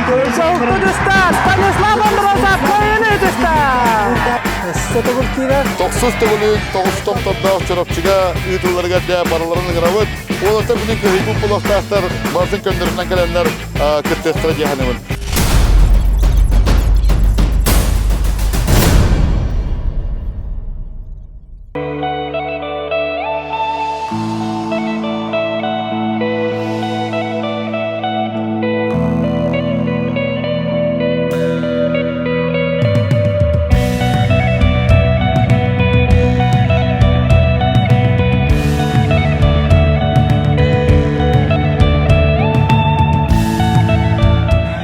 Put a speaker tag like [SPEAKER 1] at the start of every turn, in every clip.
[SPEAKER 1] Солкудуста Станислав Андросов кыайыыны ытыста! Өссө төгүл киирэр.
[SPEAKER 2] Тохсус төгүлүн тоҕус томтордоох Чурапчыга ыытылларыгар дьэ барыларын ыҥырабыт. Уолаттар билин кыһыйбыт буолуохтаахтар, барытын көннөрүнэн кэлэннэр кыттыахтара дии саныыбын.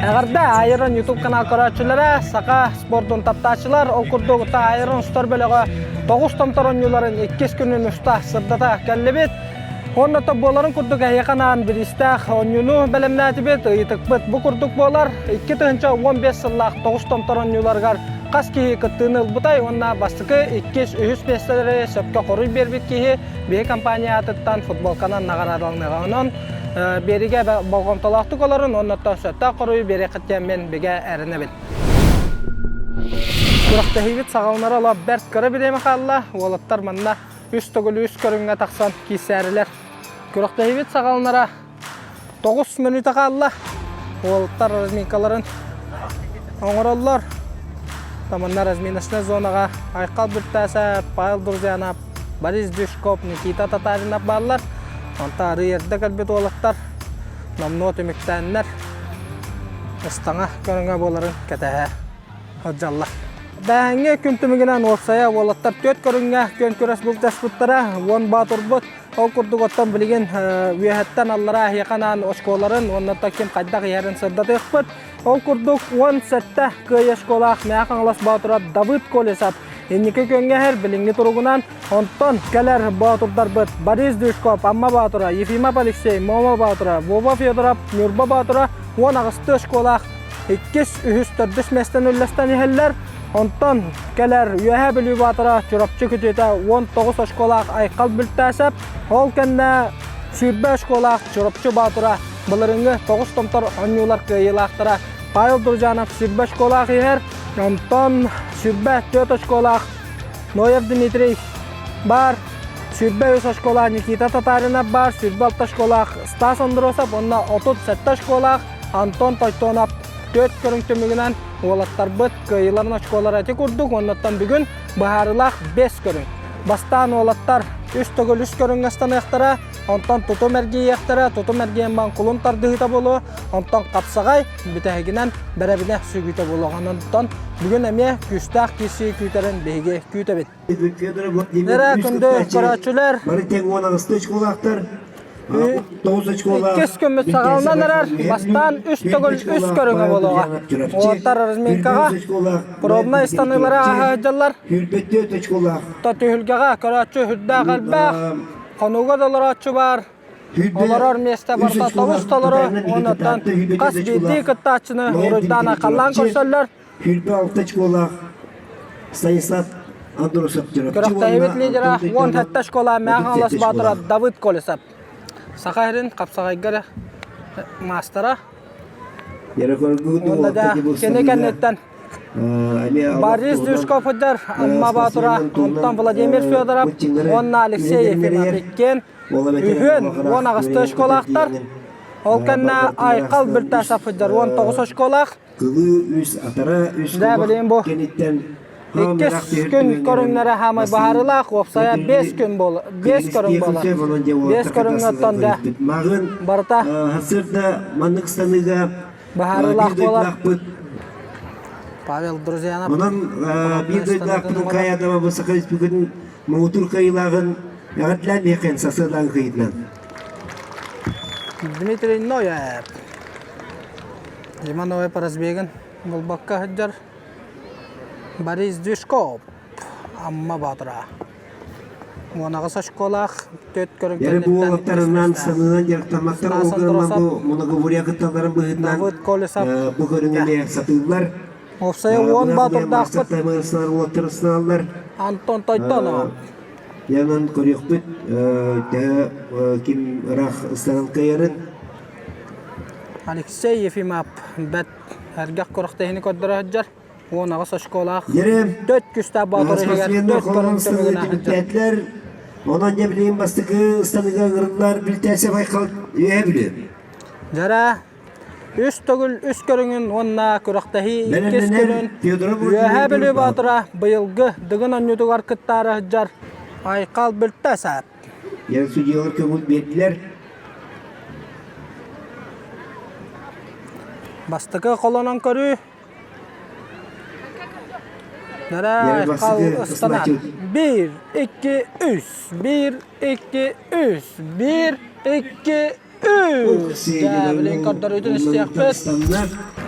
[SPEAKER 1] Эҕэрдэ Айрон YouTube канал көрөөччүлэрэ, саха спордун таптааччылар, ол курдук Айрон устар бөлөҕө тоҕус томтор оонньууларын иккис күнүн уста сырдата кэллибит. Уонна то буоларын курдук эһиэхэ анаан бириистээх оонньууну бэлэмнээтибит, ыйытыкпыт бу курдук буолар. 2015 сыллаах тоҕус томтор оонньууларыгар хас киһи кыттыыны ылбытай уонна бастакы, иккис, үһүс миэстэлэри сөпкө хоруй биэрбит киһи биһи компания аатыттан футболканан наҕараадаланыаҕа. Онон биэригэ болҕомтолоохтук олорун уонна сөптөөх хоруйу биэриэххит диэн мин бигэ эрэнэбин. Күрэхтэһиибит саҕаланара олох бэрт кыра бириэмэ хаалла. Уолаттар манна үс төгүл үс көрүҥҥэ тахсан киирсээрилэр. Күрэхтэһиибит саҕаланара 9 мүнүүтэ хаалла. Уолаттар разминкаларын оҥороллор. Таманна разминочнай зонаҕа Айхал Бүртээсэп, Павел Друзьянов, Борис Дюшков, Никита Татаринов бааллар. Онтон арыы эрдэ кэлбит уолаттар номнуо түмүктээннэр ыстаҥа көрүҥэ буоларын кэтэһэ сылдьаллар. Бээһиҥҥи күн түмүгүнэн уопсайа уолаттар түөрт көрүҥҥэ күөн күрэс былдьаспыттара, уон боотурбут. Ол курдук оттон билигин үөһэттэн аллараа эһиэхэ анаан оскуоларын уонна ким хайдах иһэрин сырдатыахпыт. Ол курдук 17 кыайыы оскуолаах Мэҥэ Хаҥалас боотура Давыд Колесов инники күөҥҥэ иһэр билиҥҥи туругунан онтон кэлэр боотурдарбыт Борис Дюшков, Амма Боотура, Ефимов Алексей, Момо Боотура, Вова Федоров, Ньурба Боотура 18 оскуолаах иккис, үһүс, төрдүс миэстэни үллэстэн иһэллэр. Онтон кэлэр Үөһээ Бүлүү Баатара Чурапчы күтүөтэ 19 оскуолаах Айхал Бүлтээсэп, ол кэннэ 20 оскуолаах Чурапчы Баатара былырыҥҥы тоҕус томтор оонньуулар кыайыылаахтара Павел Дружанов 20 оскуолаах иһэр, онтон 24 оскуолаах Ноев Дмитрий баар, 23 оскуолаах Никита Татаринов баар, 26 оскуолаах Стас Андросов уонна 37 оскуолаах Антон Тойтонов түөрт көрүҥ түмүгүнэн уолаттарбыт кыайыыларын очколара ити курдук уоннаттан бүгүн быһаарыылаах бэс көрүҥ. Бастаан уолаттар үс төгүл үс көрүҥҥэ ыстаныахтара, онтон тутум эргийиэхтэрэ, тутум эргийэн баран кулун тардыһыыта буолуо, онтон хапсаҕай бүтэһигинэн бэрэбинэ сүгүүтэ буолуо. Онтон бүгүн эмиэ күүстээх киирсии күүтэрин биһиги күүтэбит. Эрэ күндү көрөөччүлэр,
[SPEAKER 3] Бары тэҥ уон аҕыста очколаахтар. Тоҕус очколаах.
[SPEAKER 1] Иккис күммүт саҕаланан эрэр. Бастаан үс төгүл үс көрүҥэ буолуоҕа. Уолаттар разминкаҕа пробнай ыстаныылары ааһа сылдьаллар.
[SPEAKER 3] Сүүрбэттиэт очколаах.
[SPEAKER 1] Түһүлгэҕэ көрөөччү сүрдээх элбэх. Хонууга да олорооччу баар. Олорор миэстэ барыта тобус толору. Онуттан хас биирдии кыттааччыны уруйдаан айхаллаан көрсөллөр.
[SPEAKER 3] Сүүрбэ алта очколаах Станислав Андросов
[SPEAKER 1] Күрэхтэһиибит лидера 17 школа Мэҥэ Хаҥалас баатыра Давыд Колесов. Саха сирин хапсаҕайга маастара. Уонна да кини кэнниттэн Борис Дюшков сылдьар Амма Баатыра, онтон Владимир Федоров уонна Алексей Ефимов иккиэн үһүөн уон аҕыстыы очколаахтар. Ол кэннэ Айхал Биртасов сылдьар 19 очколаах.
[SPEAKER 3] Кылыы үс, атара үс
[SPEAKER 1] Да, билигин бу
[SPEAKER 3] кэнниттэн
[SPEAKER 1] иккис күн көрүҥнэрэ хаамай баһаарылаах, уопсайа биэс күн буол биэс көрүҥ буолар. Биэс көрүҥҥэ оттон да барыта
[SPEAKER 3] сырда маннык станыыга
[SPEAKER 1] баһаарылаах буолар. Павел Друзьянов
[SPEAKER 3] Онон биир дойдулаахпытын Каядова бу Саха Республикатын муҥутуур кыайыылааҕын эҕэрдэлээн биһиэхэ сарсыардаҥы кыйытынан.
[SPEAKER 1] Дмитрий Ноев Дима Ноев разбегын булбакка сылдьар Борис Дюшков Амма Боотура 18 очколаах төрт көрүҥ
[SPEAKER 3] Эрэ бу уолаттарынан санынан дьарыктамматтар
[SPEAKER 1] Стас
[SPEAKER 3] ол гынан
[SPEAKER 1] Андросов
[SPEAKER 3] бу многоборье кытталларын быһыытынан
[SPEAKER 1] Давыд Колесов
[SPEAKER 3] бу көрүҥү сатыыллар.
[SPEAKER 1] Уопсайа уон боотурдаахпыт
[SPEAKER 3] уолаттар ысыналлар.
[SPEAKER 1] Антон Тойтонов
[SPEAKER 3] Янан көрүөхпүт төһө ким ыраах ыстанан кыайарын.
[SPEAKER 1] Алексей Ефимов бэрт эргэх күрэхтэһиини көрдөрө сылдьар. 18 очколаах
[SPEAKER 3] Дьэрэ,
[SPEAKER 1] 4 күстээх Боотур иһигэр
[SPEAKER 3] спортсменнар
[SPEAKER 1] 4
[SPEAKER 3] холонон
[SPEAKER 1] көрүҥ
[SPEAKER 3] ыстаныгы
[SPEAKER 1] түмүгүнэн сылдьар.
[SPEAKER 3] түмүктээтилэр. Онон дьэ билигин бастакы ыстаныга ыҥырыллар Бүлтээсэ Байкал Үөһээ Бүлүү.
[SPEAKER 1] Дьэрэ, үс төгүл үс көрүҥүн уонна күрэхтэһии иккис
[SPEAKER 3] Бэлэмнэнэр
[SPEAKER 1] күнүн
[SPEAKER 3] Федоров
[SPEAKER 1] Үөһээ
[SPEAKER 3] Владимир
[SPEAKER 1] Бүлүү
[SPEAKER 3] Ньурба.
[SPEAKER 1] Боотура быйылгы Дыгын оонньуутугар кыттаары сылдьар Айхал Бүлтээсэп.
[SPEAKER 3] Диэн судьуйалар көҥүл биэрдилэр.
[SPEAKER 1] Бастакы холонон көрүү. Нара ыстанар. 1, 2, 3. 1, 2, 3. 1, 2, 3. Дьэ, көрдөрүүтүн истиэхпит.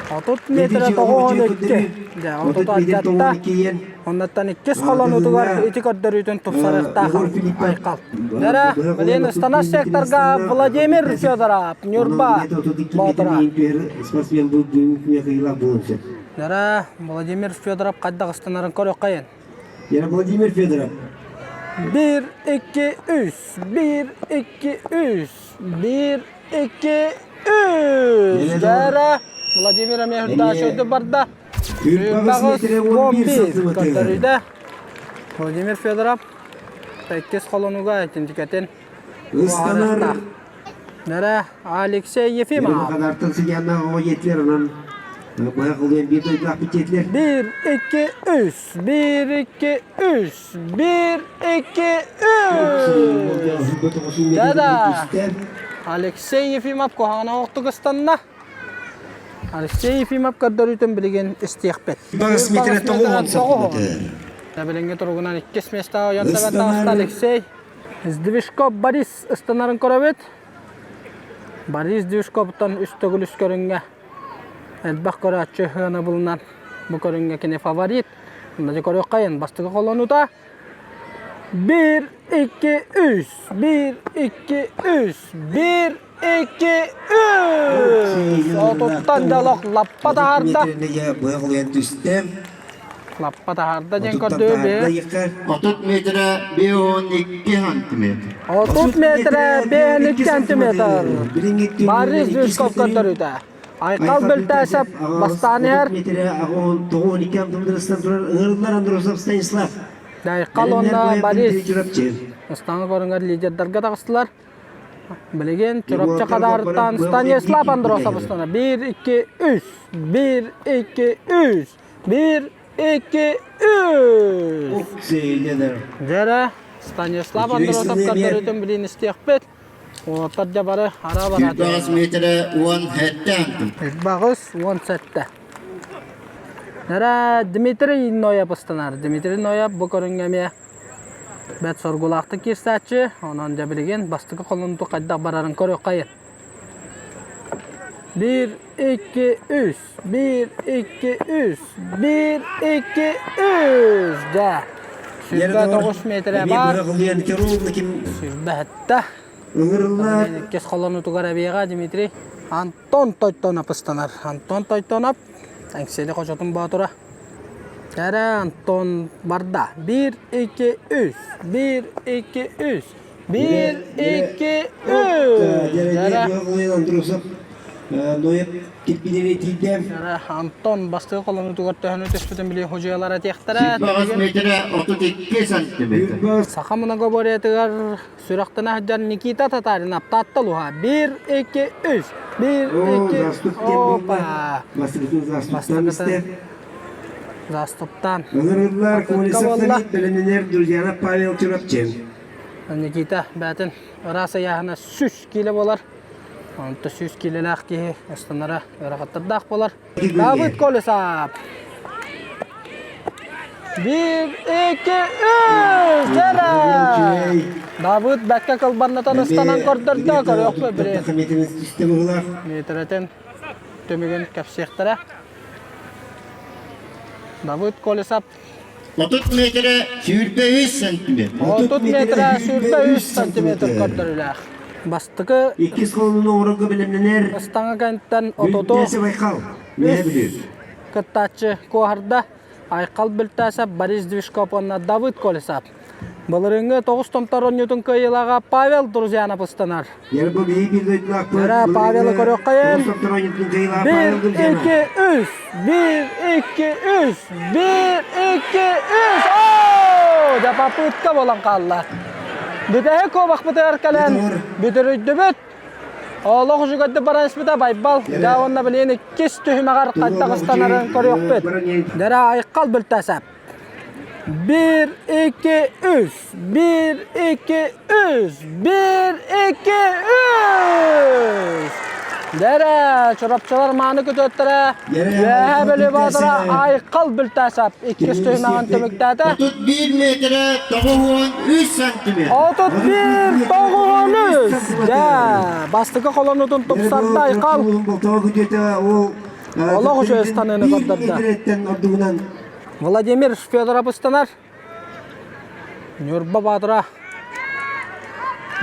[SPEAKER 1] 30 метрэ 92. Дьэ, 30 алдьатта. Оннуттан иккис холонуутугар ити көрдөрүүтүн тупсарыахтаах Айхал. Дьэрэ, билин ыстанар секторга Владимир Федоров, Ньурба Боотура. Дьэрэ, Владимир Федоров хайдах ыстанарын көрүөххэйин.
[SPEAKER 3] Дьэрэ, Владимир Федоров.
[SPEAKER 1] 1, 2, 3, 1, 2, 3, 1, 2, 3. Дьэрэ, Владимир эмиэ үрдэ барда. 11 көрдөрүүдэ Владимир Федоров иккис холонуга итинтикэтин
[SPEAKER 3] Ыстанар
[SPEAKER 1] Нэрэ Алексей Ефимов.
[SPEAKER 3] Хадартан сыдьааннаах оҕо диэтилэр, онон быһа кылыйан биир дойдулаахпыт диэтилэр.
[SPEAKER 1] 1, 2, 3, 1, 2, 3, 1, 2, 3. Да-да. Алексей Ефимов куһаҕана оҕтук ыстанна. Алексей Ефимов көрдөрүүтүн билигин истиэхпит.
[SPEAKER 3] Багас метрэ тоҕуһун сантиметр.
[SPEAKER 1] Билиҥҥи туругунан иккис миэстэҕэ ойон тэбэн таҕыста Алексей. Сдвижков Борис ыстанарын көрөбүт. Борис Сдвижковтан үс төгүл үс көрүҥҥэ элбэх көрөөччү сыанабылынан бу көрүҥҥэ кини фаворит. Онно көрүөххэйин бастакы холонуута 1 2 3 1 2 3 1 2, 3! Отуттан дьолох лаппа таһаарда. Лаппа таһаарда диэн көрдүү
[SPEAKER 4] 30 метрэ 52 сантиметр.
[SPEAKER 1] 30 метрэ 52 сантиметр. Борис Жучков көрдөрүүтэ. Айхал Бөлтөөсөп бастаан иһэр. Айхал уонна Борис Ыстаҥа көрүҥэр лидердарга таҕыстылар. Билигин Чурапчы Хадаарыттан Станислав Андросов устана. 1, 2, 3. 1, 2, 3. 1, 2, 3. Дьэрэ, Станислав Андросов көрдөрүүтүн билин истиэхпит. Уолаттар дьэ бары ара бараат.
[SPEAKER 4] 108 метрэ 17
[SPEAKER 1] 108 17. Дьэрэ, Дмитрий Ноев ыстанар. Дмитрий Ноев бу көрүҥҥэ эмиэ Бэрт соргулаахтык киирсээччи, онон дьэ билигин бастакы холонуту хайдах барарын көрүөххэйин. 1, 2, 3, 1, 2, 3, 1, 2, 3, дьэ. 29 метрэ баар. 27.
[SPEAKER 3] Ыҥырыллар.
[SPEAKER 1] Иккис холонутугар эбиэҕэ Дмитрий. Антон Тойтонов ыстанар. Антон Тойтонов Эҥсиэли хочотун боотура. Кэрэ Антон барда. 1, 2, 3. 1, 2, 3. 1, 2, 3.
[SPEAKER 3] Андросов Ноев кирпинери тиийдэ.
[SPEAKER 1] Антон бастакы холонуутугар төһөнү түспүтүн билии худьуйалара этиэхтэрэ.
[SPEAKER 4] 8 метрэ 32 сантиметр.
[SPEAKER 1] Саха многоборьетыгар сүрэхтэнэ сылдьар Никита Татаринов Таатта улууһа. 1, 2, 3. 1, 2, опа.
[SPEAKER 3] Бастакытын
[SPEAKER 1] Заступтан.
[SPEAKER 3] Ыҥырыллар Колесов бэлэмнэнэр Друзьяна Павел Чурапчы.
[SPEAKER 1] Никита бээтин ыраас ыйааһына 100 киилэ буолар. Онто 100 киилэлээх киһи ыстанара ыарахаттардаах буолар. Давыд Колесов. 1, 2, 3! Дьэрэ! Давыд бэккэ кылбаннатан ыстанан көрдөрдө, көрүөхпүт билин. Метрэтин түмүгүн кэпсиэхтэрэ. Давыд Колесов
[SPEAKER 4] 30 метрэ 23 сантиметр.
[SPEAKER 1] 30 метрэ 23 сантиметр көрдөрүүлээх. Бастакы
[SPEAKER 3] Иккис холонун оҥорорго бэлэмнэнэр
[SPEAKER 1] ыстаҥа кэнниттэн отуту
[SPEAKER 3] Байкал Үөһэ Бүлүү.
[SPEAKER 1] Кыттааччы куоһарда Айхал Бүлтээсэп, Борис Движков уонна Давыд Колесов. Былырыыҥҥы тоҕус томтор оонньуутун кыайыылааҕа Павел Друзьянов ыстанар. Эрэ Павелы көрүөххэйин. Биир, икки, үс! Биир, икки, үс! Биир, икки, үс! Оо! Дьэ попытка буолан хаалла. Бүтэһик куобахпытыгар кэлэн бүтүрүйдүбүт. Олох үчүгэйдик баран испитэ Байбал. Дьэ уонна билигин иккис түһүмэҕэр хайдах ыстанарын көрүөхпүт. Дэрэ айхал бүлтэсэп. Биир, икки, үс. Биир, икки, үс. Биир, икки, үс. Дэрэ, Чурапчылар мааны күтүөттэрэ Үөһээ Бүлүү Боотура Айхал Бүлтээсэп иккис түһүмэҕин түмүктээтэ.
[SPEAKER 4] 31 метрэ 93 сантиметр.
[SPEAKER 1] 31 93. Дьэ, бастакы холонуутун тупсарда Айхал. Олох үчүгэй ыстаныыны көрдөрдө. Владимир Федоров ыстанар. Ньурба Баатыра.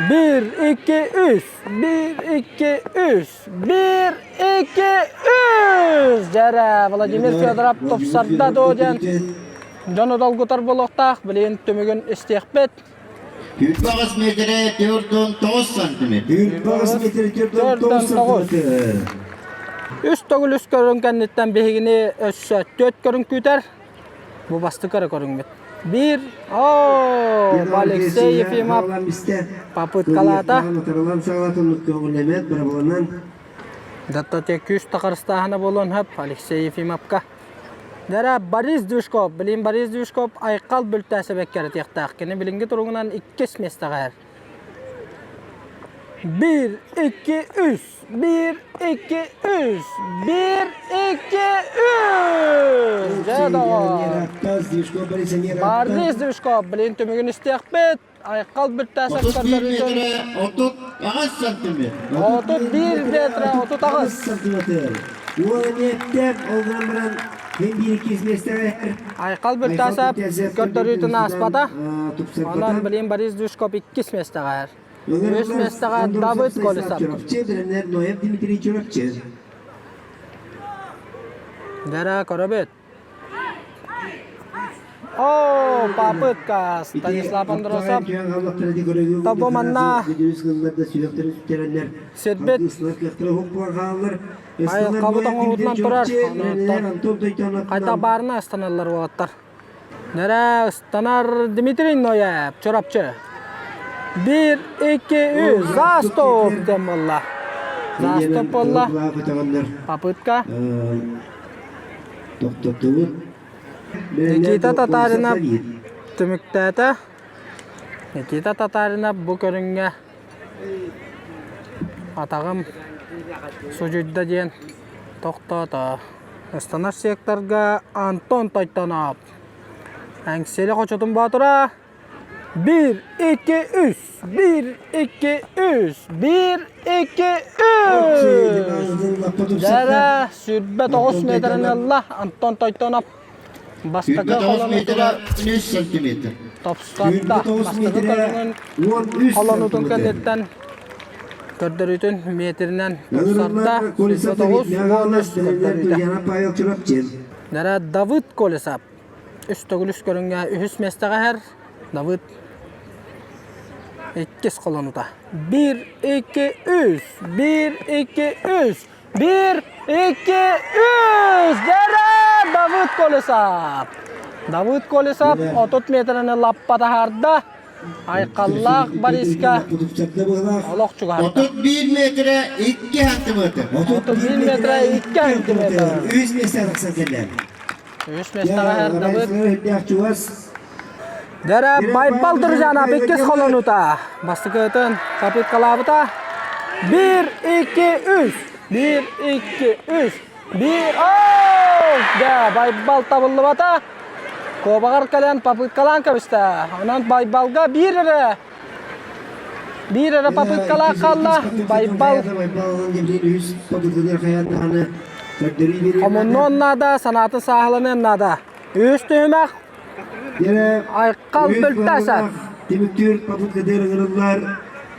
[SPEAKER 1] Биир, икки, үс. Биир, икки, үс. Биир, икки, үс. Дьэрэ, Владимир Федоров тупсарда дуо диэн дьону долгутар буолуохтаах. Билигин түмүгүн истиэхпит.
[SPEAKER 4] 48 метрэ 49 сантиметр.
[SPEAKER 3] 48 метрэ 49 сантиметр.
[SPEAKER 1] Үс төгүл үс көрүҥ кэнниттэн биһигини өссө түөрт көрүҥ күүтэр. Бу бастакы эрэ көрүҥмүт. Биир, оо, Алексей Ефимов попыткалаата. Даттоте күүс тахарыстааһына буолуон сөп Алексей Ефимовка. Дара Борис Движков, билин Борис Движков айхал бүлтээсэбэккэ эрэтиэхтээх. Кини билиҥҥи туругунан иккис миэстэҕэ иһэр. Биир, икки, үс. Биир, икки, үс. Биир, икки, үс. Дьэ, доҕор. Борис Движков, билин түмүгүн истиэхпит. Айхал бүттээсэп
[SPEAKER 4] 31 метрэ 38 сантиметр.
[SPEAKER 1] 31 метрэ 38
[SPEAKER 3] сантиметр. Уол эмиэттэн ол гынан баран мен биир иккис миэстэҕэ
[SPEAKER 1] Айхал Бүттээсэп көрдөрүүтүн ааспата. Онон билин Борис Душков иккис миэстэҕэ Үһүс миэстэҕэ Давыд Колесов.
[SPEAKER 3] Ноев Дмитрий Чурапчы.
[SPEAKER 1] Дара көрөбүт. О, попытка Станислав Андросов. Тобу манна сирбит Айылҕабыт оҥоһуутунан турар. Хайдах баарына ыстаналлар уолаттар. Нэрэ ыстанар Дмитрий Ноев, Чурапчы. Биир, икки, үс, заступ диэн буолла. Заступ буолла. Попытка. Никита Татаринов түмүктээтэ. Никита Татаринов бу көрүҥҥэ атаҕым судьуйда диэн тохтоото. Ыстанар секторга Антон Тойтонов. Эҥсиэли хочотун боотура. Биир, икки, үс. Биир, икки, үс. Биир, икки, үс. Дэрэ 29 метрин ылла Антон Тойтонов. Бастакы холонуутугар
[SPEAKER 4] 3 сантиметр.
[SPEAKER 1] топсарда. Бастакы көрүҥүн холонуутун кэнниттэн көрдөрүүтүн метринэн тупсарда. 29 13 көрдөрүүтэ. Дара Давыд Колесов үс төгүл үс көрүҥҥэ үһүс миэстэҕэ иһэр. Давыд иккис холонута. Биир, икки, үс. Биир, икки, үс. Биир, икки, үс! Дьэрэ! Давыд Колесов! Давыд Колесов 30 метраны лаппа таһаарда. Айхаллаах Бориска олох чугаһатта.
[SPEAKER 4] 31 метрэ 2 сантиметр.
[SPEAKER 1] 31 метрэ 2 сантиметр.
[SPEAKER 3] Үс миэстэ тахсан кэллэ.
[SPEAKER 1] Үс миэстэҕэ иһэр Давыд. Дэрэ Байбал Друзьянов иккис холонута. Бастакытын попыткалаабыта. Биир, икки, үс. Биир, икки, үс. Биир, оу! Дэ, Байбал табыллыбата. Куобаҕар кэлэн попыткалаан кэбистэ. Онон Байбалга биир эрэ биир эрэ попыткалаах хаалла. Байбал хомуннуон наада, санаатын сааһыланыан наада. Үс түһүмэх Айхал Бүлтээсэп.
[SPEAKER 3] Түмүктүүр попыткатыгар ыҥырыллар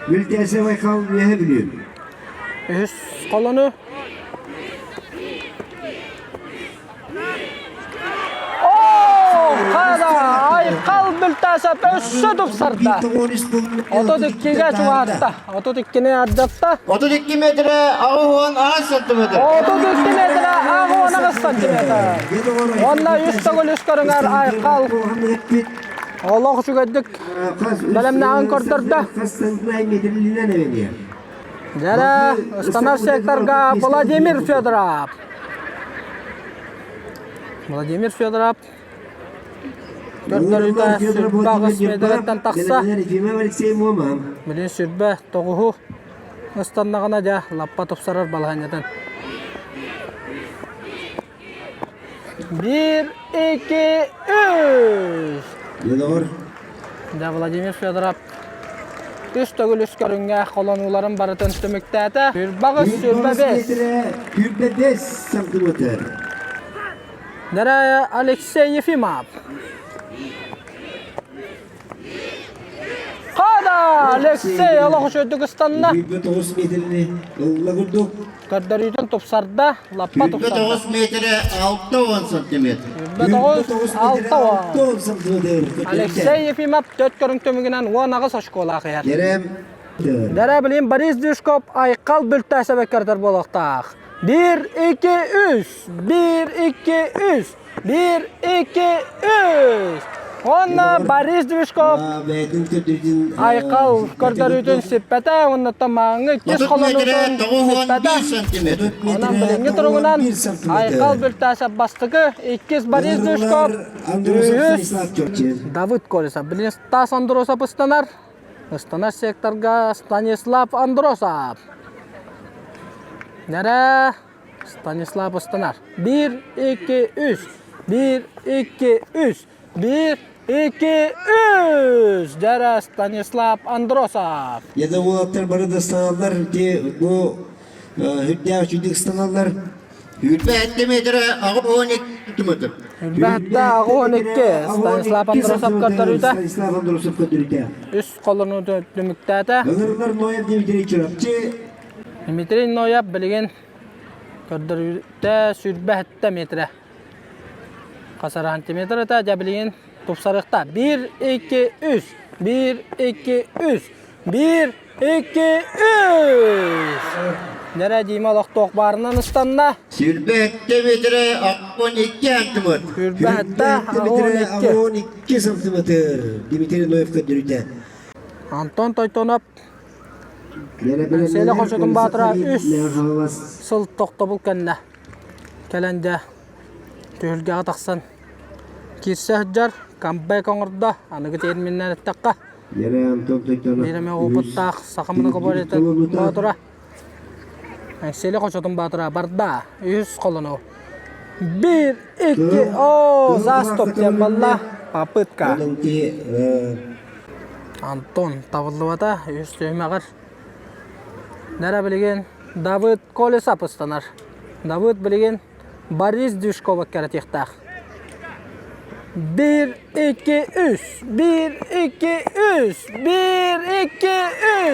[SPEAKER 3] Бүлтээсэп Айхал Үөһэ Бүлүү.
[SPEAKER 1] Үһүс колону. О, Хада Айхал Бүлтасов өссө тупсарда. 32-ге чугаһатта. 32-ни ардатта.
[SPEAKER 4] 32 метрэ 88 сантиметр.
[SPEAKER 1] 32 метрэ 88 сантиметр. Онна үс төгүл үс көрүҥэр Айхал олох үчүгэйдик бэлэмнээҕин көрдөрдө. Дьэрэ, ыстанар секторга Владимир Федоров. Владимир Федоров көрдөрүүтэ 28 метраттан тахса. Билин сүрбэ тоҕуһу ыстаннаҕына дьэ лаппа тупсарар балаһанньатын. Биир, икки, үс! Дьэ, Владимир Федоров үс төгүл үс көрүҥҥэ холонууларын барытын түмүктээтэ. Сүүрбэ 25.
[SPEAKER 3] 25 сантиметр.
[SPEAKER 1] Дара Алексей Ефимов. Хада Алексей олох үчүгүйдүк ыстанна.
[SPEAKER 3] 29 метрини ылла курдук.
[SPEAKER 1] Көрдөрүүтүн тупсарда, лаппа тупсарда.
[SPEAKER 4] 29 метрэ 60 сантиметр.
[SPEAKER 1] 29 60
[SPEAKER 3] сантиметр.
[SPEAKER 1] Алексей Ефимов төрт көрүҥ түмүгүнэн 18 очколаах иһэр.
[SPEAKER 3] Дерем.
[SPEAKER 1] Дэрэ билин Борис Дюшков Айхал бүлтээсэбэ көрдөр буолуохтаах. 1, 2, 3, 1, 2, 3, 1, 2, 3. Уонна Борис Движков Айхал көрдөрүүтүн сиппэтэ, уонна мааҥҥы иккис холонуутун сиппэтэ. Онон билиҥҥи туругунан Айхал Бүлтээсэп бастакы, иккис Борис Движков, үһүс Давыд Колесов. Билигин Стас Андросов ыстанар. Ыстанар секторга Станислав Андросов. Нэрэ Станислав ыстанар. 1, 2, 3. 1, 2, 3. 1, 2, 3. Дьэрэ Станислав Андросов.
[SPEAKER 3] Я уолаттар бары да ыстаналлар, бу үрдээх үчүгдүк ыстаналлар.
[SPEAKER 4] 27 метрэ 82 метр.
[SPEAKER 1] 27 Станислав Андросов көрдөрүүтэ.
[SPEAKER 3] Станислав Андросов көрдөрүүтэ.
[SPEAKER 1] Үс колону түмүктээтэ.
[SPEAKER 3] Ылырылар Ноев Дмитрий Чурапчы.
[SPEAKER 1] Дмитрий Ноев билигин көрдөрүүтэ 27 метрэ. Хасар сантиметр это дьэ билигин тупсарыахта. 1, 2, 3. 1, 2, 3. 1, 2, 3. Нэрэ Дима олохтоох баарынан ыстанна.
[SPEAKER 4] 27 метрэ 12 сантиметр.
[SPEAKER 1] 27
[SPEAKER 3] 12 сантиметр. Дмитрий Ноев көрдөрүүтэ.
[SPEAKER 1] Антон Тойтонов Селе хочотун баатыра үс сыл тохтобул кэннэ кэлэн дьэ түһүлгэҕэ тахсан киирсэ сылдьар камбэк оҥордо аныгы терминнэн эттэххэ биир эмэ опыттаах саха многоборьета боотура Селе хочотун баатыра барда үс холону биир икки о заступ диэн балла попытка Антон табыллыбата үс түһүмэҕэр Нэрэ билигин Давыд Колесов ыстанар. Давыд билигин Борис Движкова кэрэтиэхтээх. Биир, икки, үс! Биир, икки, үс! Биир, икки,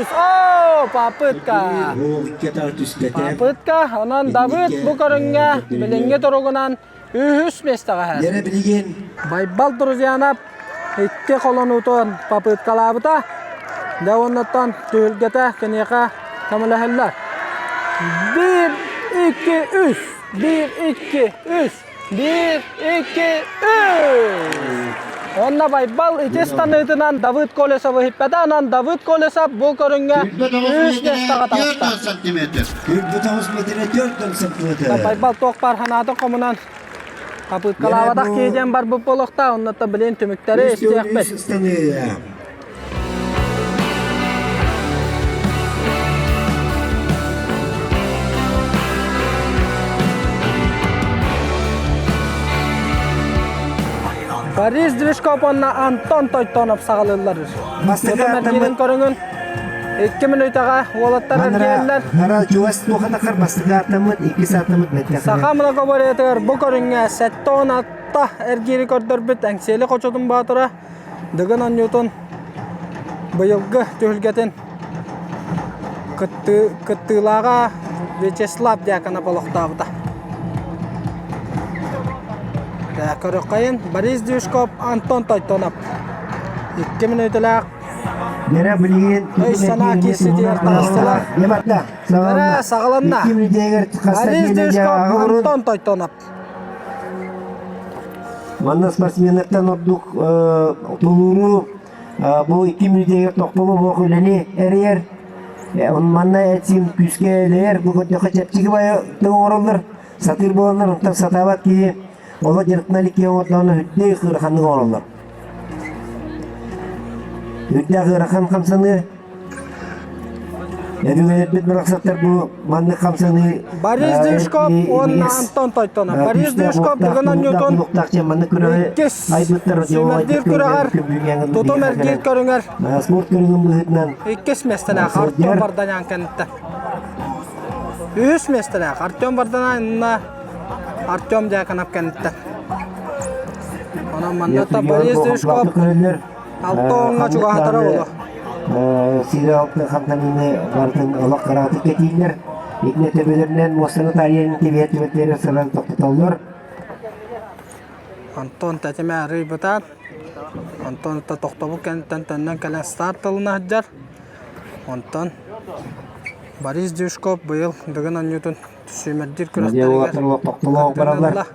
[SPEAKER 1] үс! О, попытка! Попытка. Онон Давыд бу көрүҥҥэ билиҥҥи туругунан үһүс миэстэҕэ иһэр. Байбал Друзьянов икки холонуутун попыткалаабыта. Дьэ уоннаттан түһүлгэтэ киниэхэ көмөлөһөллөр. Биир, икки, үс! Биир, икки, үс! Биир, икки, үс! Онно Байбал ити станыытынан Давыд Колесовы иһиппэтэ, онон Давыд Колесов бу көрүҥҥэ үс миэстэҕэ таҕыста.
[SPEAKER 4] сантиметр.
[SPEAKER 3] 49 метрэ 4 сантиметр.
[SPEAKER 1] Байбал туох баар санаатын хомунан попыткалаабатах киһи диэн барбыт буолуохтаах, оннуттан билин түмүктэри истиэхпит. Борис Движков уонна Антон Тойтонов саҕалыыллар.
[SPEAKER 3] Бастакы
[SPEAKER 1] Мэргиирин көрүҥүн икки мүнүүтэҕэ уолаттар эргийэллэр.
[SPEAKER 3] Нара чугас туоханахар бастакы ааттаммыт, иккис ааттаммыт мэттэхинэ.
[SPEAKER 1] Саха многоборьетыгар бу көрүҥҥэ 76 эргиири көрдөрбүт Эҥсиэли хочотун баатыра Дыгын оонньуутун быйылгы түһүлгэтин кыттыылааҕа Вячеслав Дьяконов олохтообута. Көрүөххэйин Борис Дюшков, Антон Тойтонов. Икки мүнүүтэлээх
[SPEAKER 3] Дьэрэ билигин
[SPEAKER 1] Өй-санаа киирситигэр таҕыстылар. Дьэрэ саҕаланна. Борис Дюшков Антон Тойтонов.
[SPEAKER 3] Манна спортсменнартан ордук тулууру бу икки мүнүүтэгэр тохтобул буох үлэни эрийэр. Манна этсин күүскэ элэйэр, бу көрдөххө чэпчэки баайы оҥороллор, сатыыр буоланнар, онтон сатаабат киһи олох дьарыктана илик киһи оҥордоҕуна үрдүк ыараханнык оҥороллор. Үрдээх ыарахан хамсаныы. Өбүгэлэрбит барахсаттар бу маннык хамсаныы
[SPEAKER 1] Борис Дюшков уонна Антон Тойтонов. Борис Дюшков бүгүн оонньуутун иккис сүүмэрдиир күрэҕэр тутум эргиир көрүҥэр
[SPEAKER 3] спорт көрүҥүн быһыытынан
[SPEAKER 1] иккис миэстэлээх Артем Варданян кэнниттэн. Үһүс миэстэлээх Артем Варданян Артем Дьяконов кэнниттэн. Онон манна Борис Дюшков алта уоҥҥа чугаһатара буолуо.
[SPEAKER 3] Сири алты хамсаныыны барытын олох кыраатык кэтииллэр. Итиннэ төбөлөрүнэн муостаны таарыйан тэбиһэр түбэлтэлэри сыран тохтотоллор.
[SPEAKER 1] Антон тэтимэ арыйбытаан, Антон тохтобул кэнниттэн төннөн кэлэн старт тылына сылдьар. Онтон Борис Дюшков быйыл бүгүн оонньуутун сүүмэрдиир күрэхтэригэр
[SPEAKER 3] тохтолоох бараллар.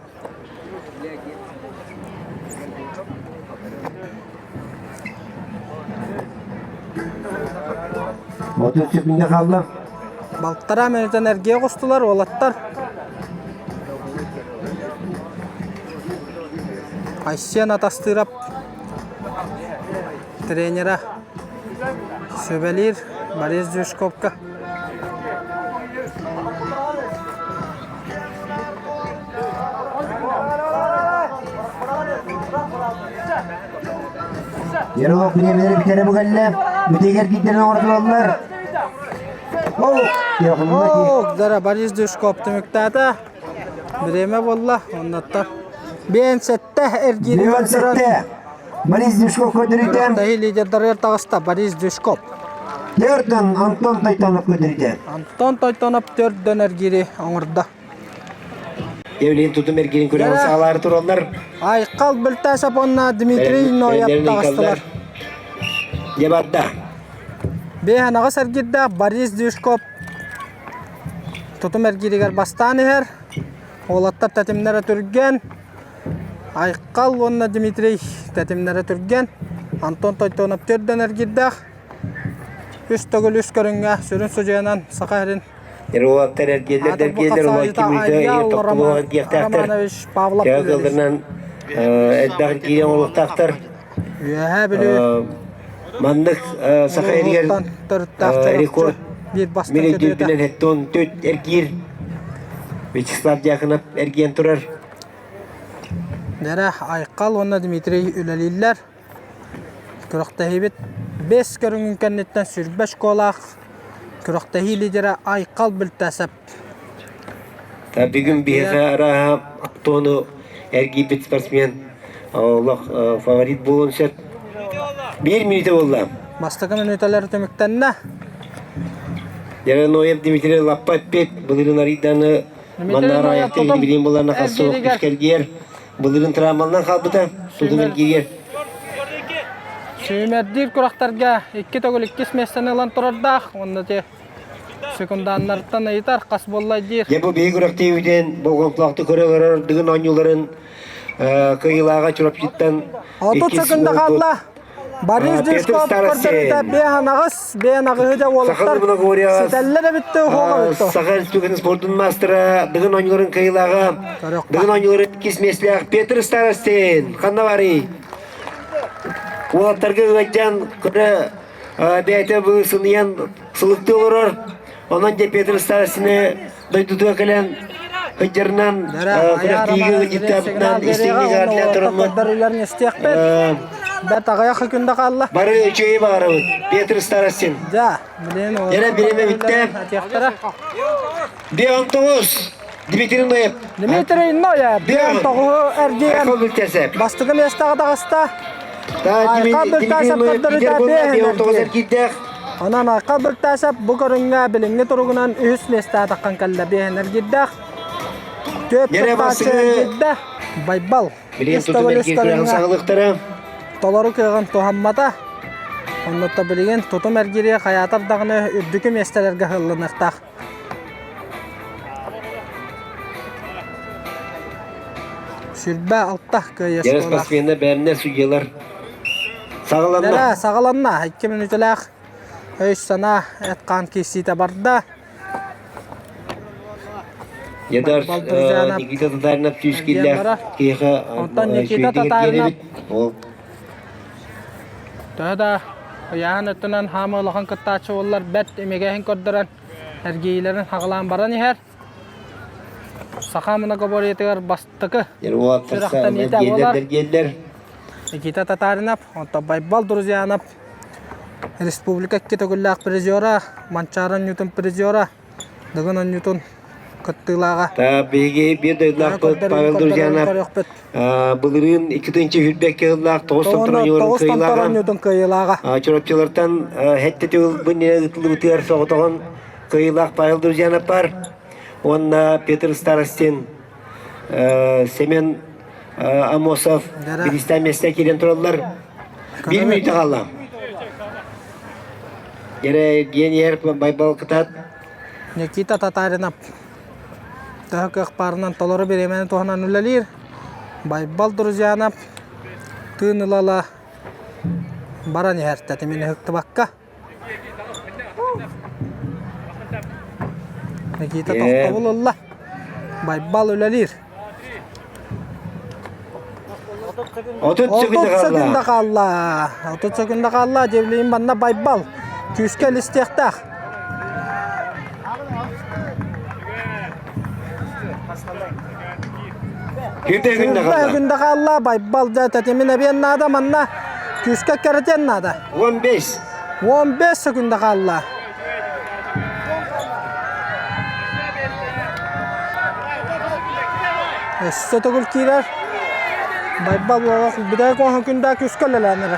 [SPEAKER 3] 30 секунда хаалла.
[SPEAKER 1] Балтараа мүнүүтэн эргийэ оҕустулар уолаттар. Айсен Атастыров тренера сүбэлиир Борис Дюшковка.
[SPEAKER 3] Еролов бириэмэлэри бүтэрэ бу кэллэ. Бүтэгэр киирдэрин оҥордулаллар.
[SPEAKER 1] Оо, дара Борис Дюшков түмүктээтэ. Бириэмэ буолла. Оннуттан биэн сэттэ эргиири көрдөрөн
[SPEAKER 3] Борис Дюшков көрдөрүүтэ.
[SPEAKER 1] Күрэхтэһии лидердарыгар таҕыста Борис Дюшков.
[SPEAKER 3] Төрдөн Антон Тойтонов көрдөрүүтэ.
[SPEAKER 1] Антон Тойтонов төрдөн эргиири оҥордо.
[SPEAKER 3] Евлин тутум эргиирин күрэҕин саҕалаары тураллар.
[SPEAKER 1] Айхал Бөлтәсов уонна Дмитрий Ноев таҕыстылар.
[SPEAKER 3] Дьэ барда.
[SPEAKER 1] Биэһэн аҕыс эргиирдээх Борис Дюшков тутум эргииригэр бастаан иһэр. Уолаттар тэтимнэрэ түргэн. Айхал уонна Дмитрий тэтимнэрэ түргэн. Антон Тойтонов төрдөн эргиирдээх. Үс төгүл үс көрүҥҥэ сүрүн судьуйанан Саха сирин
[SPEAKER 3] Уолаттар эргиэллэр да эргиэллэр, улахан кимиитэ иһэр тохтолуох эргиэхтээхтэр.
[SPEAKER 1] Романович Павлов
[SPEAKER 3] Төһө кыалларынан элбэх эргиирэн оҥоруохтаахтар.
[SPEAKER 1] Үөһээ Бүлүү
[SPEAKER 3] Маннык Саха сиригэр
[SPEAKER 1] улууһуттан төрүттээх
[SPEAKER 3] рекорд
[SPEAKER 1] биир бастыҥ
[SPEAKER 3] мин
[SPEAKER 1] көтүөтэ.
[SPEAKER 3] өйдүүрбүнэн 74 эргиир Вячеслав Дьяконов эргийэн турар.
[SPEAKER 1] Дэрэ Айхал уонна Дмитрий үлэлииллэр. Күрэхтэһиибит бэс көрүҥүн кэнниттэн сүүрбэ очколаах күрэхтэһии лидерэ Айхал Бүлтээсэп.
[SPEAKER 3] Бүгүн биһиэхэ арааһа Антону эргийбит спортсмен олох фаворит буолуон сөп. Биир мүнүүтэ буолла.
[SPEAKER 1] Бастакы мүнүүтэлэр түмүктэннэ.
[SPEAKER 3] Яроноев Дмитрий лаппа эппит былырыын арыйданы манна араайахта билим буларна хасса күскэргиэр Былырыын травмаланан хаалбыта, тутун эргийэр.
[SPEAKER 1] Сүүмэрдиир курахтарга икки төгүл иккис миэстэни ылан турардаах уонна те секундааннартан ыйытар хас буолла диир.
[SPEAKER 3] Дьэ бу биһиги күрэхтэһиибитин болҕомтолоохтук көрө олорор Дыгын оонньууларын кыайыылааҕа Чурапчыттан
[SPEAKER 1] 30 секунда хаалла. Борис Дюшков көрдөрүүтэ биэһэн аҕыс, биэһэн аҕыһы да уолаттар ситэллэр эбиттэ, уһуоҕа эбиттэ.
[SPEAKER 3] Саха Республикатын спордун маастара, Дыгын оонньууларын кыайыылааҕа, Дыгын оонньууларын иккис миэстэлээх Петр Старостин. Ханна барый? Уолаттарга ыалдьан көрө бэйэтэ бу сыныйан сылыктыы олорор. Онон дьэ Петр Старостины дойдутугар кэлэн сылдьарынан күрэхтиигэ ыалдьыттаабытынан истиҥник аатынан тураммыт
[SPEAKER 1] Бэрт аҕыйах күндэ хаалла.
[SPEAKER 3] Бары үчүгэйи баҕарабыт. Петр Старостин.
[SPEAKER 1] Да, билин
[SPEAKER 3] Эрэ бириэмэ бүттэ. 19 Дмитрий Ноев.
[SPEAKER 1] Дмитрий Ноев 19 эргийэн бастакы миэстэҕэ таҕыста. Айхал Быртасов көрдөрүүтэ 5 эргиирдээх. Онон Айхал Быртасов бу көрүҥҥэ билиҥҥи туругунан үһүс миэстэҕэ таххан кэллэ. Биэһин эргиирдээх. Түөрт кыттааччы эргийдэ. Байбал.
[SPEAKER 3] Билигин тутун эргиир күрэҕин саҕалыахтара.
[SPEAKER 1] толору кыаҕын туһаммата. Оннуттан билигин тутум эргириэ хайаатар даҕаны үрдүкү миэстэлэргэ ыһыллыныахтаах. 26 кыайыы
[SPEAKER 3] Дьэ, спортсменнар бэйэмнэр судьялар саҕаланна.
[SPEAKER 1] Дьэ, саҕаланна. Икки мүнүүтэлээх өй-санаа эт-хаан киирсиитэ барда.
[SPEAKER 3] Ядар Никита Татаринов сүүс кииллээх киһиэхэ
[SPEAKER 1] Онтон Никита Татаринов төһө да ыйааһын өттүнэн хаама улахан кыттааччы буоллар бэрт имигэһин көрдөрөн эргийиилэрин хаҕылаан баран иһэр. Саха многоборьетыгар бастакы сүрэхтэниитэ буолар. Никита Татаринов, онтон Байбал Друзьянов республика икки төгүллээх призера, Манчаары оонньуутун призера, Дыгын оонньуутун кыттыылааҕа.
[SPEAKER 3] Биһиги биир дойдулаахпыт Павел Друзьянов былырыын 2022 сыллаах тоҕус томтор
[SPEAKER 1] оонньуутун кыайыылааҕа.
[SPEAKER 3] Чурапчылартан хэттэ төгүл ыытыллыбытыгар соҕотоҕун кыайыылаах Павел Друзьянов бар уонна Петр Старостин, Семен Амосов биристээн миэстэ киирэн тураллар. Биир мүнүүтэ хаалла. Дьэрэ гениер Байбал кытаат.
[SPEAKER 1] Никита Татаринов төһө кыах баарынан толору бириэмэни туһанан үлэлиир. Байбал Друзьянов тыын ыла-ыла баран иһэр тэтимин ыһыктыбакка. Никита тохтобул ылла. Байбал үлэлиир.
[SPEAKER 3] 30
[SPEAKER 1] секунда хаалла. 30 секунда хаалла. Дьэбилиин манна Байбал күүскэ илистиэхтээх. Күндэ хаалла. Байбал дьэ тэтимин эбиэн наада манна күүскэ кэрэтиэн наада.
[SPEAKER 3] 15.
[SPEAKER 1] 15 секунда хаалла. Өссө төгүл киирэр. Байбал уолах бүтэй куоһун күндэ күскө үлэлээн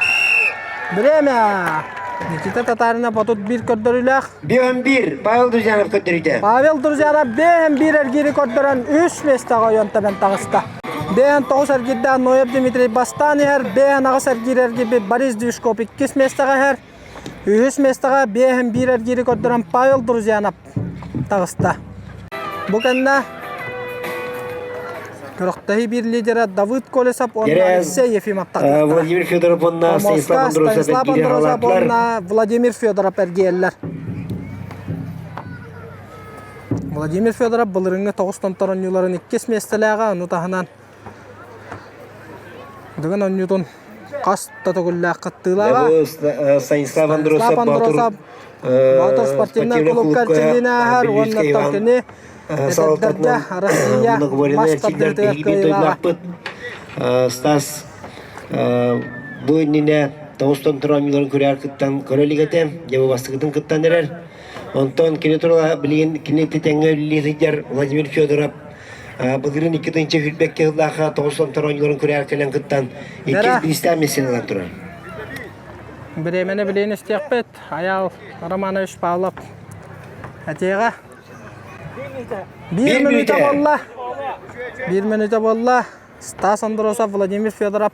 [SPEAKER 1] Время! Никита Татарина 31 көрдөрүүлээх.
[SPEAKER 3] 5-1 Павел Друзьянов көрдөрүүтэ.
[SPEAKER 1] Павел Друзьянов 5-1 эргиири көрдөрөн 3 миэстэҕэ ойон тэбэн таҕыста. 5-9 эргиирдээх Ноев Дмитрий бастаан иһэр, 5-8 эргиир эргийбит Борис Движков иккис миэстэҕэ иһэр. Үһүс миэстэҕэ 5-1 эргиири көрдөрөн Павел Друзьянов таҕыста. Бу кэннэ күрэхтэһии биир лидера Давыд Колесов уонна Алексей Ефимов тахсыбыттара.
[SPEAKER 3] Владимир Федоров уонна Станислав Андросов
[SPEAKER 1] Станислав Андросов уонна Владимир Федоров эргийэллэр. Владимир Федоров былырыҥҥы тоҕус томтор оонньууларын иккис миэстэлээҕэ, ону таһынан Дыгын оонньуутун хас да төгүллээх кыттыылааҕа.
[SPEAKER 3] Станислав Андросов
[SPEAKER 1] Боотур Боотур спортивнай клубка эрчиллиини ааһар уонна кини эдэрдэргэ Россия мас тардыытыгар кыайыылааҕа.
[SPEAKER 3] Стас бу иннинэ тоҕус томтор оонньууларын күрэҕэр кыттан көрө илик этэ. Дьэ бу бастакытын кыттан эрэр. Онтон кини турула билигин кини тэҥҥэ үлэлии сылдьар Владимир Федоров былырыын 2022 сыллаахха тоҕус томтор оонньууларын күрэҕэр кэлэн кыттан иккис бириистээх миэстэни ылан турар.
[SPEAKER 1] Бириэмэни билигин истиэхпит. Айаал Романович Павлов этиэҕэ. Биир мүнүүтэ буолла. Биир мүнүүтэ буолла. Стас Андросов, Владимир Федоров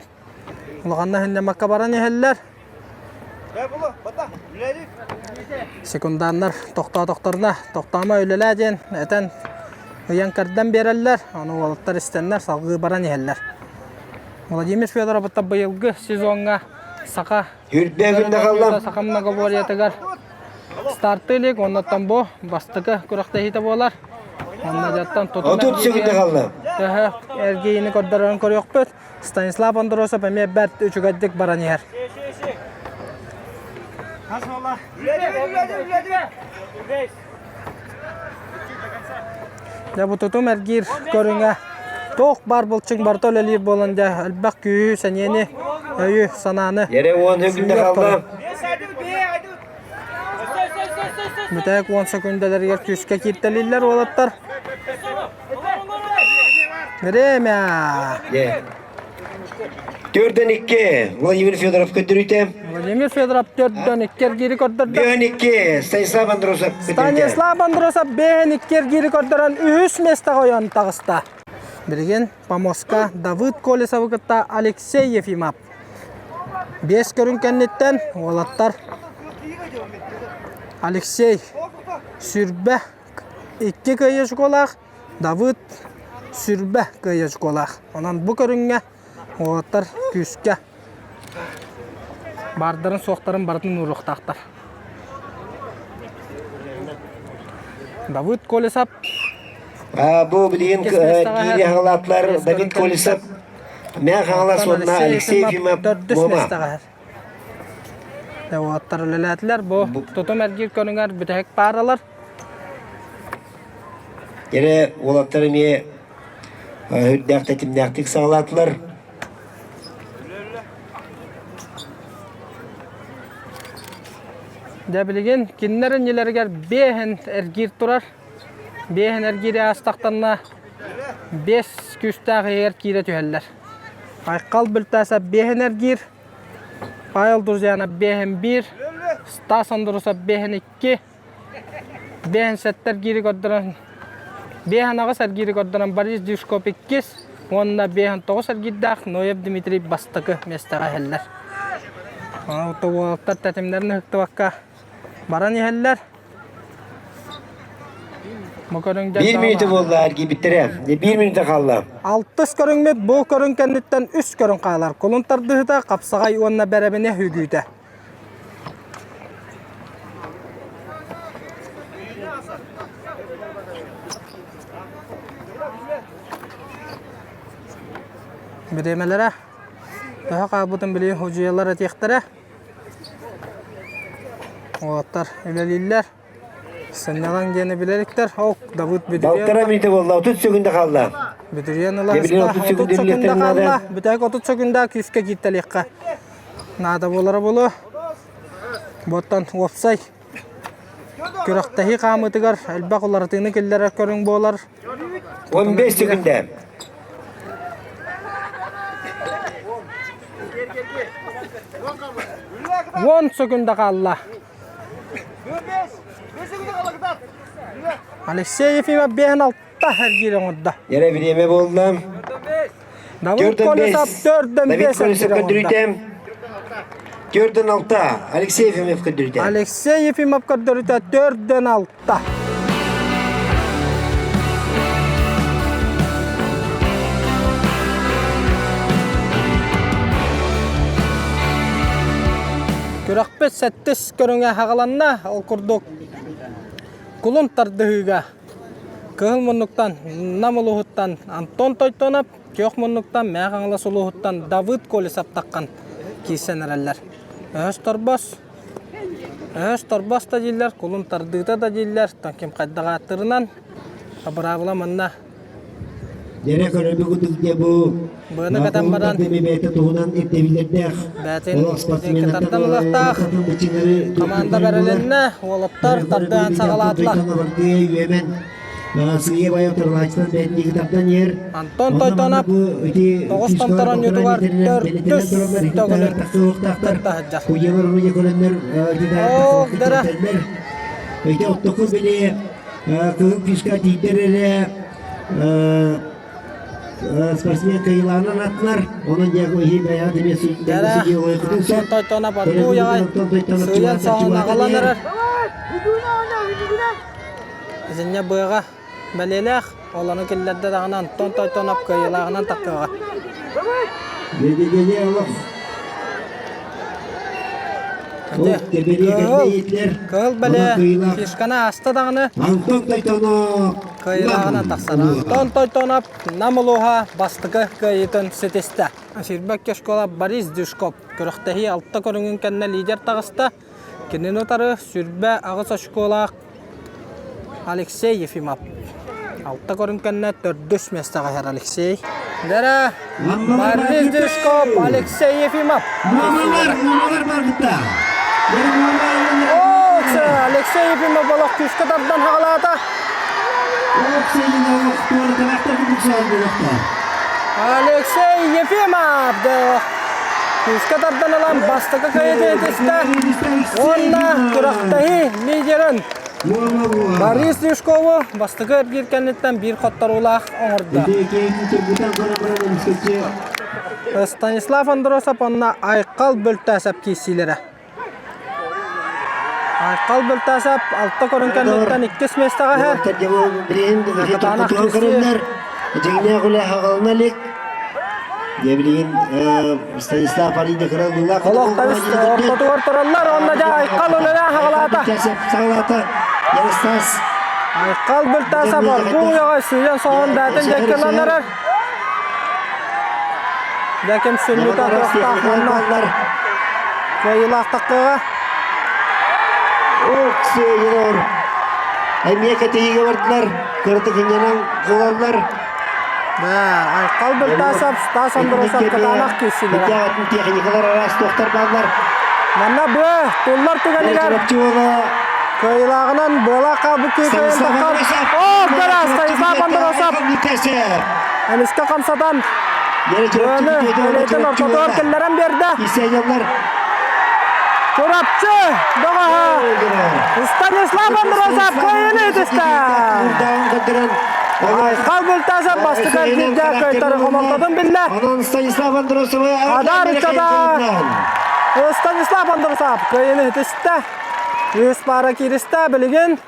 [SPEAKER 1] улаханна хиннэмэккэ баран иһэллэр. Секунданнар тохтоотохторуна тохтоомо үлэлээ диэн этэн ыйан кэрдэн биэрэллэр. Ону уолаттар истэннэр салгыы баран иһэллэр. Владимир Федоров быйылгы сезоҥҥа саха саха многоборьетыгар старты илик, оннуттан бу бастакы күрэхтэһиитэ буолар. Онно дьаттан тутум төһө эргийини көрдөрөрүн көрүөхпүт. Станислав Андросов эмиэ бэрт үчүгэйдик баран иһэр. Дьэ бу тутум эргиир көрүҥэ туох баар былчыҥ барыта үлэлиир буолан дьэ элбэх күүһү, сэниэни, өйү, санааны Бүтэһик уон сөкүүндэлэригэр күүскэ кииртэлииллэр уолаттар. Время!
[SPEAKER 3] Төрдөн икки Владимир Федоров көрдөрүүтэ.
[SPEAKER 1] Владимир Федоров төрдөн икки эргиири көрдөрдө.
[SPEAKER 3] Бэһэн икки Станислав Андросов көрдөрүүтэ.
[SPEAKER 1] Станислав Андросов бэһэн икки эргиири көрдөрөн үһүс миэстэҕэ ойон таҕыста. Билигин помостка Давыд Колесовы кытта Алексей Ефимов. Биэс көрүҥ кэнниттэн уолаттар Алексей Сүрбэ икки кыайыы очколаах, Давыд Сүрбэ кыайыы очколаах. Онон бу көрүҥҥэ уолаттар күүскэ баардарын-суохтарын барытын ууруохтаахтар. Давыд Колесов
[SPEAKER 3] Бу билигин киири хаҥалаатылар Давид Колесов, Мээ Хаҥалас уонна Алексей Ефимов
[SPEAKER 1] Төрдүс
[SPEAKER 3] Муома.
[SPEAKER 1] миэстэҕэ Уолаттар үлэлээтилэр. Бу тутум эргиир көрүҥэр бүтэһик пааралар.
[SPEAKER 3] Эрэ уолаттар эмиэ үрдээх тэтимнээхтик саҕалаатылар.
[SPEAKER 1] Дьэ билигин кинилэр иннилэригэр биэһин эргиир турар. Биэһин эргиири аастахтарына биэс күүстээх иһигэр киирэ түһэллэр. Айхал Бүлтээсэп биэһин эргиир, Павел Друзьянов биэһин биир, Стас Андросов биэһин икки, биэһин сэттэ эргиири көрдөрөн, биэһин аҕыс эргиири көрдөрөн Борис Дюшков иккис уонна биэһин тоҕус эргиирдээх Ноев Дмитрий бастакы миэстэҕэ иһэллэр. Уолаттар тэтимнэрин ыһыктыбакка баран иһэллэр. Бу көрүҥ
[SPEAKER 3] Биир мүнүүтэ буолла эргийбиттэрэ. Биир мүнүүтэ хаалла.
[SPEAKER 1] Алтыс көрүҥмүт бу көрүҥ кэнниттэн үс көрүҥ хаалар. Кулун тардыһыта, хапсаҕай уонна бэрэбинэ үгүүтэ. Бириэмэлэрэ төһө хаалбытын билигин судьуйалар этиэхтэрэ. Уолаттар үлэлииллэр. Сынньалаҥ диэни билэ иликтэр. Ол Давыд бүдүрүйэн
[SPEAKER 3] Балтараа мүнүүтэ буолла, 30 секунда хаалла.
[SPEAKER 1] Бүдүрүйэн ыла
[SPEAKER 3] Дьэ, билигин
[SPEAKER 1] сыста.
[SPEAKER 3] 30 секунда
[SPEAKER 1] 30 секунда
[SPEAKER 3] үлэлиэхтэрин
[SPEAKER 1] хаалла.
[SPEAKER 3] наада.
[SPEAKER 1] Бүтэһик 30 секунда күүскэ кииртэлиэххэ наада буолара буолуо. Буоттан уопсай күрэхтэһии хаамыытыгар элбэх уларытыыны киллэрэр көрүҥ буолар.
[SPEAKER 3] 15 секунда.
[SPEAKER 1] Уон секунда хаалла. Алексей Ефимов биэһин алта эргиир оҥордо.
[SPEAKER 3] Эрэ бириэмэ буолла.
[SPEAKER 1] Давид Колесов төрдөн
[SPEAKER 3] Давид
[SPEAKER 1] бес
[SPEAKER 3] Колесов
[SPEAKER 1] эргиир оҥордо.
[SPEAKER 3] көрдөрүүтэ. Төрдөн алта. Алексей Ефимов көрдөрүүтэ.
[SPEAKER 1] Алексей Ефимов көрдөрүүтэ төрдөн алта. Күрэхпит сэттис көрүҥэ хаҕаланна. Ол курдук кулун тардыһыыга Кыһыл муннуктан Нам улууһуттан Антон Тойтонов, Күөх муннуктан Мээх Хаҥалас улууһуттан Давыд Колесов таххан киирсэн эрэллэр. Өһөс торбос Өһөс торбос да дииллэр, кулун тардыыта да дииллэр, ким хайдах ааттырынан быраабыла манна
[SPEAKER 3] Дьэрэ көрөрбүт курдук дьэ бу
[SPEAKER 1] Быаны кэтэн баран
[SPEAKER 3] бэйэтэ туһунан ирдэбиллэрдээх
[SPEAKER 1] бэйэтин
[SPEAKER 3] олох спортсменнартан
[SPEAKER 1] тардан ылыахтаах. Команда бэрилиннэ, уолаттар тардыһан саҕалаатылар. Антон Тойтонов тоҕус томторон ньутугар төрдүс төгүлүн таһырдьа. Ох, дара.
[SPEAKER 3] Ити оттоку били кыһыл фишка тиийдэр эрэ спортсмен кыайыылааҕынан аттылар. Онон дьэ иһи бэйэҕит эмиэ
[SPEAKER 1] Антон Тойтонов аргуй аҕай сыыйан соһон аҕалан эрэр. Итиннэ быаҕа бэлиэлээх, ол ону киллэрдэ даҕаны Антон Тойтонов кыайыылааҕынан таххыаҕа. Кыһыл бэлиэ фишканы ааста даҕаны
[SPEAKER 3] Антон Тойтонов
[SPEAKER 1] кыайыылааҕынан тахсар. Антон Тойтонов Нам улууһа бастакы кыайыытын ситистэ. Сирбэккэ школа Борис Дюшков күрэхтэһии алта көрүҥүн кэннэ лидер таҕыста. Кинини утары сүрбэ аҕыс очколаах Алексей Ефимов. Алта көрүҥ кэннэ төрдүс миэстэҕэ иһэр Алексей. Дэрэ Борис Дюшков, Алексей Ефимов. Алексей Ефимов олох күүскэ тардан хаҕалаата. Алексей Ефимов күүскэ тардан ылан бастакы кыайыытын итистэ уонна күрэхтэһии лидерин Борис Юшкову бастакы эргиир кэнниттэн биир хотторуулаах оҥордо. Станислав Андросов уонна Айхал Бөлтөөсөп киирсиилэрэ. Айхал Бөлтөөсөп алта көрүҥ кэнниттэн иккис миэстэҕэ иһэр. Кытаанах киирсии.
[SPEAKER 3] Дьиҥнээх үлэ хаҕалана илик. Дьэ билигин Станислав Арина кыралыылаах
[SPEAKER 1] Олохтон ортотугар тураллар уонна дьэ Айхал үлэлээн хаҕалаата.
[SPEAKER 3] Саҕалаата. Ярыстас.
[SPEAKER 1] Айхал Бөлтөөсөп оргууй аҕай сыыйан-соһон бээтин диэки ылан эрэр. Дьэ ким сүнньүтэ туохтаах манна кыайыылаах таххыаҕа.
[SPEAKER 3] Ох, сыайылар. Эмиэ кэтиһиигэ бардылар, кыратык инньэнэн булаллар.
[SPEAKER 1] Айхал Быртасов, Стас Андросов кытаанах киирсилэрэ.
[SPEAKER 3] Атын техникалар араас туохтар бааллар.
[SPEAKER 1] Манна быа туллар түгэнигэр кыайыылааҕынан быалаах хаалбыт киһи кыайан таххар. О, кыра Станислав Андросов эмискэ хамсатан быаны бэлиэтин ортотугар киллэрэн биэрдэ. Чурапчы бөҕөһө Станислав Андросов кыайыыны итистэ. Айхал Бултасов бастакы эргииргэ кыайтары хомолтотун биллэ.
[SPEAKER 3] Станислав Андросовы
[SPEAKER 1] Адар ыччата Станислав Андросов кыайыыны итистэ. Үс пара кииристэ билигин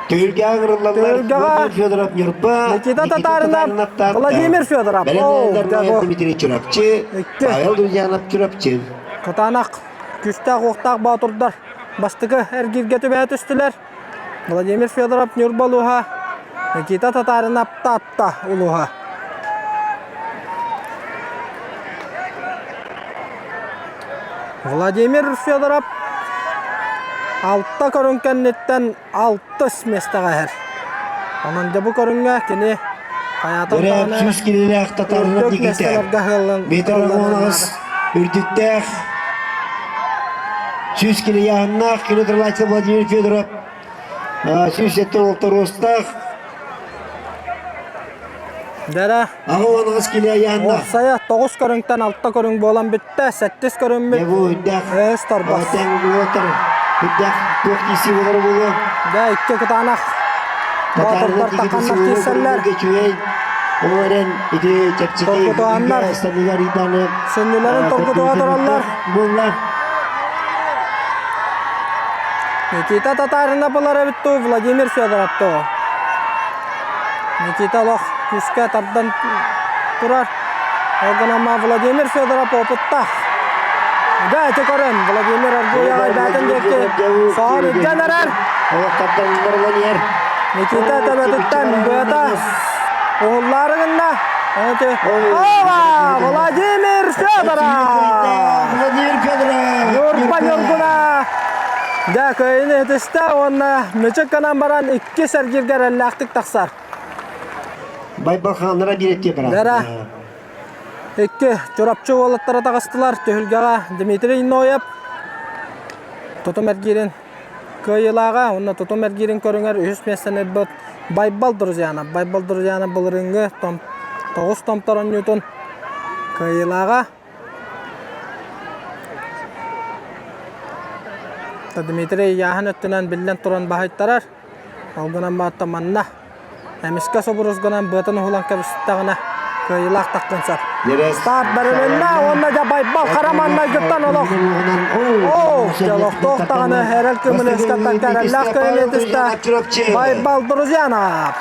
[SPEAKER 3] Түһүлгэҕэ ыҥырыллаллар
[SPEAKER 1] Түһүлгэҕэ
[SPEAKER 3] Федоров Ньурба,
[SPEAKER 1] Никита Татаринов, Владимир Федоров.
[SPEAKER 3] Бэлэмнэнэллэр Дмитрий Чурапчы, Павел Друзьянов Чурапчы.
[SPEAKER 1] Кытаанах күүстээх-уохтаах боотурдар бастакы эргииргэ түбэһэ түстүлэр. Владимир Федоров Ньурба улууһа, Никита Татаринов Таатта улууһа. Владимир Федоров алта көрүҥ кэнниттэн алтыс миэстэҕэ иһэр. Онон дьэ бу көрүҥҥэ кини хайаатар даҕаны
[SPEAKER 3] сүүс килэлээх татаарынап
[SPEAKER 1] үрдүк
[SPEAKER 3] Никита
[SPEAKER 1] миэстэлэргэ ыһыллан
[SPEAKER 3] метр оҕоноҕос үрдүктээх сүүс килийааннаах килотрлаччы Владимир Федоров 176 руостаах
[SPEAKER 1] Дэрэ
[SPEAKER 3] 88 кило айааннаах.
[SPEAKER 1] Уопсайа 9 көрүҥтэн 6 көрүҥ буолан бүттэ. Сэттис көрүҥмүт
[SPEAKER 3] Дьэ бу үрдээх
[SPEAKER 1] Өс торбос.
[SPEAKER 3] тэҥ уолаттар үрдээх туох киирсии буолар буолуо.
[SPEAKER 1] Дэ икки кытаанах боотурдар тахханнар киирсэллэр.
[SPEAKER 3] Үчүгэй ол эрэн ити чэпчэки
[SPEAKER 1] Торгутуһаннар.
[SPEAKER 3] станыгар ыйдааны
[SPEAKER 1] Сүнньүлэрин торгутуһа тураллар.
[SPEAKER 3] буолла.
[SPEAKER 1] Никита Татаринов ылар эбит дуу, Владимир Федоров дуу. Никита олох күүскэ тардан турар. Ол гынан Владимир Федоров опыттаах. Дьэ, ити көрөн, Владимир Аргуяҕа бээтин диэки соһон илдьэн эрэр.
[SPEAKER 3] Олох тардан ылан иһэр.
[SPEAKER 1] Никита төбөтүттэн быата уһуллаары гынна. Ова! Владимир Федоров!
[SPEAKER 3] Владимир Федоров!
[SPEAKER 1] Ньурба Ньургуна! Дьэ, кыайыыны итистэ уонна мүчүк гынан баран иккис эргииргэ эрэллээхтик тахсар.
[SPEAKER 3] Байбалхааннара биэрэттиэ баран.
[SPEAKER 1] Дара. Икки Чурапчы уолаттара таҕыстылар. Түһүлгэҕэ Дмитрий Ноев тутум эргиирин кыайыылааҕа уонна тутум эргиирин көрүҥэр үһүс миэстэни ылбыт Байбал Друзьянов. Байбал Друзьянов былырыыҥҥы тоҕус томтор оонньуутун кыайыылааҕа. Дмитрий Яһын өттүнэн биллэн туран баһыйтарар. Ол гынан баран манна Эмискэ собурус гынан быатын уһулан кэбистэҕинэ кыайыылаах таххан сөп. Старт бэрилиннэ уонна дьэ Байбал хара маннайгыттан олох Оо, дьэ олохтоох даҕаны эрэл кымылескаттан кэрэллээх кыайыыны түстэ Байбал Друзьянов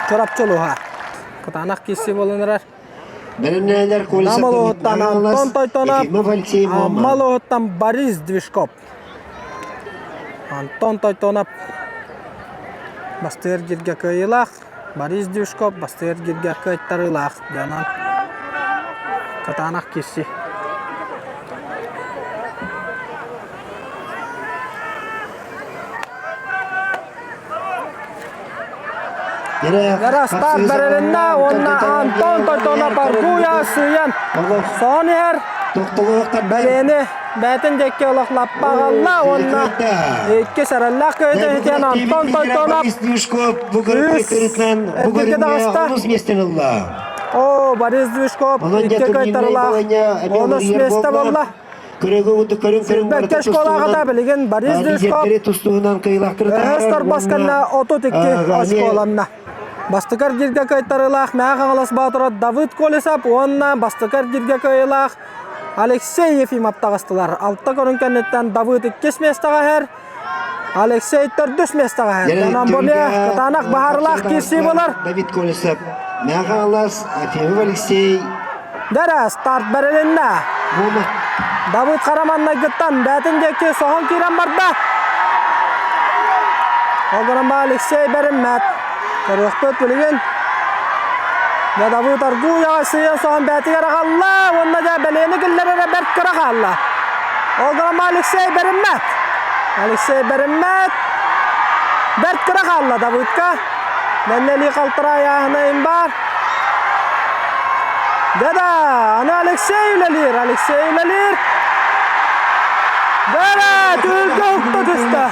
[SPEAKER 1] Чурапчы улууһа. Кытаанах киирсии буолан эрэр. Нам улууһуттан Антон Тойтонов, Амма улууһуттан Борис Движков. Антон Тойтонов бастыыр дьиргэ кыайыылаах, Борис Дюшков бастыыр дьиргэ кыайтарыылаах дьонон кытаанах киирсии. Ярастар бэрилиннэ уонна Антон Тойтонов аргуйа сыыйан соһон иһэр. Бэлиэни бэйэтин диэки олох лаппа аҕалла уонна иккис эрэллээх көйөтө иһитиэн Антон Тойтонов үс эргиргэ таҕыста. О, Борис Движков икки кыайтарылаах онус миэстэ буолла. Сүүрбэккэ школаҕа билигин Борис Движков
[SPEAKER 3] тустуунан кыйылахтыры
[SPEAKER 1] Өһөс торбос кэннэ 32 очколанна. Бастакы эргииргэ кыайтарыылаах Мэҥэ Хаҥалас Боотура Давыд Колесов уонна бастакы эргииргэ кыайыылаах Алексей Ефимов таҕыстылар. Алта көрүҥ кэнниттэн Давыд иккис миэстэҕэ иһэр, Алексей төрдүс миэстэҕэ иһэр. Онон бу эмиэ кытаанах баһаарылаах киирсии буолар.
[SPEAKER 3] Давид Колесов, Мэҥэ Хаҥалас, Ефимов Алексей.
[SPEAKER 1] Дэрэ, старт бэрилиннэ. Давыд Хараманнайгыттан бээтин диэки соһон киирэн барда. Ол гынан Алексей бэриммэт. Көрүөхпүт билигин. Дьэ Давыд аргууй сыйан соһон бээтигэр аҕалла уонна дьэ бэлиэни киллэрэрэ бэрт кыра хаалла. Ол гынан Алексей бэриммэт. Алексей бэриммэт. Бэрт кыра хаалла Давыдка. Мэннэли халтарайааһынайым баар. Да-да, аны Алексей үлэлиир, Алексей үлэлиир. Да-да, түһүлгэ уһукта түстэ.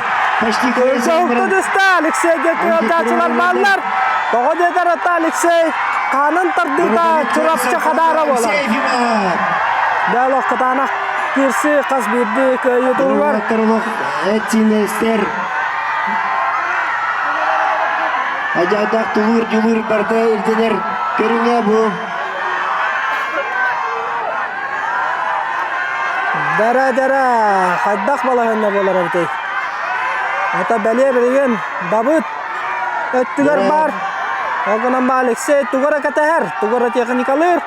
[SPEAKER 1] Түһүлгэ уһукта түстэ, Алексейгэ кыалдааччылар бааллар. Тоҕо диэтэр ата Алексей хаанын тардыыта Чурапчы Хадаара буолар. Дьэ, олох кытаанах киирсии хас биирдии кыайыы туһугар.
[SPEAKER 3] Этинестер Адьаадах тулуур дьулуур барыта ирдэнэр көрүҥэ бу.
[SPEAKER 1] Дэрэ-дэрэ, хайдах балаһыанньа буолар эбитий? Ата бэлиэ билигин Дабыт өттүгэр баар. Ол гынан ба Алексей тугу эрэ кэтэһэр, тугу эрэ техникалыыр.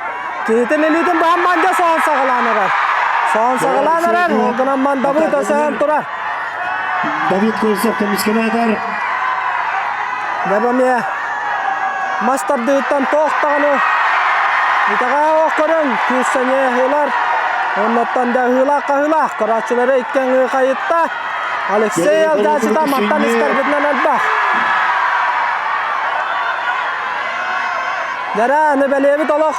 [SPEAKER 1] Киһитин илиитин быһан мандьа соһон саҕалаан эрэр. Соһон саҕалаан эрэр, ол гынан ман Давыд өсөһөн турар.
[SPEAKER 3] Давид Колесов көмүскэнээтэр.
[SPEAKER 1] Дабамия мас тардыыттан туох даҕаны итэҕэһэ ох көрөн күүс-сэниэ ыһыылар. Оннуттан да ыһыылаах-хаһыылаах көрөөччүлэри икки аҥыы хайытта. Алексей Алдачыта мантан истэрбитинэн элбэх. Дьэрэ, аны бэлиэбит олох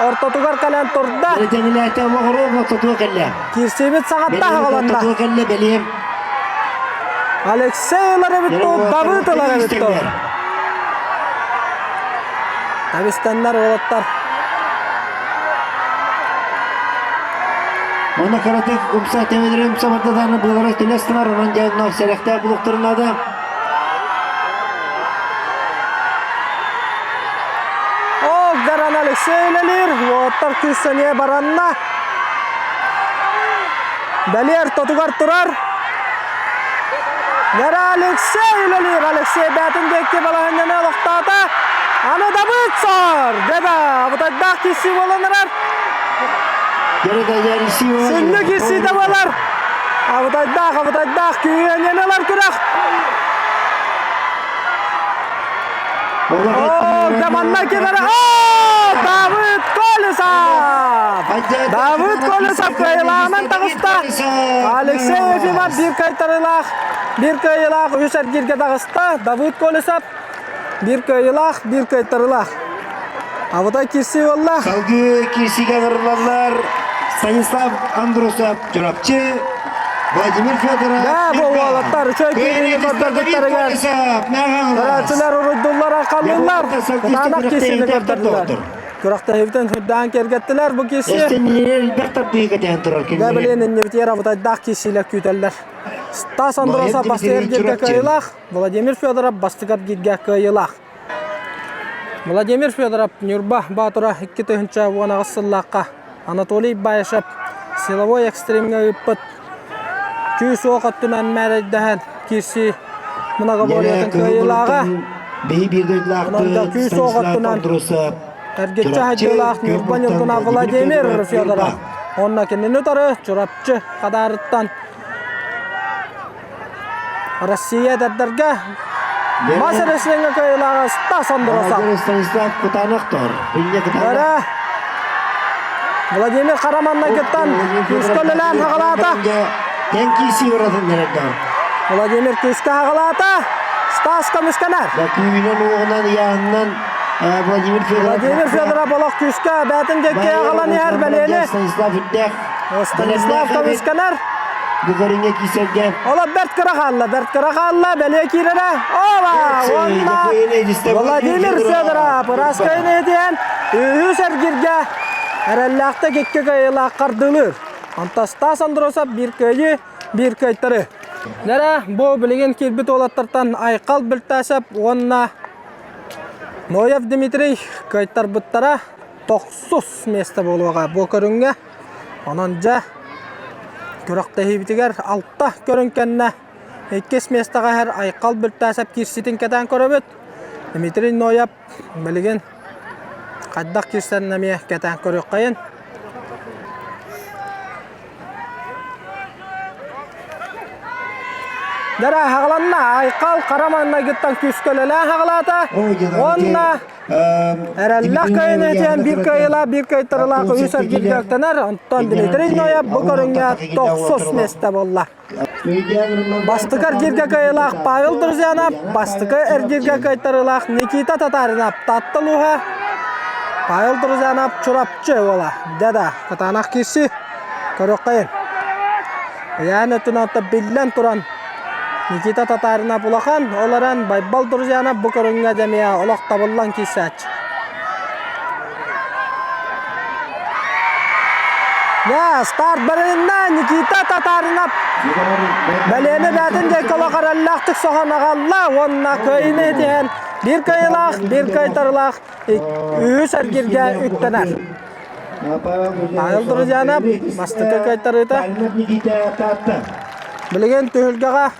[SPEAKER 1] ортотугар кэлэн турда.
[SPEAKER 3] Дьэнилээтэ олоҕоруох ортотугар кэллэ.
[SPEAKER 1] Киирсиибит саҕатта аҕаланна.
[SPEAKER 3] Ортотугар кэллэ бэлиэм.
[SPEAKER 1] Алексей ылар эбит дуу, Давыд ылар эбит дуу. Табистеннэр уолаттар.
[SPEAKER 3] Оны кыратык умса төбөлөрү умса бардатааны быалара төлөс тынар, онон дьэ сэрэхтээх булуктарын наада.
[SPEAKER 1] Ол Гаран Алексей үлэлиир, уолаттар күүс сэниэ баранна. Бэлиэр тотугар турар. Гара Алексей үлэлиир, Алексей бээтин диэки балаһынньаны олохтоото. Аны Давыд сор! Дьэбэ, абытайдаах киирсии буолан эрэр. Сүнньү киирсиитэ буолар. Абытайдаах, абытайдаах күүһүөнньэни ылар күрэх. О, команда кидара. О, Давыд Колесов! Давыд Колесов кыайылааҕынан таҕыста. Алексей Ефимов биир кайтарыылаах, биир кыайыылаах үс эргииргэ таҕыста. Давыд Колесов биир кыайыылаах, биир кыайтарыылаах. Абытай киирсии буолла.
[SPEAKER 3] Салгыы киирсиигэ ыҥырыллаллар Станислав Андросов Чурапчы, Владимир Федоров
[SPEAKER 1] Да, бу уолаттар үчүгэй киириини көрдөрбүттэригэр көрөөччүлэр уруйдуллар архалыыллар. Кытаанах киирсиини көрдөрдүлэр. Күрэхтэһиибитин үрдээн киэргэттилэр бу киирсии. Дэ билин иннибитигэр абытайдаах киирсиилэр күүтэллэр. Стас Андросов бастыыр эргииргэ кыайыылаах, Владимир Федоров бастакы эргииргэ кыайыылаах. Владимир Федоров Ньурба Боотура 2018 сыллаахха Анатолий Баишев силовой экстримҥэ ыыппыт күүс-уох өттүнэн мээрэйдэһэн киирсии многоборьетын кыайыылааҕа. Онон да күүс-уох өттүнэн эргиччи хайдыылаах Ньурба Ньургуна Владимир Федоров уонна кинини утары Чурапчы Хадаарыттан Россия эдэрдэргэ мас рестлиҥҥэ кыайыылааҕа Стас Андросов.
[SPEAKER 3] Станислав Кутанахтор.
[SPEAKER 1] Эрэ Владимир Хараманнайгыттан күүскэ үлэлээн хаҕалаата.
[SPEAKER 3] Тэн киирсии баратын эрэрдэр.
[SPEAKER 1] Владимир күүскэ хаҕалаата. Стас көмүскэнэр.
[SPEAKER 3] Күүһүнэн уоҕунан ыйааһынынан Владимир Федоров.
[SPEAKER 1] Владимир Федоров олох күүскэ бээтин диэки аҕалан иһэр бэлиэни.
[SPEAKER 3] Станислав Үрдээх.
[SPEAKER 1] Станислав көмүскэнэр.
[SPEAKER 3] Бугариҥҥа киирсэргэ.
[SPEAKER 1] Ола бэрт кыра хаалла, бэрт кыра хаалла, бэлиэ киирэрэ. Оба! Уонна Владимир Федоров ыраас кыайыыны этиэн үһүс эргиргэ эрэллээхтик икки кыайыылаах хардыылыыр. Онтон Стас Андросов биир кыайыы, биир кыайтары. Дьэрэ, бу билигин киирбит уолаттартан Айхал Бөлтөөсөп уонна. Ноев Дмитрий кыайтарбыттара тохсус миэстэ буолуоҕа бу көрүҥҥэ. Онон дьэ күрэхтэһиибитигэр алта көрүҥ кэннэ иккис миэстэҕэ иһэр Айхал Бүлтээсэп киирсиитин кэтээн көрөбүт. Дмитрий Ноев билигин хайдах киирсэрин эмиэ кэтээн көрүөххэйин. Дара хаҕаланна Айхал хара маҥнайгыттан күүскэ үлэлээн хаҕалаата уонна эрэллээх кыайыыны этиэн биир кыайыылаах биир кыайтарыылаах үс эргииргэ үктэнэр. Онтон Дмитрий Ноев бу көрүҥҥэ тохсус миэстэ буолла. Бастакы эргииргэ кыайыылаах Павел Друзьянов, бастакы эргииргэ кыайтарыылаах Никита Татаринов Таатта улууһа, Павел Друзьянов Чурапчы уола. Дьэ да, кытаанах киирсии. Көрүөххэйин. Ыйаан өттүнэн оттон биллэн туран Никита Татаринов улахан, ол эрэн Байбал Друзьянов бу көрүҥҥэ дьэмиэ олох табыллан киирсээччи. Дьэ, старт барылынна Никита Татаринов бэлиэни бээтин диэки олох эрэллээхтик соһон аҕалла уонна кыайыыны итиһэн биир кыайыылаах, биир кыайтарыылаах үһүс эргиргэ үктэнэр. Павел Друзьянов бастакы кыайтарыыта. Билигин түһүлгэҕэ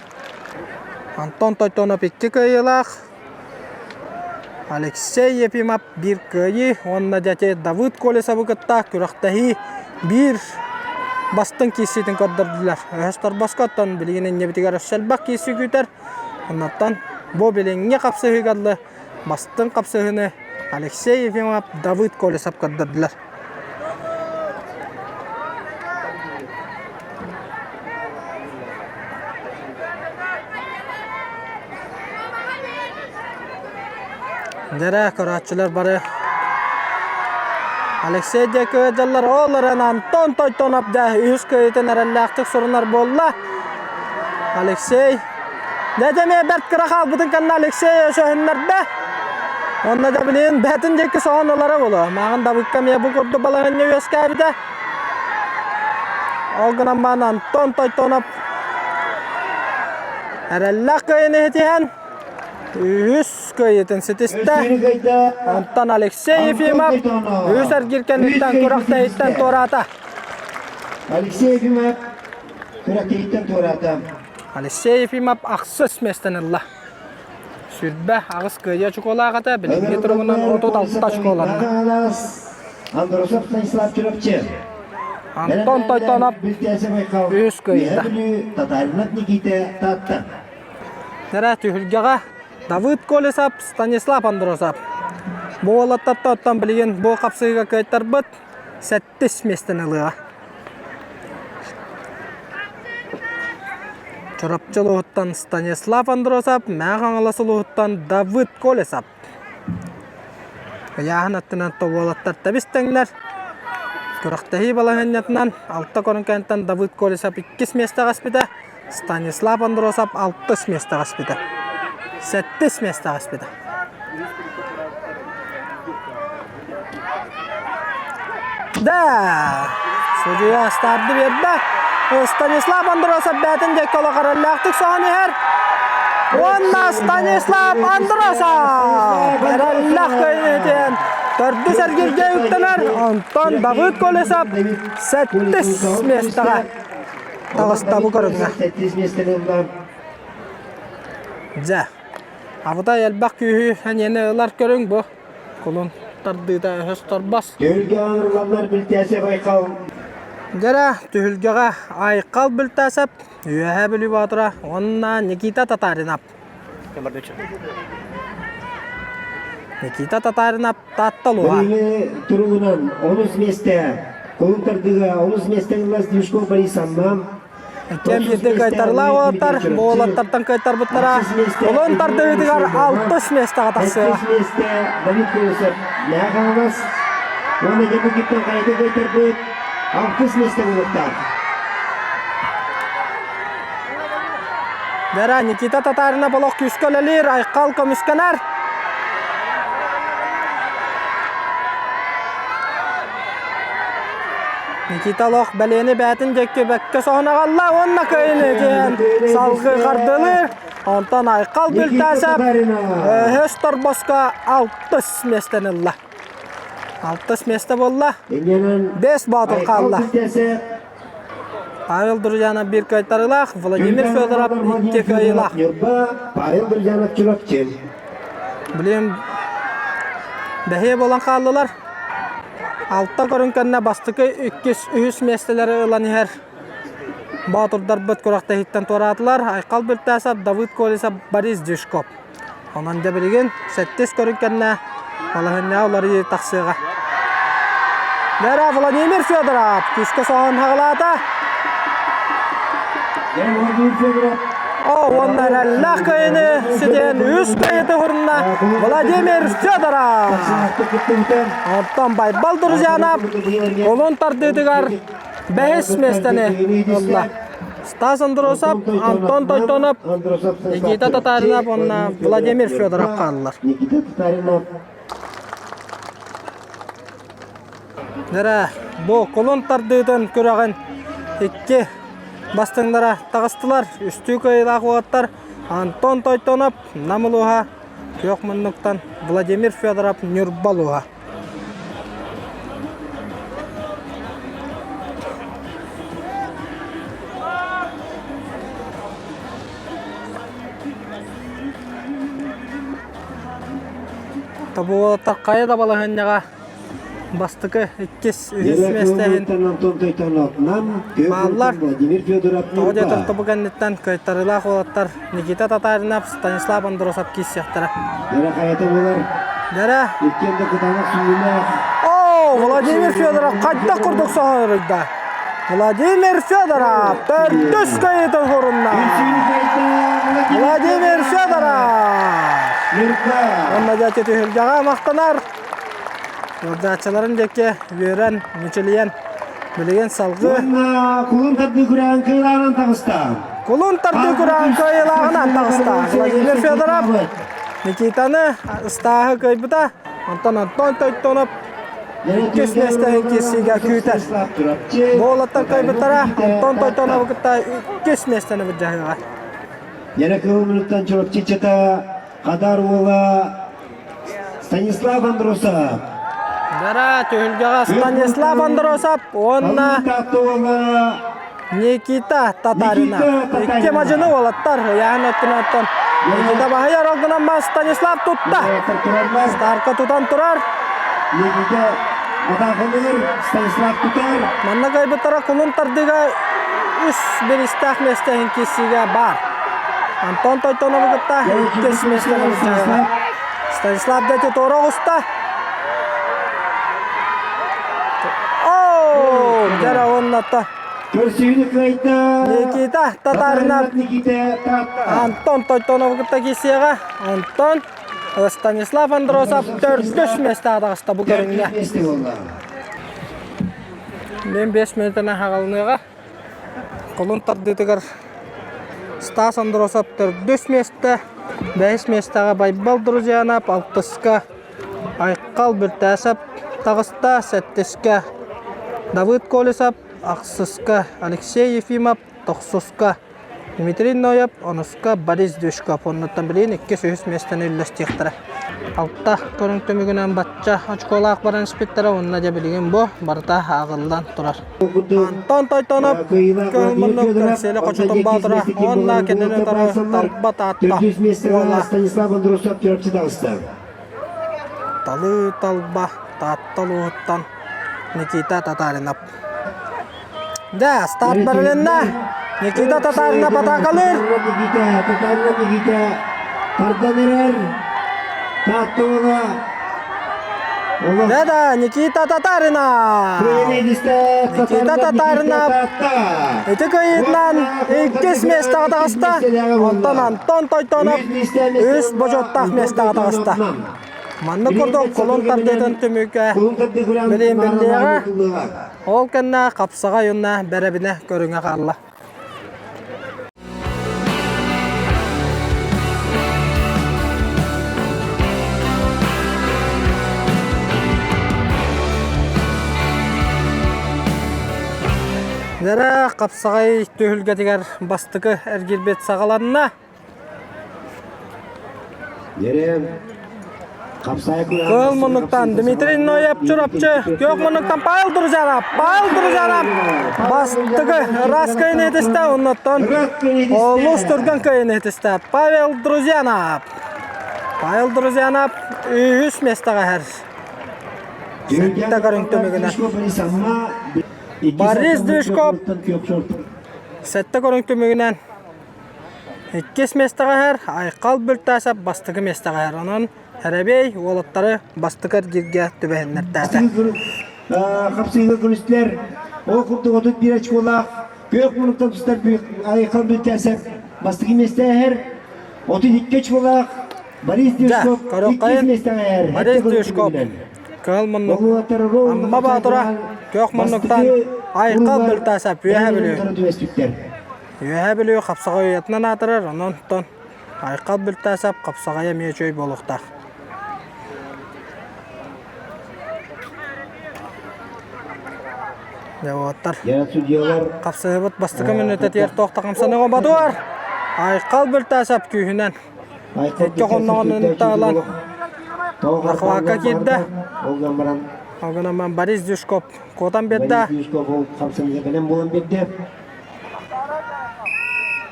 [SPEAKER 1] Антон Тойтонов икки кыайыылаах, Алексей Ефимов биир кыайыы уонна дьэ Давыд Колесовы кытта күрэхтэһии биир бастыҥ киирсиитин көрдөрдүлэр. Өһөс торбоско оттон билигин иннибитигэр өссө элбэх киирсии күүтэр. Оннуттан бу билиҥҥи хапсыһыыга дылы бастыҥ хапсыһыыны Алексей Ефимов, Давыд Колесов көрдөрдүлэр. Дьэрэ, көрөөччүлэр бары Алексей диэки ыалдьаллар. Ол эрэн Антон Тойтонов дьэ үһүс кыайыытын эрэллээхтик сурунар буолла. Алексей Дьэ эмиэ бэрт кыра хаалбытын кэннэ Алексей өсөһүннэрдэ. Онно да билигин бэйэтин диэки соһон ылара буолуо. Мааҕын Давыдка эмиэ бу курдук балаһыанньа үөскээбитэ. Ол гынан баран Антон Тойтонов эрэллээх кыайыыны ситиһэн үһүс кыайыытын ситистэ. Онтон Алексей Ефимов үһүс эргиир кэнниттэн күрэхтэһииттэн туораата.
[SPEAKER 4] Алексей Ефимов күрэхтэһииттэн туораата.
[SPEAKER 1] Алексей Ефимов ахсыс миэстэни ылла. 28 кыайыы очукуолаах этэ, билиҥҥи туругунан 36 очукуоланна.
[SPEAKER 4] Андросов Станислав Чурапчы.
[SPEAKER 1] Антон Тойтонов үһүс кыайыыта.
[SPEAKER 4] Татаринов Никита Таатта.
[SPEAKER 1] Тэрэ түһүлгэҕэ Давыд Колесов, Станислав Андросов. Бу уолаттартан оттон билигин бу хапсыһыыга кыайтарбыт сэттис миэстэни ылыаҕа. Чурапчы улууһуттан Станислав Андросов, Мэҥэ Хаҥалас улууһуттан Давыд Колесов. Ыйааһын аттынан уолаттар тэбис тэҥнэр. Күрэхтэһии балаһыанньатынан алта көрүҥкэнтэн Давыд Колесов иккис миэстэҕэ испитэ, Станислав Андросов алтыс миэстэҕэ испитэ. Сэттис миэстэҕэ испитэ. Да! Судьуйа старды биэрдэ. Станислав Андросов бээтин диэки олох эрэллээхтик соһон иһэр. Уонна Станислав Андросов эрэллээх кыайыытын төрдүс эргиргэ үктэнэр. Онтон Давыд Колесов сэттис миэстэҕэ таҕыста бу көрүҥҥэ.
[SPEAKER 4] Сэттис миэстэни ылла.
[SPEAKER 1] Дьэ, абытай элбэх күүһү эниэни ылар көрүҥ бу. Кулун тардыыта өһөс торбос.
[SPEAKER 4] Түһүлгэ ыҥырылланнар Бүлтээсэп Айхал.
[SPEAKER 1] Дьэрэ, түһүлгэҕэ Айхал Бүлтээсэп, Үөһээ Бүлүү Боотура уонна Никита Татаринов. Никита Татаринов Таатта улууһа.
[SPEAKER 4] Билиҥҥи туругунан онус миэстэ кулун тардыыга онус миэстэ ылла Сдвижков Борис Анна.
[SPEAKER 1] Иккиэн биирдэ кыайтарылаах уолаттар, бу уолаттартан кыайтарбыттара Кулун тардыытыгар алтыс миэстэҕэ тахсыа.
[SPEAKER 4] Алтыс миэстэ Давид Колосов Мэҥэ Хаҥалас уонна Дьабыкиттан хайата кыайтарбыт алтыс миэстэ буолуохтаах.
[SPEAKER 1] Вера Никита Татаринов олох күүскэ үлэлиир, Айхал көмүскэнэр. Никита олох бэлиэни бээтин диэки бэккэ соһон аҕалла уонна кыайыыны диэн салгыы хардыылыыр. Онтон Айхал
[SPEAKER 4] Никита
[SPEAKER 1] Бүлтээсэп
[SPEAKER 4] Татаринов.
[SPEAKER 1] Өһөс Торбоско алтыс миэстэни ылла. Алтыс миэстэ буолла.
[SPEAKER 4] Инньэнэн
[SPEAKER 1] Бэс боотур
[SPEAKER 4] Айхал
[SPEAKER 1] хаалла.
[SPEAKER 4] Бүлтээсэп
[SPEAKER 1] Павел Друзьянов биир кыайтарыылаах, Владимир
[SPEAKER 4] Күндэн
[SPEAKER 1] Федоров
[SPEAKER 4] Владимир
[SPEAKER 1] икки
[SPEAKER 4] Федоров
[SPEAKER 1] кыайыылаах.
[SPEAKER 4] Ньурба, Павел Друзьянов Чурапчы.
[SPEAKER 1] Билим бэһиэ буолан хааллылар. Алта көрүҥ кэннэ бастакы, иккис, үһүс миэстэлэри ылан иһэр Боотурдарбыт күрэхтэһииттэн туораатылар. Айхал Биртасов, Давыд Колесов, Борис Дюшков. Онон дьэ билигин сэттис көрүҥ кэннэ балаһыанньаҕа уларыйыы тахсыаҕа. Лера Владимир Федоров күүскэ соһон хаҕылаата.
[SPEAKER 4] Владимир Федоров
[SPEAKER 1] О, уонна эрэллээх кыайыыны ситиһэн үс кыайыыты хурунна Владимир Федоров. Оттон Байбал Друзьянов кулун тардыытыгар Бэһис миэстэни ылла. Стас Андросов, Антон Тойтонов, Никита Татаринов уонна Владимир Федоров хааллар.
[SPEAKER 4] Никита Татаринов.
[SPEAKER 1] Дэрэ, бу кулун тардыытын күрэҕин икки бастыҥнара таҕыстылар. Үстүү кыайыылаах уолаттар Антон Тойтонов, Нам улууһа, Күөх муннуктан Владимир Федоров, Ньурба улууһа. Тобуолаттар хайа да балаһыанньаҕа бастакы, иккис, үһүс миэстэһин
[SPEAKER 4] Антон Тойтонов Нам,
[SPEAKER 1] бааллар.
[SPEAKER 4] Владимир Федоров
[SPEAKER 1] Тоҕо диэтэр тобу кэнниттэн кыайтарыылаах уолаттар Никита Татаринов, Станислав Андросов киирсиэхтэрэ.
[SPEAKER 4] Дэрэ хайата буолар.
[SPEAKER 1] Дэрэ.
[SPEAKER 4] Иккиэн да кытаанах сүнньүлээх.
[SPEAKER 1] О, Владимир Федоров хайдах курдук соһоруйда. Владимир Федоров төрдүс кыайыытын хорунна. Владимир Федоров. Онно дьэ түһүлгэҕэ махтанар. Ыалдьааччыларын диэки үөрэн, мичилийэн Билигин салгыы
[SPEAKER 4] Уонна кулун тардыы күрэҕин кыайыылааҕынан таҕыста.
[SPEAKER 1] Кулун тардыы күрэҕин кыайыылааҕынан таҕыста. Владимир Федоров Никитаны ыстааһы кыайбыта. Онтон Антон Тойтонов иккис миэстэһин киирсиигэ күүтэр. Бу уолаттар кыайбыттара Антон Тойтонову кытта иккис миэстэни былдьаһыаҕа.
[SPEAKER 4] Яра кыыл минуттан Чурапчычата Хадар уола Станислав Андросов.
[SPEAKER 1] Дара түһүлгэҕэ Станислав Андросов уонна Никита Татарина. Икки мадьыны уолаттар ыйаан өттүнэн Никита баһыйар ол гынан Станислав тутта. Старка тутан турар.
[SPEAKER 4] Никита атаакалыыр, Станислав тутар.
[SPEAKER 1] Манна кайбыттара кулун тардыга үс биристээх миэстэһин киирсиигэ баар. Антон Тойтонову кытта иккис миэстэни былдьаһыаҕа. Станислав Дэтти туора оҕуста. Оо, дьэ уонна
[SPEAKER 4] Көрсүүнү кыайда.
[SPEAKER 1] Никита Татаринов
[SPEAKER 4] Никита Татаринов.
[SPEAKER 1] Антон Тойтонову кытта киирсиэҕэ. Антон Станислав Андросов төрдүс миэстэҕэ таҕыста бу көрүҥҥэ.
[SPEAKER 4] Миэстэ буолла.
[SPEAKER 1] Мен 5 мүнүүтэнэн хаҕалыныаҕа. Кулун тардыытыгар Стас Андросов төрдүс миэстэ, бэһис миэстэҕэ Байбал Друзьянов, алтыска Айхал Бүртээсэп таҕыста, сэттискэ Давыд Колесов, ахсыска Алексей Ефимов, тохсуска Дмитрий Ноев, онуска Борис Дюшков оннуттан билигин иккис үһүс миэстэни үллэстиэхтэрэ. Алта көрүҥ түмүгүнэн бачча очколаах баран испиттэрэ уонна дьэ билигин бу барыта ааҕыллан турар. Антон Тойтонов көҥүл Кэнсиэли хочотун баатыра уонна кинини утары талба Таатта уола
[SPEAKER 4] Станислав Андросов Чурапчы таҕыста.
[SPEAKER 1] Талыы талба Таатта улууһуттан Никита Татаринов. Да, старт барылынна. Никита Татаринов атаакалыыр.
[SPEAKER 4] Никита, Татаринов Никита тардан эрэр. Таатта уола
[SPEAKER 1] Да, да, Никита Татаринов. Никита Татаринов. Ити кыйыытынан иккис миэстэҕэ таҕыста. Онтон Антон Тойтонов үс бочуоттаах миэстэҕэ таҕыста. Маннык курдук кулун тардыытын түмүгэ билин биллиэҕэ. Ол кэннэ хапсаҕай уонна бэрэбинэ көрүҥэ хаалла. Дэрэ хапсаҕай түһүлгэтигэр бастакы эргирбит саҕаланна. Кыыл муннуктан Дмитрий Ноев Чурапчы, күөх муннуктан Павел Друзьянов, Павел Друзьянов бастакы раз кыайын этистэ, оннуттан олус түргэн кыайын этистэ. Павел Друзьянов. Павел Друзьянов үһүс миэстэҕэ иһэр. Сэттэ көрүҥ түмүгүнэн. Борис Движков сэттэ көрүҥ түмүгүнэн Иккис миэстэҕэ иһэр Айхал Бүлтээсэп бастакы миэстэҕэ иһэр. Онон Эрэбиэй уолаттары бастакы эргииргэ түбэһиннэртээтэ.
[SPEAKER 4] Хапсыыга көрүстүлэр. Ол курдук 31 очколаах күөх муннуктан тустар Айхал Бүлтээсэп бастакы миэстэҕэ иһэр. 32 очколаах Борис Дюшков иккис миэстэҕэ иһэр.
[SPEAKER 1] Борис Дюшков кыһыл муннук Амма Баатыра күөх муннуктан Айхал Бүлтээсэп үөһэ Бүлүү. Үөһээ Бүлүү хапсаҕайатынан аатырар, онон оттон Айхал Бүлтээсэп хапсаҕайа эмиэ үчүгэй буолуохтаах. Дьэ уолаттар, хапсыһыбыт бастакы мүнүүтэтигэр туох да хамсаныга батуар. Айхал Бүлтээсэп күүһүнэн икки хонноҕун ылан Нахвака киирдэ. Ол гынан Борис Дюшков куотан биэрдэ.
[SPEAKER 4] Борис Дюшков ол хамсаныыга бэлэм буолан биэрдэ.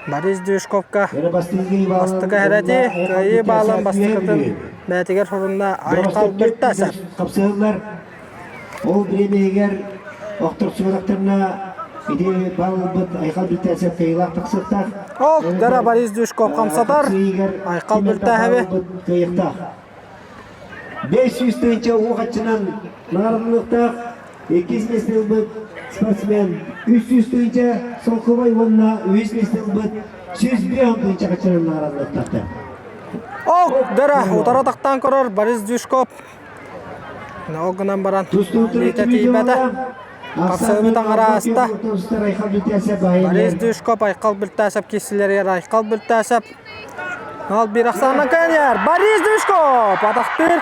[SPEAKER 1] Борис Движковка бастакы эрэти кыайыы баалын бастакытын бэйэтигэр сурунна Айхал Бертасов.
[SPEAKER 4] Хапсыһыллар ол бириэмэһигэр охторсубатахтарына ити баал ылбыт Айхал Бертасов кыайыылаах тахсыахтаах.
[SPEAKER 1] Ол дара Борис Движков хамсатар Айхал Бертаһеви.
[SPEAKER 4] Кыайыахтаах. 500 тыһыынча уу хаччынан наҕараадаланыахтаах иккис миэстэ ылбыт спортсмен 300 тыһыынча солкуобай уонна үһүс миэстэ ылбыт 150 тыһыынча хаччынан наҕараадаланыахтаахтар.
[SPEAKER 1] Ок, дара утары тахтаан көрөр Борис Дюшков. Ол гынан баран илиитэ тиийбэтэ. Хапсыһыбыт аҥара ааста. Борис Дюшков Айхал Бүлтээсэп киирсилэригэр Айхал Бүлтээсэп Ал биир ахсаанынан кэньэр. Борис Движков атахтыыр.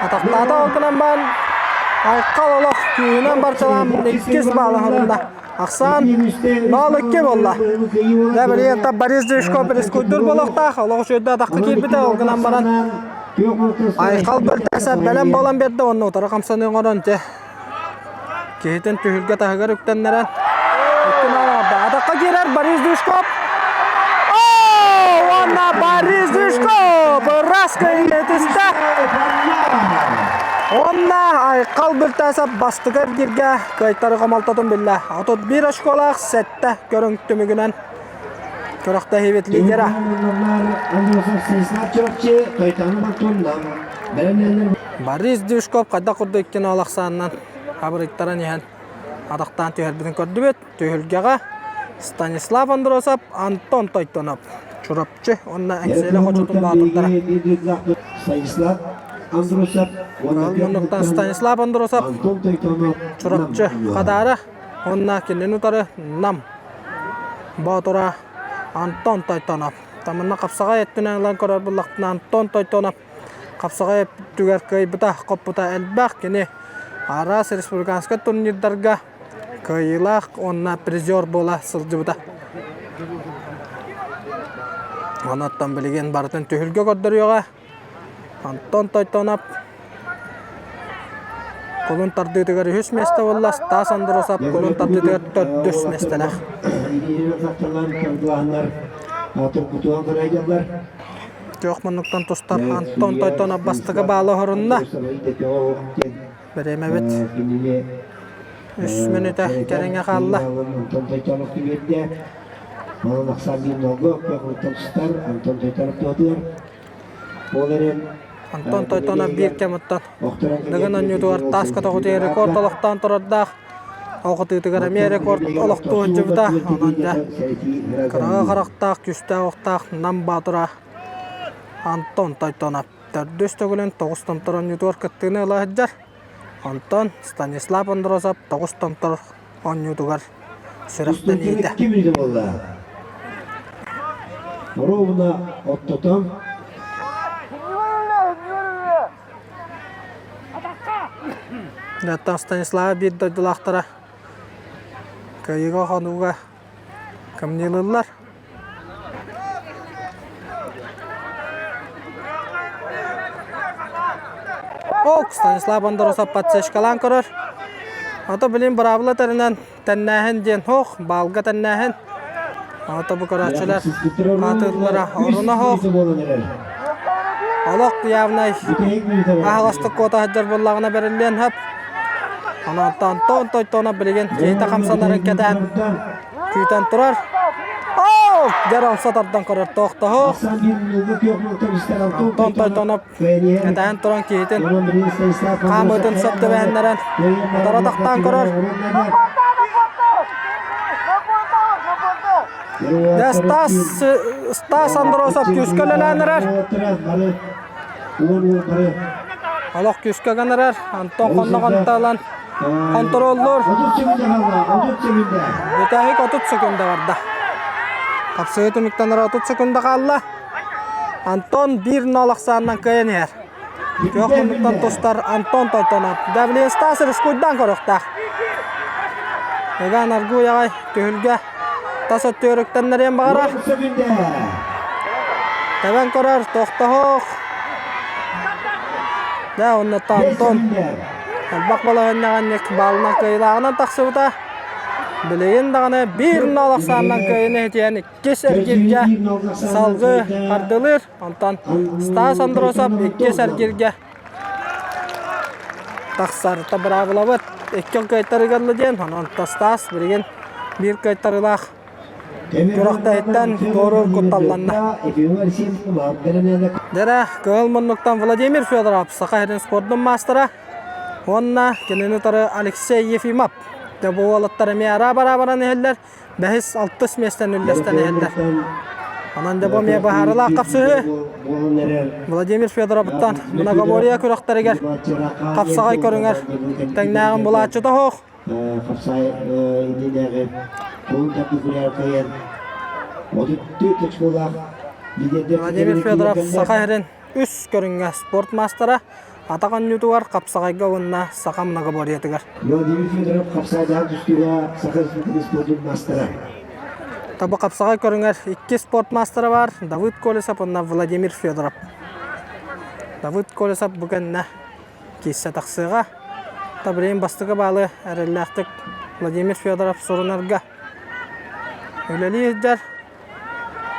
[SPEAKER 1] Атахтаата ол гынан баран Айхал олох күүһүнэн барчалаан иккис баала хорунда. Ахсаан 0-2 буолла. Дэ билигин Борис Движков рискуйдур буолуохтаах. Олох үчүгэйдик атахха киирбитэ ол гынан баран Айхал Бөлтээсэп бэлэм буолан биэрдэ уонна утары хамсаныы оҥорон дьэ Киһитин түһүлгэ таһыгар үктэннэрэн атахха киирэр Борис Душков. Уонна Борис Душков ыраска илэтистэ. Уонна Айхал Бүлтээсэп бастакы эргиргэ кыайтары хомолтотун биллэ. 31 очколаах сэттэ көрүҥ түмүгүнэн күрэхтэһиибит лидера. Борис Дюшков хайдах курдук иккини ол ахсаанынан хабырыйтаран иһэн атахтаан түһэрбитин көрдүбүт. Түһүлгэҕэ Станислав Андросов, Антон Тойтонов, Чурапчы уонна Эҥсиэли хочотун баатырдара.
[SPEAKER 4] Станислав Андросов
[SPEAKER 1] Муннуктан Станислав Андросов, Чурапчы Хадаара уонна кинини утары Нам Боотура Антон Тойтонов. Таманна хапсаҕай өттүнэн ылан көрөр буллахпына Антон Тойтонов хапсаҕай өттүгэр кыайбыта, хоппута элбэх. Кини араас республиканскай турнирдарга кыайыылаах уонна призер буола сылдьыбыта. Онон билигин барытын түһүлгэ көрдөрүөҕэ. Антон Тойтонов кулун тардыытыгар үһүс миэстэ буолла, Стас Андросов кулун тардыытыгар төрдүс миэстэлээх. Күөх муннуктан тустар Антон Тойтонов бастакы баалы оһорунна. Бириэмэбит үс мүнүүтэ кэриҥэ хаалла.
[SPEAKER 4] Антон Тойтонов түбүөрдэ. Онон ахсаан биир нолго күөх муннуктан тустар Антон Тойтонов туһатыгар. Ол эрэн
[SPEAKER 1] Антон Тойтонов биир кэм оттон Дыгын оонньуутугар таас көтөҕүтүгэр рекорд олохтоон турардаах. Оҕотуутугар эмиэ рекорд олохтуу сылдьыбыта. Онон дьэ кыраҕы харахтаах, күүстээх охтоох Нам Баатыра Антон Тойтонов төрдүс төгүлүн тоҕус томтор оонньуутугар кыттыыны ыла сылдьар. Онтон Станислав Андросов тоҕус томтор оонньуутугар сүрэхтэниитэ.
[SPEAKER 4] Ким мүнүүтэ буолла? Ровно оттотон
[SPEAKER 1] Оттон Станислава биир дойдулаахтара кыайыыга хонууга кымньыылыыллар. Ок, Станислав Андросов подсечкалаан көрөр. Ото билин быраабыла тэринэн тэннээһин диэн һох, баалга тэннээһин. Ото бу көрөөччүлэр хаатыыллара оруна һох. Олох явнай аһаҕастык куота сылдьар буоллаҕына бэриллиэн сөп. Онон Антон Тойтонов билигин киһитэ хамсанарын кэтээн күүтэн турар. Оо! Дьэр онсо тардан көрөр тохтоһу. Антон Тойтонов кэтээн туран киһитин хаамыытын сөп түбэһиннэрэн утары тахтаан көрөр. Дьэ Стас, Стас Андросов күүскэ үлэлээн эрэр. Олох күүскэ гынан эрэр. Антон хонноҕун ылан хонтуруоллуур. Бүтэһик 30 секунда барда. Хапсыһыы түмүктэнэр 30 секунда хаалла. Антон 1-0 ахсаанынан кыайан иһэр. Күөх муннуктан тустар Антон Тойтонов. Давлин Стас рискуйдаан көрүөхтээх. Ыгаан аргуй аҕай түһүлгэ тас өттүгэр үктэннэриэн баҕарар. Тэбэн көрөр, тохтоһуох. Дьэ, онно Антон элбэх балаһыанньаҕа баалынан кыайыылааҕынан тахсыбыта. Билигин даҕаны 1-0 ахсаанынан кыайыыны иһитиэн иккис эргииргэ салгыы хардылыыр. Онтон Стас Андросов иккис эргииргэ тахсар. Быраабылабыт икки кыайтарыгар диэн, онон Стас билигин биир кыайтарыылаах күрэхтэһиттэн туоруур кутталланна. Дьэрэ, кыһыл муннуктан Владимир Федоров, Саха сирин спордун маастара уонна кинини утары Алексей Ефимов. Дьэ, бу уолаттар эмиэ араа-бараа баран иһэллэр. Бэһис, алтыс миэстэни үллэстэн иһэллэр. Онон дьэ бу эмиэ быһаарылаах хапсыһыы. Владимир Федоровтан многоборье күрэхтэригэр хапсаҕай көрүҥэр тэҥнээҕин булааччыта суох.
[SPEAKER 4] Хапсаай иннинээҕи кулун тардыы күрэҕэр кыайан 34 очколаах лидердэр
[SPEAKER 1] Владимир Федоров Саха сирин үс көрүҥҥэ спорт маастара, атах оонньуутугар, хапсаҕайга уонна саха многоборьетыгар.
[SPEAKER 4] Владимир Федоров хапсаайдаах тустууга Саха Республикатын спордун маастара.
[SPEAKER 1] Таба хапсаҕай көрүҥэр икки спорт маастара баар Давыд Колесов уонна Владимир Федоров. Давыд Колесов бу кэннэ киирсэ тахсыаҕа. Табрин бастакы баалы эрэллээхтик Владимир Федоров сурунарга үлэлии сылдьар.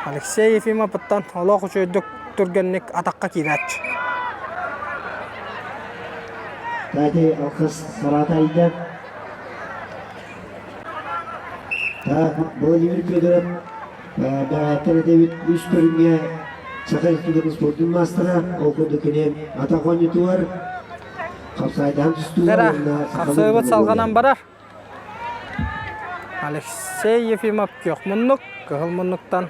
[SPEAKER 1] Алексей Ефимовыттан олох үчүгэйдик түргэнник атахха киирээччи.
[SPEAKER 4] Кстати, алхас сараатайда. Владимир Федоров бэҕэһээттэн этэбит үс көрүҥҥэ Саха Республикатын спордун маастара, ол курдук кини атах оонньуутугар хапсаайдаан түстүүгэр уонна
[SPEAKER 1] Хапсайбыт салҕанан барар. Алексей Ефимов күөх муннук, кыһыл муннуктан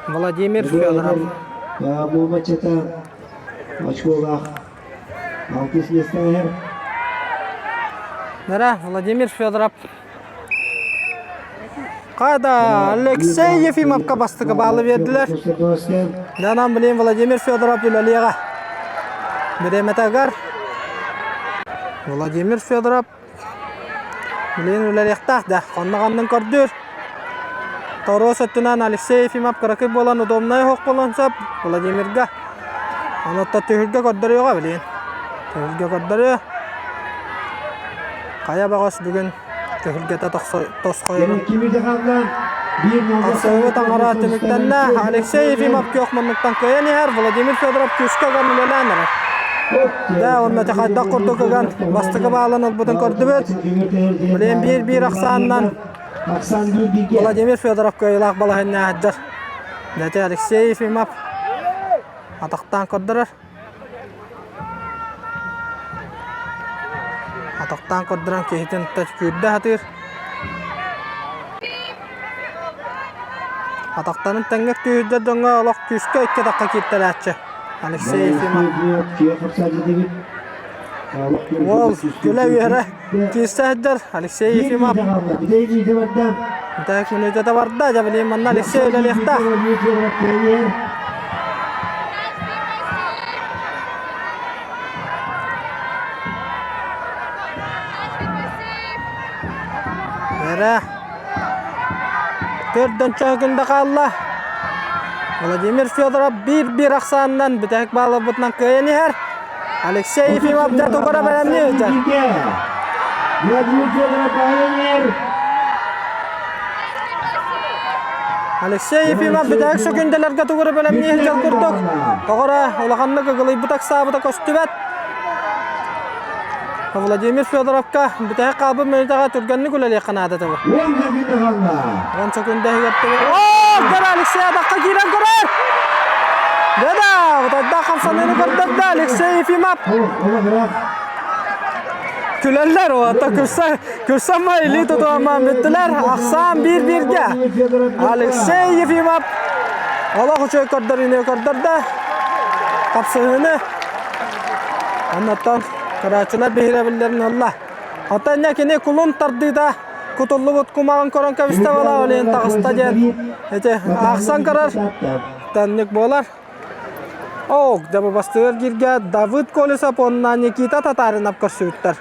[SPEAKER 1] Владимир Федоров.
[SPEAKER 4] Буомаччата очколаах алтыс миэстэҕэ
[SPEAKER 1] Нара Владимир Федоров Қайда Алексей Ефимовка бастакы баалы бердилер. Данан билин Владимир Федоров үлэлиэҕэ. Бириэмэтигэр Владимир Федоров Билигин үлэлиэхтээх да, хонно-ханнын көрдүүр. Торуос өттүнэн Алексей Ефимов кыракый буолан удобнай оһох буолуон сөп Владимирга. Онуота түһүлгэ көрдөрүөҕэ билигин. Түһүлгэ көрдөрүө. Хайа бөҕөс бүгүн түһүлгэтэ тосхойорун. Хапсыһыы таҥара түмүктэннэ. Алексей Ефимов күөх муннуктан кыайан иһэр. Владимир Федоров күүскэ ыган үлэлээн эрэр. Дьэ, уонна хайдах курдук ыган бастакы баалын ылбытын көрдүбүт. Билигин биир-биир ахсаанынан Владимир Федоров кыайыылаах балаһынньа сылдьар. Дьэ, Алексей Ефимов атахтаан көрдөрөр. Атахтаан көрдөрөн киһитин күүрдэ сатыыр. Атахтарын тэҥҥэ күүһүрдэр дьоҥҥо олох күүскэ икки атахха кииртэлээччи Алексей Ефимов. Уол күлэ-үөрэ киирсэ сылдьар Алексей Ефимов. Так мүнүүтэтэ барда, дьэ билигин манна Алексей үлэлиэхтээх. Эрэ Төрдөн чөһүгүндэ хаалла. Владимир Федоров биир-биир ахсаанынан бүтэһик баалларбытынан кыайан иһэр. Алексей Ефимов дьэ тугура бэлэмнии сылдьар.
[SPEAKER 4] Владимир Федоров Пионер.
[SPEAKER 1] Алексей Ефимов бүтэһик сөкүндэлэргэ тугура бэлэмнии сылдьар курдук. Тоҕо улаханнык ыгылыйбыт аксаабыта көстүбэт. Владимир Федоровка бүтэһик хаалбыт мүнүүтэҕэ түргэнник үлэлиэххэ наада этэ.
[SPEAKER 4] 10 секунда хаалла.
[SPEAKER 1] 10 секунда иһигэр Оо, көр Алексей атахха киирэн көрөр! Да-да, утардаах хамсаныыны көрдөрдө Алексей Ефимов. Күлэллэр уота күлсэн күлсэн илии тутуамаан бүттүлэр. Ахсаан биир-бииргэ. Алексей Ефимов олох үчүгэй көрдөрүүнү көрдөрдө. Хапсыһыыны Оннуттан көрөөччүлэр биһирэбиллэрин ылла. Оттон инньэ кини кулун тардыыта кутуллубут кумаҕын көрөн кэбистэ буолаа, ол иһин таҕыста диэн ити аахсан көрөр тэнник буолар. Ок, дьэ бу бастыыр гиргэ Давыд Колесов уонна Никита Татаринов көрсүбүттэр.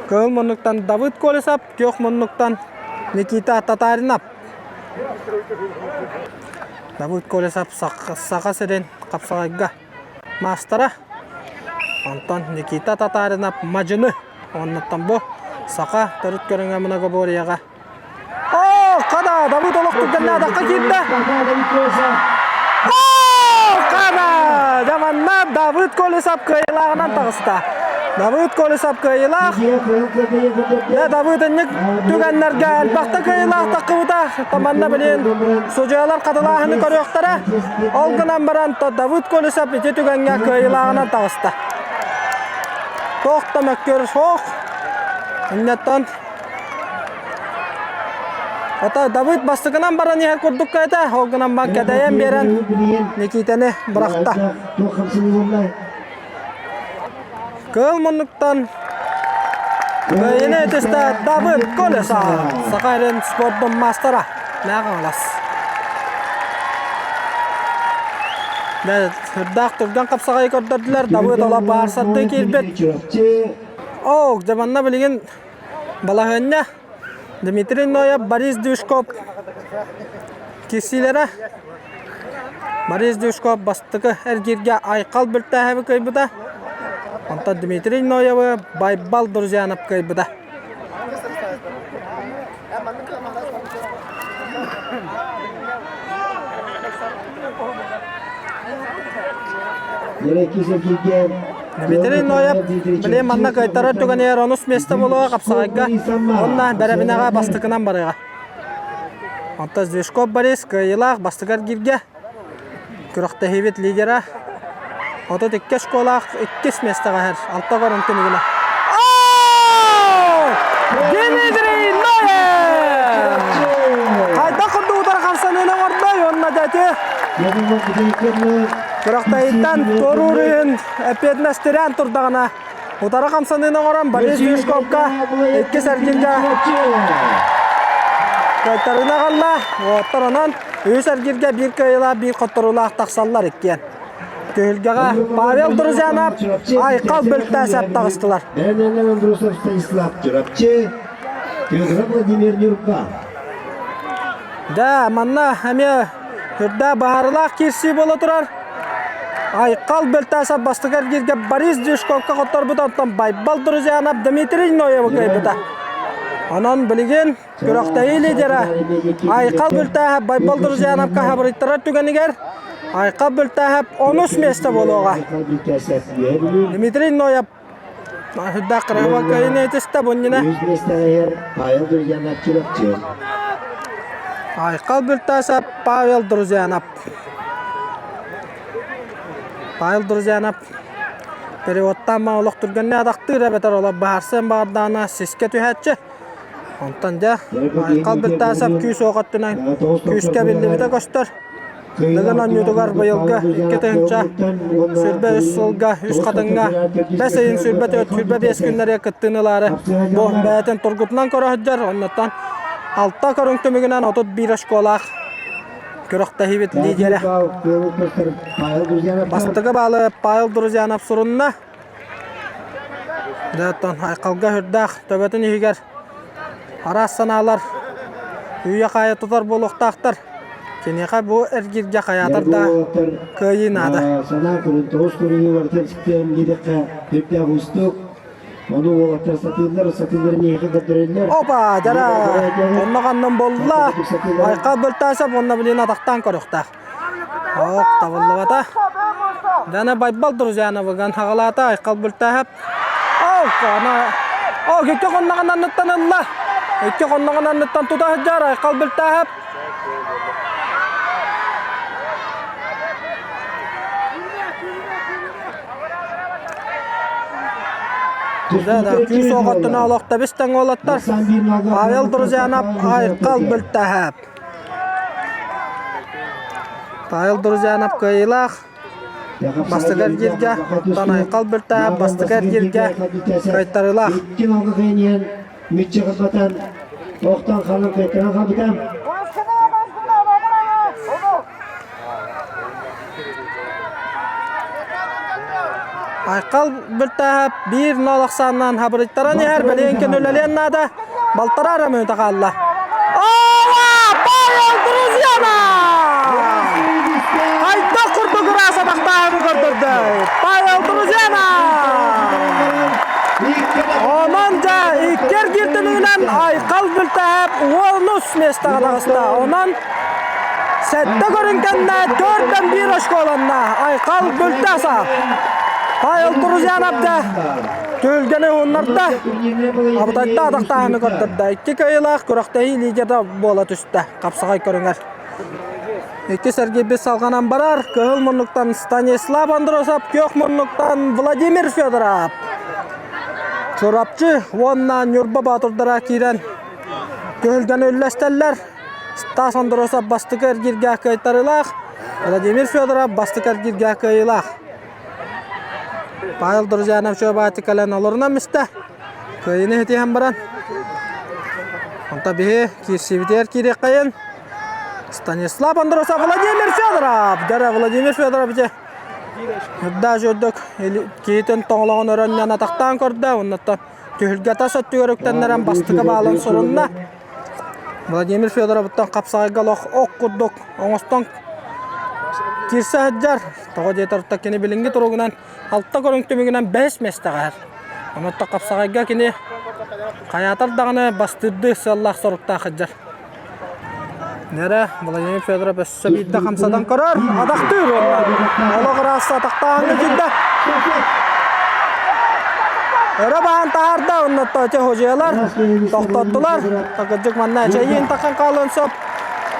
[SPEAKER 1] Кыһыл муннуктан Давыд Колесов, күөх муннуктан Никита Татаринов. Давыд Колесов Саха сирин хапсаҕайга маастара. Онтон Никита Татаринов мадьыны. Оннуттан бу саха төрүт көрүҥэ многоборьеҕа. Оо, хада, Давыд олох түргэннэ адахха киирдэ. Оо, хада! Дьэ манна Давыд Колесов кыайыылааҕынан таҕыста. Давыд Колесов кыайыылаах. Дьэ Давыд инник түгэннэргэ элбэхтэ кыайыылаах таххыбыта. Манна билин судьуйалар хатылааһыны көрүөхтэрэ. Ол гынан баран Давыд Колесов ити түгэҥҥэ кыайыылааҕынан таҕыста. Туох да мөккүөр суох. Иннеттэн Ото Давыд бастакынан баран иһэр курдук этэ, ол гынан баран кэтэйэн биэрэн Никитэни бырахта. Кыыл муннуктан Кыайыны этистэ Давыд Колеса, Саха сирин спордун маастара, Мэҕэ Сүрдээх түргэн хапсаҕайы көрдөрдүлэр, Давыд ола баарсардыы киирбит. Оо, дьэ манна билигин балаһыанньа Дмитрий Ноев, Борис Дюшков киирсиилэрэ. Борис Дюшков бастакы эргииргэ Айхал Бүлтээһэби кыайбыта. Онтон Дмитрий Ноевы Байбал Друзьянов кыайбыта. Дмитрий Ноев били манна кыайтарар түгэнигэр онус миэстэ буолуоҕа хапсаҕайга уонна бэрэбинэҕэ бастакынан барыаҕа. Онтон Звешков Борис кыайыылаах бастакы эргииргэ күрэхтэһиибит лидера 32 очколаах иккис миэстэҕэ иһэр алта көрүҥ түмүгүнэ. Дмитрий Ноев! Хайдах курдук утары хамсаныыны оҥордой уонна дьэ Күрэхтэһииттэн туоруур иһин эппиэтинэстирээн турдаҕына утары хамсаныыны оҥорон Борис Юшковка иккис эргииргэ кыайтарыыны аҕалла. Уоттар онон үһүс эргииргэ биир кыайыылаах, биир хотторуулаах тахсаллар иккиэн. Түһүлгэҕэ Павел Друзьянов, Айхал Бөлтөөсөп таҕыстылар.
[SPEAKER 4] Бэлэмнэнэн Андросов Станислав Чурапчы, Федоров Владимир Нюрба.
[SPEAKER 1] Да, манна эмиэ үрдэ баһаарылаах киирсии буола турар. Айхал Бөлтөөсөп бастакы эргииргэ Борис Дюшковка хотторбута, оттон Байбал Друзьянов Дмитрий Ноевы кыайбыта. Онон билигин күрэхтэһии лидера Айхал Бөлтөөһөп Байбал Друзьяновка хабырыйтарар түгэнигэр Айхал Бөлтөөһөп онус миэстэ буолуоҕа. Дмитрий Ноев Үрдээх кыраһыба кыайыны этистэ бунньуна.
[SPEAKER 4] Үс миэстэҕэ Павел Друзьянов Чурапчы.
[SPEAKER 1] Айхал Бөлтөөсөп Павел Друзьянов. Павел Друзьянов переводтаан олох түргэнник атахтыыр эбэтэр олох баһарсыан баҕардаҕына сискэ түһээччи. Онтон дьэ Айхал Бөлтөөсөп күүс уох өттүнэн күүскэ биллибитэ көстөр. Дыгын оонньуутугар быйылгы 2023 сылга Үс Хатыҥҥа бэс ыйын 24-25 күннэригэр кыттыыны ылаары бу бэйэтин тургутунан көрө сылдьар. Оннуттан алта көрүҥ түмүгүнэн 31 очколаах күрэхтэһиибит лидерэ. Бастакы баалы Павел Друзьянов сурунна. Дьэ, оттон Айхалга сүрдээх төбөтүн иһигэр араас санаалар үүйэ-хаайа тутар буолуохтаахтар. Киниэхэ бу эргииргэ хайаатар да кыайыы наада.
[SPEAKER 4] Санаа көрүн, тоҕус көрүҥү барытын ситэн диэтэххэ, сүрдээх уустук. Ону уолаттар сатыыллар, сатыыллар миэхэ көрдөрөллөр.
[SPEAKER 1] Опа, дьара, онно ханнан буолла. Айхал Бөлтаасап уонна билин атахтаан көрүөхтээх. Ох, табыллыбата. Дана Байбал Друзьяновыган хаҕалаата Айхал Бөлтааһап. Ох, ана Ох, икки хонноҕун анныттан ылла. Икки хонноҕун анныттан тута сылдьар Айхал Бөлтааһап. Да, да, күүс оҕоттон олох тэбис-тэҥ уолаттар. Павел Друзьянов Айхал Бөлтааһап. Павел Друзьянов кыайыылаах. Бастакы эргииргэ, оттон Айхал Бөлтааһап бастакы эргииргэ кыайтарыылаах.
[SPEAKER 4] Икки нолга кыайан мүччү хаппатан, охтон халын кыайтаран халбыта.
[SPEAKER 1] Айхал Бөлтааһап биир нол ахсааннаан хабырыйтаран иһэр, бэлиэн үлэлиэн наада. Балтараа эрэ мүнүүтэ хаалла. Ова! Павел Друзьянов! Хайдах курдук ыраас атахтааһыны көрдөрдө. Павел Друзьянов! Онон дьэ икки эргиир түмүгүнэн Айхал Бүлтэһэп уонус миэстэҕэ таҕыста. Онон сэттэ көрүҥ кэннэ төртөн биир оскуоланна Айхал Бүлтэсов. Павел Друзьянов дьэ Түһүлгэни уһуннарда, абытайда атахтааһыны көрдөрдө. Икки кыайыылаах күрэхтэһии лидерэ буола түстэ хапсаҕай көрүҥэр. Икки сэргийбит салҕанан барар. Кыһыл муннуктан Станислав Андросов, күөх муннуктан Владимир Федоров. Чурапчы уонна Ньурба боотурдара киирэн түһүлгэни үллэстэллэр. Стас Андросов бастакы эргииргэ кыайтарыылаах, Владимир Федоров бастакы эргииргэ кыайыылаах. Павел Друзьянов чуобааты кэлэн олорунан мистэ. Кыайыны хитиһэн баран. Онто биһи киирсибитигэр киириэххэйин. Станислав Андросов, Владимир Федоров! Дьэрэ Владимир Федоров ити даже үрдүк киһитин тоҥолоҕун өрөннөн атахтаан көрдө. Оннуттан түһүлгэ тас өттүгэр үктэннэрэн бастакы баалын сурунна. Владимир Федоровыттан хапсаҕайга олох ох курдук оҥостон киирсэ сылдьар. Тоҕо диэтэр кини билиҥҥи туругунан алта көрүҥ түмүгүнэн бэһис миэстэҕэ иһэр. Онон хапсаҕайга кини хайаатар даҕаны бастыырдыы сыаллаах соруктаах сылдьар. Нэрэ Владимир Федоров өссө биирдэ хамсатан көрөр, атахтыыр уонна олох ыраас атахтааһыҥҥа киирдэ. Өрө баһан таһаарда, онно Тотя Хожиялар тохтоттулар. Такырдьык манна эчэйиин таххан хаалыан сөп.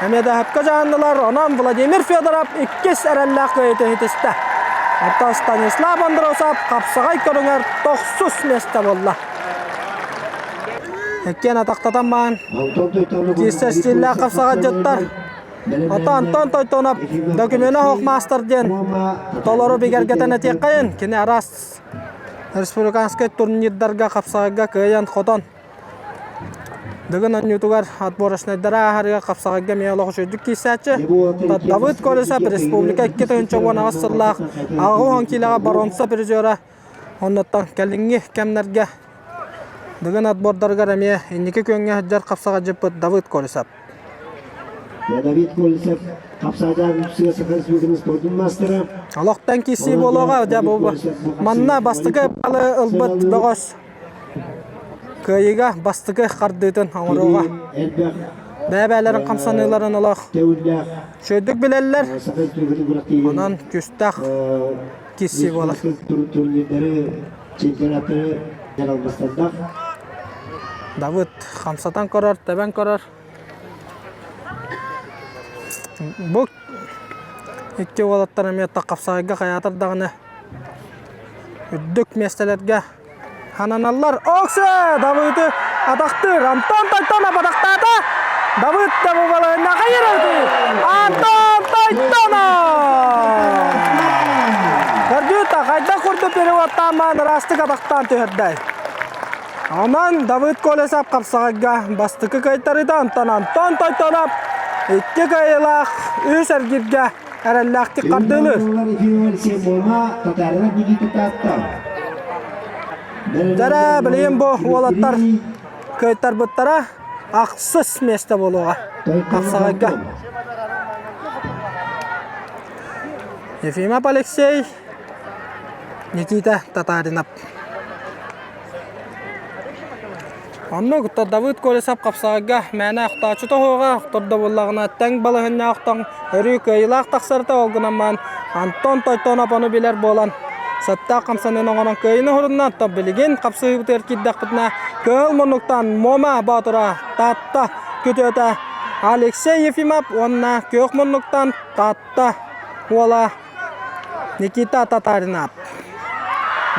[SPEAKER 1] Эмиэ да сөпкө дьаһаннылар. Онон Владимир Федоров иккис эрэллээх кыайыыты ситистэ. Оттон Станислав Андросов хапсаҕай көрүҥэр тохсус миэстэ буолла. Иккиэн атахтатан баан киирсэр стиллээх хапсаҕайдьыттар. Оттон Антон Тойтонов докумена оһох маастар диэн толору бигэргэтэн этиэххэйин. Кини араас республиканскай турнирдарга хапсаҕайга кыайан-хотон Дыгын оонньуутугар отборочнайдары ааһарыгар хапсаҕайга эмиэ олох үчүгэйдик киирсээччи. Давыд Колесов республика 2018 сыллаах 80 киилэҕэ боруонса призера Оннуттан кэлиҥҥи кэмнэргэ Дыгын отбордарыгар эмиэ инники күөҥҥэ сылдьар хапсаҕайдьыппыт Давыд Колесов.
[SPEAKER 4] Давид Колесов хапсаҕайдаах үксүгэ Саха Республикатын спордун маастара.
[SPEAKER 1] Олохтон киирсии буолуоҕа дьэ бу манна бастакы балы ылбыт бөҕөс кыайыыга бастакы хардыытын оҥоруоҕа. Бэйэ-бэйэлэрин хамсаныыларын олох үчүгэйдик билэллэр. Онон күүстээх киирсии буолар.
[SPEAKER 4] Турнирдары, чемпионаттары дьаралбастардаах.
[SPEAKER 1] Давыд хамсатан көрөр, тэбэн көрөр. Бу икки уолаттар эмиэ хапсаҕайга хайаатар даҕаны үрдүк миэстэлэргэ хананаллар. Оксе! Давыды атахтыыр. Антон Тойтонов атахтаата. Давыд да бу балайына хайыр Антон Тойтонов! Көрдүүт хайдах курдук переводтаан ыраастык атахтаан түһэрдэй. Онон Давыд Колесов хапсаҕайга бастакы кыайтарыыта Антон Антон Тойтонов икки кыайыылаах үс эргиргэ эрэллээхтик хардыылыыр. Дьэрэ, билигин бу уолаттар кыайтарбыттара ахсыс миэстэ буолуоҕа хапсаҕайга. Ефимов Алексей, Никита Татаринов. Оннук Давыд Колесов хапсаҕайга мээнэ охтооччу тоһуоҕа, охтордо буоллаҕына тэҥ балаһынньа охтон өрүү кыайыылаах тахсарта ол гынан баран Антон Тойтонов ону билэр буолан сөптөөх хамсаныыны оҥорон кыайыыны уһурунна. Оттон билигин хапсыһыыбытыгар киирдэхпитинэ Кыһыл муннуктан Муома Боотура Таатта күтүөтэ Алексей Ефимов уонна Күөх муннуктан Таатта уола Никита Татаринов.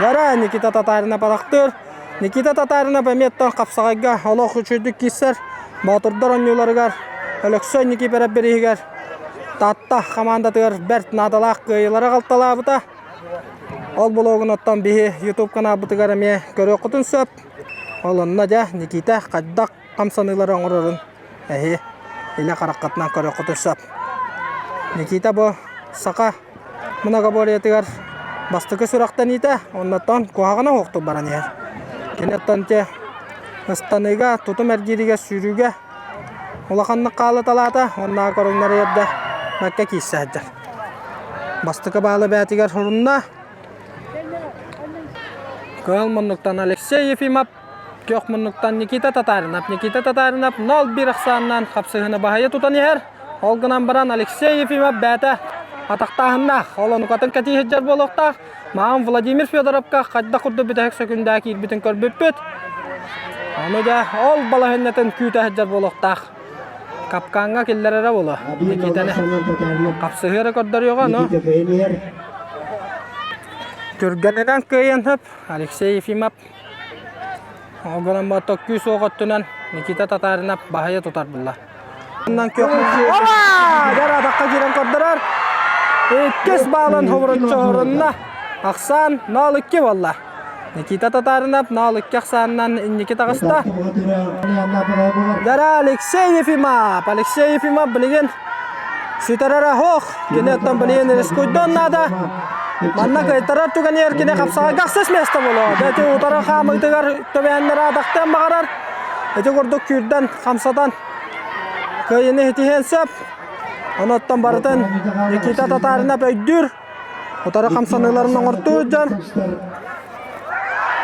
[SPEAKER 1] Дара Никита Татаринов атахтыыр. Никита Татаринов эмиэттэн хапсаҕайга олох үчүгүйдүк киирсэр. Боотурдар оонньууларыгар Өлөксөй Никифоров бирииһигэр Таатта хамаандатыгар бэрт наадалаах кыайыылары аҕалталаабыта. Ол блогун оттон биһи YouTube каналбытыгар эмиэ көрүөххүтүн сөп. Ол онно дьэ Никита хайдах хамсаныылары оҥорорун эһи илэ хараххытынан көрүөххүтүн сөп. Никита бу саха многоборьетыгар бастакы сүрэхтэниитэ, оннуттан куһаҕана суохтук баран иһэр. Киниттэн те ыстаныыга, тутум эргииригэр сүүрүүгэ улаханнык хаалыталаата, уонна көрүҥнэри эрдэ бэркэ киирсэ сылдьар. Бастакы баалы бэйэтигэр сурунна. Кыһыл муннуктан Алексей Ефимов Күөх муннуктан Никита Татаринов. Никита Татаринов 0-1 ахсаанынан хапсыһыны баһыйа тутан иһэр. Ол гынан баран Алексей Ефимов бэйэтэ атахтааһыннаах. Ол онукатын кэтии сылдьар буолуохтаах. Маам Владимир Федоровка хайдах курдук бүтэһик сөкүндээ киирбитин көрбүппүт. Ону дьэ ол балаһынньатын күүтэ сылдьар буолуохтаах. Капкаҥҥа киллэрэрэ буолуо. Никитаны хапсыһыара көрдөрүөҕэ, но түргэнинэн кыайан сөп. Алексей Ефимов Ол гынан баран күүс уох өттүнэн Никита Татаринов баһыйа тутар булла. Оба! Дьэр атахха киирэн көрдөрөр. Иккис баалын хобуруччу орунна. Ахсаан 0-2 буолла. Никита Татаринов 0-2 ахсаанынан инники таҕыста. Дара Алексей Ефимов. Алексей Ефимов билигин Сүтэрэрэ суох, кини оттон билигин рискуйдуон наада. Манна кыайтарар түгэнигэр кини хапсаҕайга ахсыс миэстэ буолуо. Ити утары хаамыытыгар төбөөннөрө атахтыан баҕарар. Ити курдук күүрдэн, хамсатан кыайыыны ситиһиэн сөп. Ону оттон барытын Никита Татаринов өйдүүр. Утары хамсаныыларын оҥортуур дьон.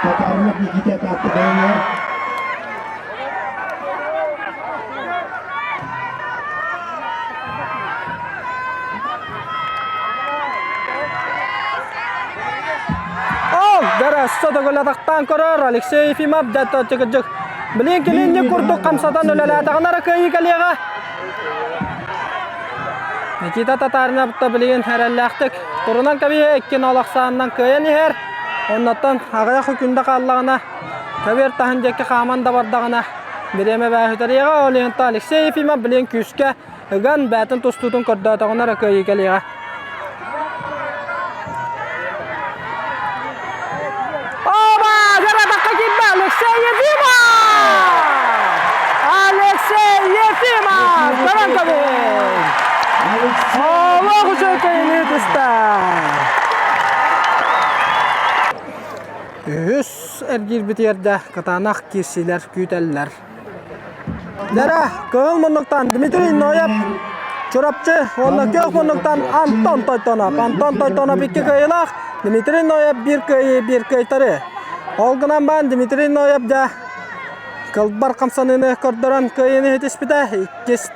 [SPEAKER 4] Татаринов Никита Тааттыгаайар.
[SPEAKER 1] Ол дөрөссө төгүлэтахтаан көрөр Алексей Ефимов дьэ кырдьык билин килинник курдук хамсатан үлэлээтэҕинэ эрэ кыайыы кэлиэҕэ. Никита Татаринов да билигин эрэллээхтик турунан кэбиһэ иккин ол ахсаанынан кыайан иһэр. Оннуттан аҕыйах күндэ хааллаҕына көбүөр таһын диэки хааман да бардаҕына бириэмэ бээһүтэриэҕэ. Ол иһин Алексей Ефимов билигин күүскэ ыган бээтин тустуутун көрдөөтөҕүнэ эрэ кыайыы кэлиэҕэ. Оба! Жаратаққа киирдэ Алексей Ефимов! Алексей Ефимов! Көрөн көбүн! Олох үчүгэй кыайыыны түстэ! Үһүс эргиирбитигэр да кытаанах киирсиилэр күүтэллэр. Дара, кыһыл муннуктан Дмитрий Ноев, Чурапчы уонна күөх муннуктан Антон Тойтонов. Антон Тойтонов икки кыайыылаах, Дмитрий Ноев биир кыайыы, биир кыайтарыы. Ол гынан баран Дмитрий Ноев дьэ кылбар хамсаныыны көрдөрөн кыайыыны ситиспитэ. Иккис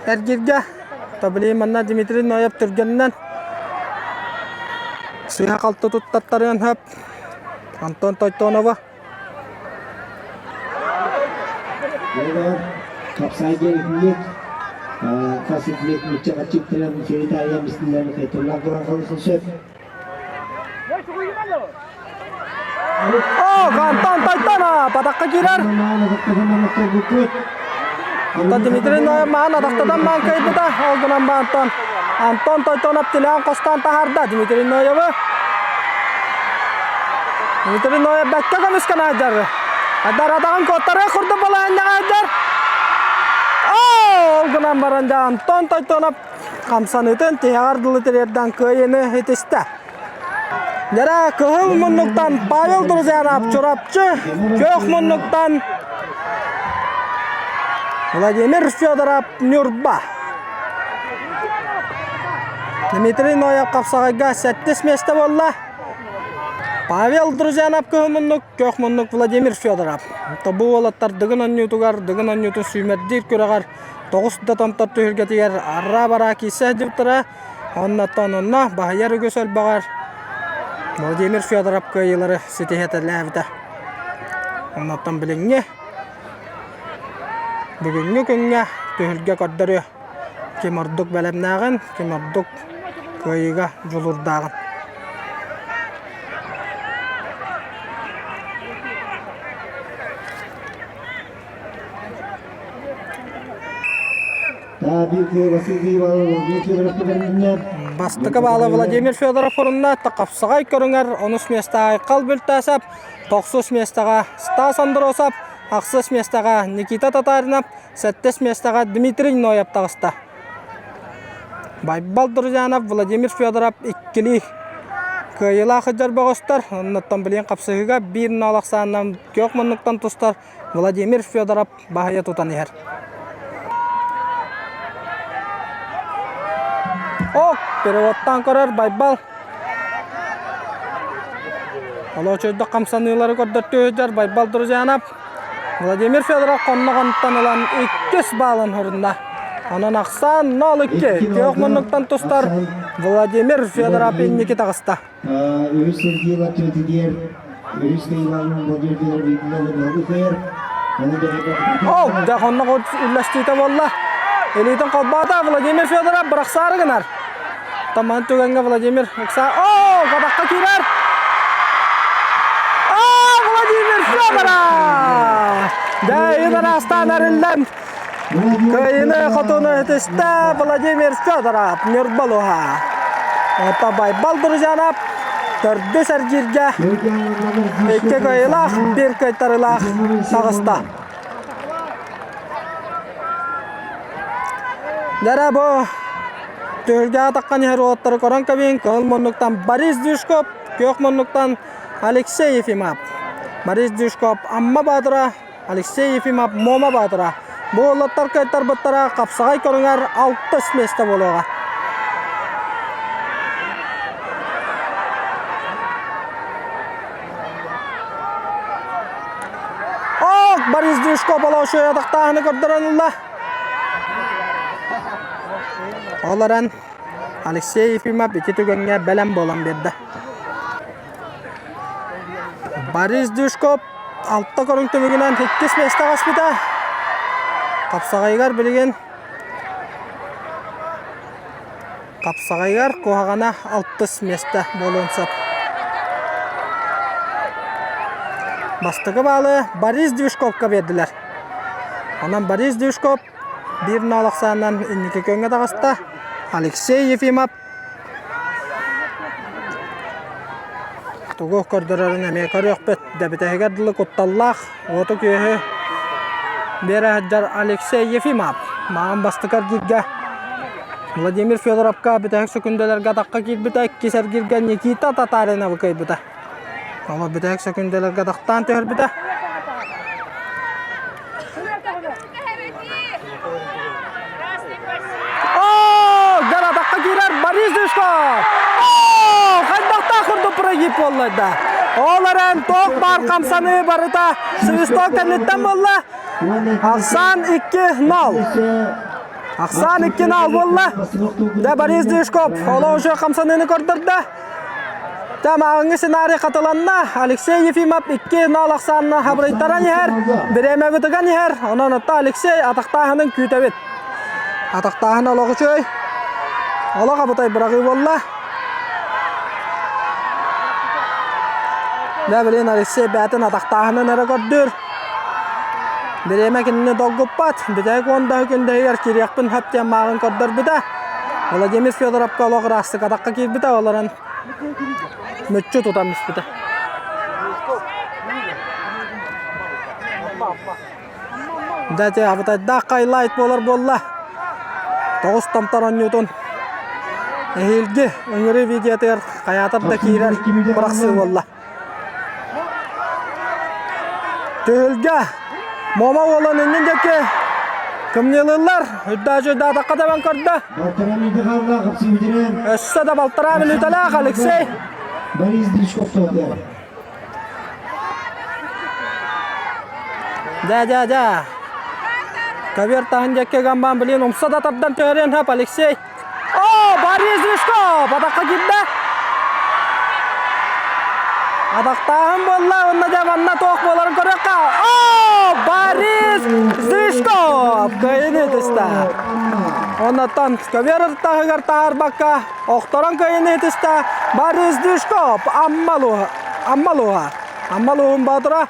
[SPEAKER 1] эргииргэ Тобли манна Дмитрий Ноев түргэнинэн сыыһа-халты туттаттарыан сөп. Антон Тойтонова.
[SPEAKER 4] Хапсай диэн итинник хас итинник нучча хаччыктарын Италия мистилэрин кайтыллар туран халысын сөп.
[SPEAKER 1] О, Антон Тойтонов атахха киирэр. Онтон Дмитрий Ноев маан атахтатан маан кыайбыта. Ол гынан Антон Антон Тойтонов тилээн хостоон таһаарда Дмитрий Ноевы. Дмитрий Ноев бэккэ көмүскэн аһдьар. Адар атаҕын куоттарыах курдук балаһынньаҕа аһдьар. Ол гынан баран дьэ Антон Тойтонов хамсаныытын тиһэҕэр дылы тириэрдэн кыайыыны ситистэ. Дьэрэ кыһыл муннуктан Павел Друзьянов Чурапчы, күөх муннуктан Владимир Федоров Ньурба. Дмитрий Ноев хапсаҕайга сэттис миэстэ буолла. Павел Друзьянов кыһыл муннук, күөх муннук Владимир Федоров. Бу уолаттар Дыгын оонньуутугар, Дыгын оонньуутун сүүмэрдиир күрэҕэр тоҕус да томтор түһүлгэтигэр араа-бараа киирсэ сылдьыбыттара. Оннуттан онно баһыйар үгүс элбэҕэр Владимир Федоров кыайыылары ситиһэтэлээбитэ. Оннуттан билиҥҥи бүгүҥҥү күҥҥэ түһүлгэ көрдөрүө ким ордук бэлэмнээҕин, ким ордук кыайыыга дьулуурдааҕын. Бастакы баала Владимир Федоров орунна хапсаҕай көрүҥэр онус миэстэҕэ Айхал Бүлтээсэп, тохсус миэстэҕэ Стас Андросов, ахсыс миэстэҕэ Никита Татаринов, сэттис миэстэҕэ Дмитрий Ноев таҕыста. Байбал Друзьянов, Владимир Федоров иккилии кыайыылаах сылдьар бөҕөстөр. Оннуттан билигин хапсыһыыга биир ноол ахсаанынан күөх муннуктан тустар Владимир Федоров баһыйа тутан иһэр. Ок, переводтаан көрөр Байбал. Олоочойдох хамсаныылары көрдөртүү сылдьар Байбал Друзьянов. Владимир Федоров хонноҕонтон ылан иккис баалын хурунна. Онон ахсаан 0-2 күөх муннуктан тустар Владимир Федоров инники таҕыста.
[SPEAKER 4] Үһүс Сергей Лаптевтигэр үһүс Иван Владимир Федоров кыайар.
[SPEAKER 1] Ол, дьэ хоннох үллэстиитэ буолла. Илиитин холбоото Владимир Федоров бырахсаары гынар. Таман түгэҥҥэ Владимир ыкса Оо, катахха киирэр! Оо, Владимир Федоров! Дьэ, ин араастаан эриллэн Кыайыны хотуну итистэ Владимир Федоров, Ньурбалуһа. Табайбал Друзьянов төрдүс эргииргэ икки кыайыылаах, биир кыайтарыылаах таҕыста. Дэрэ бу түһүлгэҕэ таххан иһэр уолаттары көрөн кэбиһин кыһыл муннуктан Борис Дюшков, күөх муннуктан Алексей Ефимов. Борис Дюшков Амма Баатыра Алексей Ефимов Муома Баатыра. Бу уолаттар кыайтарбыттара хапсаҕай көрүҥэр алтыс миэстэ буолуоҕа. Ок, Борис Дюшко болоочуй атахтааһыны көрдөрөн ылла. Ол эрэн Алексей Ефимов ити түгэҥҥэ бэлэм буолан биэрдэ. Борис Дюшков алта көрүҥ түмүгүнэн иккис миэстэҕэ аспыта. Хапсаҕайыгар билигин хапсаҕайыгар куһаҕана алтыс миэстэ буолуон сөп. Бастакы баалы Борис Движковка биэрдилэр. Онон Борис Движков биир ноол ахсаанынан инники күөҥҥэ таҕыста. Алексей Ефимов Тугу көрдөрөрүн эмиэ көрүөхпүт. Дэбитэһигэр дылы кутталлаах уоту-күөһү биэрэ сылдьар Алексей Ефимов маҕан бастакы эргииргэ Владимир Федоровка бүтэһик сөкүндэлэргэ атахха киирбитэ, иккис эргииргэ Никита Татариновы кыайбыта. Ол бүтэһик сөкүндэлэргэ атахтаан түһэрбитэ. Оо, Гаратахха киирэр Борис Дюшков! Оо, хайдахтаах курдук прогиб буолла да. Ол эрэн туох баар хамсаныы барыта свисток кэнниттэн буолла. Ахсаан 2-0. Ахсаан 2-0 буолла. Да Борис Дюшков олох уже хамсаныыны көрдөрдө. Тамааҥҥы сценарий хатыланна. Алексей Ефимов 2-0 ахсаанна хабырыйтаран иһэр. Бириэмэбитигэн иһэр. Онон отто Алексей атахтааһынын күүтэбит. Атахтааһын олох үчүгэй. Олох абытай быраҕыы буолла. Дэ билин Алексей бэйэтин атахтааһынын эрэ көрдүүр. Бириэмэ кинини долгуппат. Бүтэһик уон күндэһигэр киириэхпин сөп диэн мааҕын көрдөрбүтэ. Владимир Федоровка олох ыраастык атахха киирбитэ, олорон мүччү тутан испитэ. Дьэ, абытайдаах хайлайт буолар буолла. Тоҕус томтор оонньуутун эһиилги ыҥырыы видеотыгар хайаатар да киирэр бырахсыы буолла. Түһүлгэ Муома уолун иннин диэки. Кымньыылыыллар. Үрдээчү-үрдээтахха табан көрдө.
[SPEAKER 4] Балтараа мүнүүтэ хаалла, хапсыы
[SPEAKER 1] Өссө да балтараа мүнүүтэлээх Алексей.
[SPEAKER 4] Борис Дичков тоҕо.
[SPEAKER 1] Дьэ, дьэ, дьэ. Ковер таһын диэки гамбан блин умса да тардан түһэрин хөп Алексей. О, Борис Дичков атахха киирдэ. Атахтааһын буолла, уонна дьэ манна туох буоларын көрүөххэ. О, Борис Зышков кыайыыны ытыста. Оннуттан көбүөр таһыгар таһаарбакка охторон кыайыыны ытыста Борис Дышков Аммалуха. Аммалуха. Аммалуһун боотура.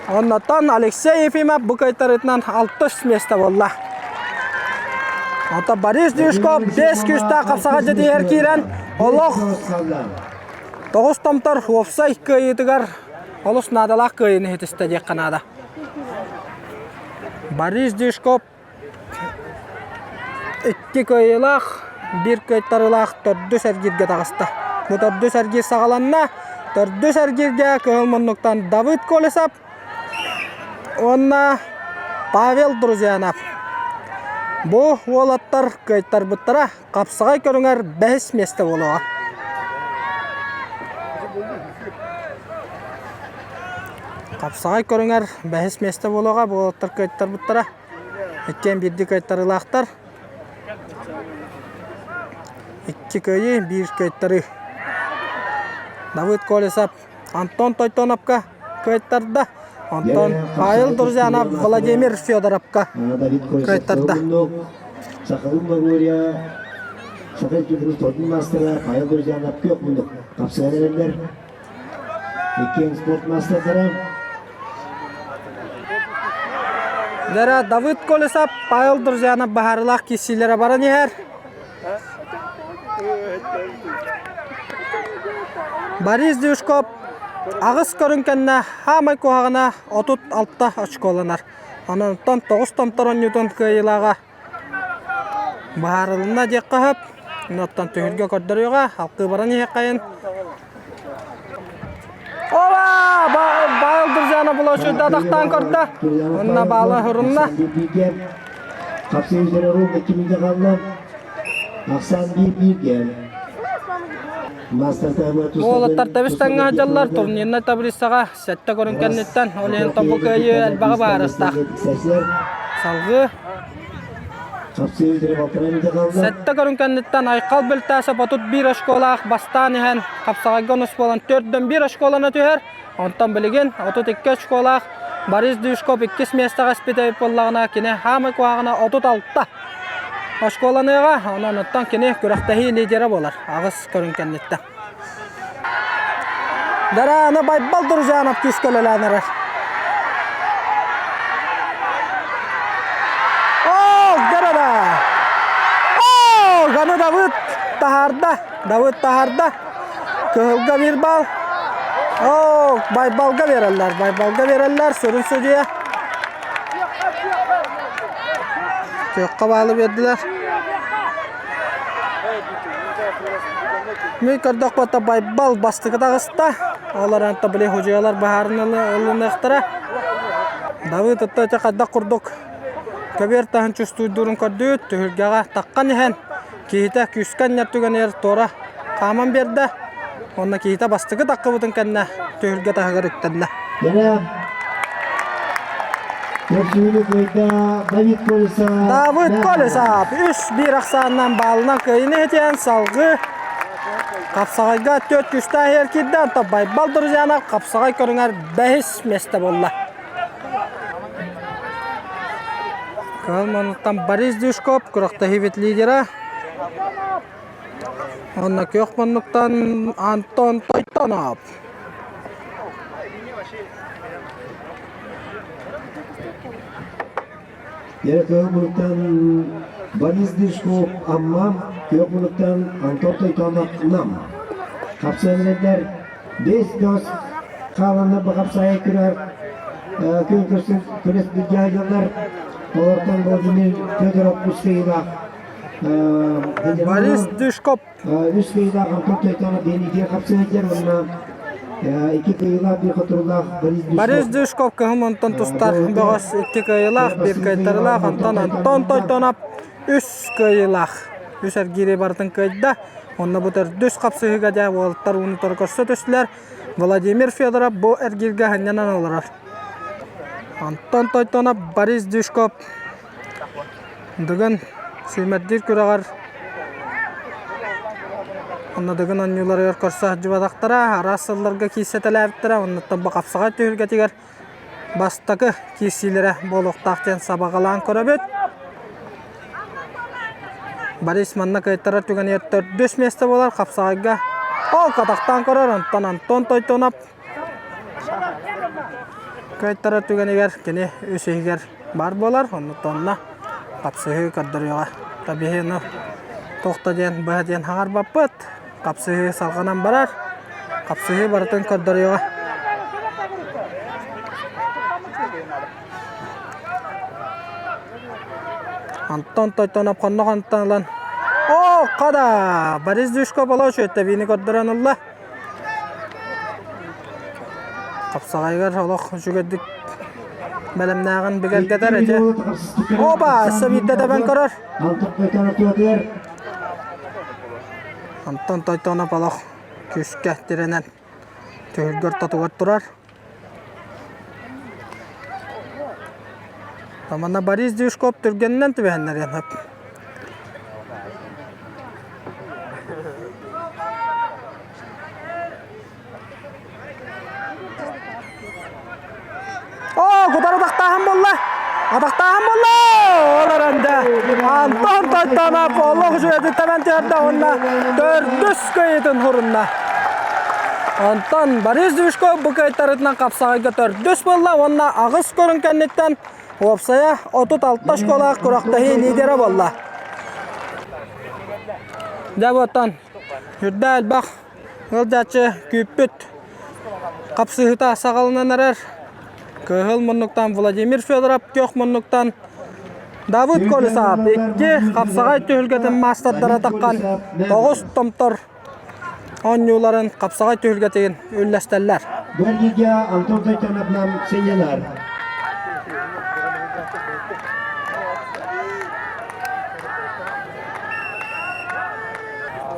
[SPEAKER 1] Оннуттан Алексей Ефимов бу кыайтарыытынан алтыс миэстэ буолла. Онтон Борис Дюшков 5 күүстээх хапсаҕа дьэтиһэр киирэн олох тоҕус томтор уопсай кыайыытыгар олус наадалаах кыайыыны иһитистэ диэххэ наада. Борис Дюшков икки кыайыылаах, биир кыайтарыылаах төрдүс эргииргэ таҕыста. Бу төрдүс эргиир саҕаланна. Төрдүс эргииргэ кыһыл муннуктан Давыд Колесов уонна Павел Друзьянов. Бу уолаттар кыайтарбыттара хапсаҕай көрүҥэр бэһис миэстэ буолуоҕа. Хапсаҕай көрүҥэр бэһис миэстэ буолуоҕа, бу уолаттар кыайтарбыттара. Иккиэн биирдии кыайтарыылаахтар. Икки кыайыы, биир кыайтарыы. Давыд Колесов Антон Тойтоновка кыайтарда. Онтон Павел Друзьянов Владимир Федоровка кыайтарда.
[SPEAKER 4] Сахалын Магория Саха Республикатын спортун маастара Павел Друзьянов күөх муннук хапсыһан эрэллэр. Иккиэн спорт маастардара.
[SPEAKER 1] Дара Давыд Колесов, Павел Друзьянов баһаарылаах киирсиилэрэ баран иһэр. Борис Дюшков аҕыс көрүҥ кэннэ хаамай куһаҕана 36 очколанар. Онон тоҕус томтор оонньуутун кыайыылааҕа быһаарылынна диэххэ сөп. Оттон түһүлгэ көрдөрүөҕэ, халкыы баран иһиэххэйин. Ола! Баал Друзьяна булочуйда атахтаан көрдө. Онно баала хурунна.
[SPEAKER 4] Хапсыы Здоровый кимигэ хаалла. Ахсаан биир-бииргэ.
[SPEAKER 1] Уолаттар тэбис тэҥҥэ сылдьаллар турнирнай таблицаҕа сэттэ көрүҥ кэнниттэн ол иһин тобу кыайыы элбэҕи баарыстаах. Салгыы Сэттэ көрүҥ кэнниттэн Айхал Бөлтөөсөп 31 очколаах бастаан иһэн хапсаҕайга онус буолан төрдөн биир очколана түһэр. Онтон билигин 32 очколаах Борис Дюшков иккис миэстэҕэ испит эбит буоллаҕына, кини хаамай куһаҕана 36 очколаныаҕа. Онон оттон кини күрэхтэһии лидерэ буолар аҕыс көрүҥ кэнниттэн. Дарааны Байбал Друзьянов күүскэ үлэлээн эрэр. Оо, Гарада! Оо, Ганы Давыд таһаарда. Давыд таһаарда. Кыһылга биир бал. Оо, Байбалга биэрэллэр. Байбалга биэрэллэр. Сүрүн судьуйа. Күөххэ баалы биэрдилэр. Мин көрдөхпө Байбал бастакы таҕыста. Ол эрэн били худьуйалар баһаарын ылыныахтара. Давыд ытта ити хайдах курдук көбүөр таһын чувствуйдуурун көрдүүт, түһүлгэҕэ таххан иһэн киһитэ күүскэ анньар түгэнигэр туора хааман биэрдэ. Уонна киһитэ бастакы таххыбытын кэннэ түһүлгэ таһыгар үктэннэ. Давид Колесов 3-1 ахсаанынан баалынан кыайыыны иһитиэн салгыы хапсаҕайга түөрт күүстээх иһэр киирдэ, онтон Байбал Друзьянов хапсаҕай көрүҥэр бэһис миэстэ буолла. Кыһыл муннуктан Борис Дюшков күрэхтэһиибит лидера. Уонна күөх муннуктан Антон Тойтонов.
[SPEAKER 4] Yere кыһыл муннуктан Борис Дышков Амма, күөх муннуктан Антон Тойтонов Нам. Хапсыанньыттар бес дос хааланна бу хапсаайы күрэр күн көрсүн күрэс бүддьаадьалар олортон Владимир Федоров үс кыйылаах
[SPEAKER 1] Борис Дышков
[SPEAKER 4] үс кыйылаах Антон Тойтонов диэн итиэ хапсыанньыттар уонна Икки кыайыылаах, биир хотторуулаах Борис Дюшков.
[SPEAKER 1] Борис Дюшков кыһым онтон тустар бөҕөс икки кыайыылаах, биир кыайтарыылаах, онтон Антон Тойтонов үс кыайыылаах. Үс эргиири барытын кыайда. Онно бу төрдүс хапсыһыыга дьэ уолаттар ууну утары көрсө түстүлэр. Владимир Федоров бу эргииргэ сынньанан олорор. Антон Тойтонов, Борис Дюшков Дыгын сүүмэрдиир күрэҕэр онно Дыгын оонньууларыгар көрсө сылдьыбатахтара, араас сылларга киирсэтэлээбиттэрэ, оннуттан бу хапсаҕай түһүлгэтигэр бастакы киирсиилэрэ буолуохтаах диэн сабаҕалаан көрөбүт. Борис манна кыайтарар түгэнигэр төрдүс миэстэ буолар хапсаҕайга ол катахтаан көрөр, онтон Антон Тойтонов Кыайтарар түгэнигэр кини үс иһигэр баар буолар, оннуттан хапсыһыы көрдөрүөҕэ. Табиһыны туох да диэн быһа диэн хаҥарбаппыт, хапсыһыы салҕанан барар, хапсыһыы барытын көрдөрүөҕэ. Антон Тойтонов хоннох онтон ылан Оо, хада! Борис Дюшко боло үчүөттэбиини көрдөрөн ылла. Хапсаҕайыгар олох үчүгэйдик бэлэмнээҕин бигэргэтэр ити. Оба, өссө биирдэ тэбэн көрөр. Антон Тойтонов олох күүскэ тирэнэн түһүлгэ ортотугар турар. Манна Борис Дюшков түргэнинэн түбэһиннэриэн сөп. Оо, кутар атахтааһын буолла! Атахтааһын буолла! Ол эрэнде Антон Тойтонов олох үчүгэйдик тэбэн түһэрдэ уонна төрдүс кыайыытын хурунна. Онтон Борис Движков бу кыайтарыытынан хапсаҕайга төрдүс буолла уонна аҕыс көрүҥ кэнниттэн уопсайа 36 очколаах күрэхтэһии лидерэ буолла. Дьэ буоттан үрдэ элбэх ыалдьааччы күүппүт хапсыһыыта саҕаланан эрэр. Кыһыл муннуктан Владимир Федоров, күөх муннуктан Давыд Колесов икки хапсаҕай түһүлгэтин маастардара таххан тоҕус томтор оонньууларын хапсаҕай түһүлгэтигин үллэстэллэр.
[SPEAKER 4] Бу Антон Тойтоновнан сынньанар.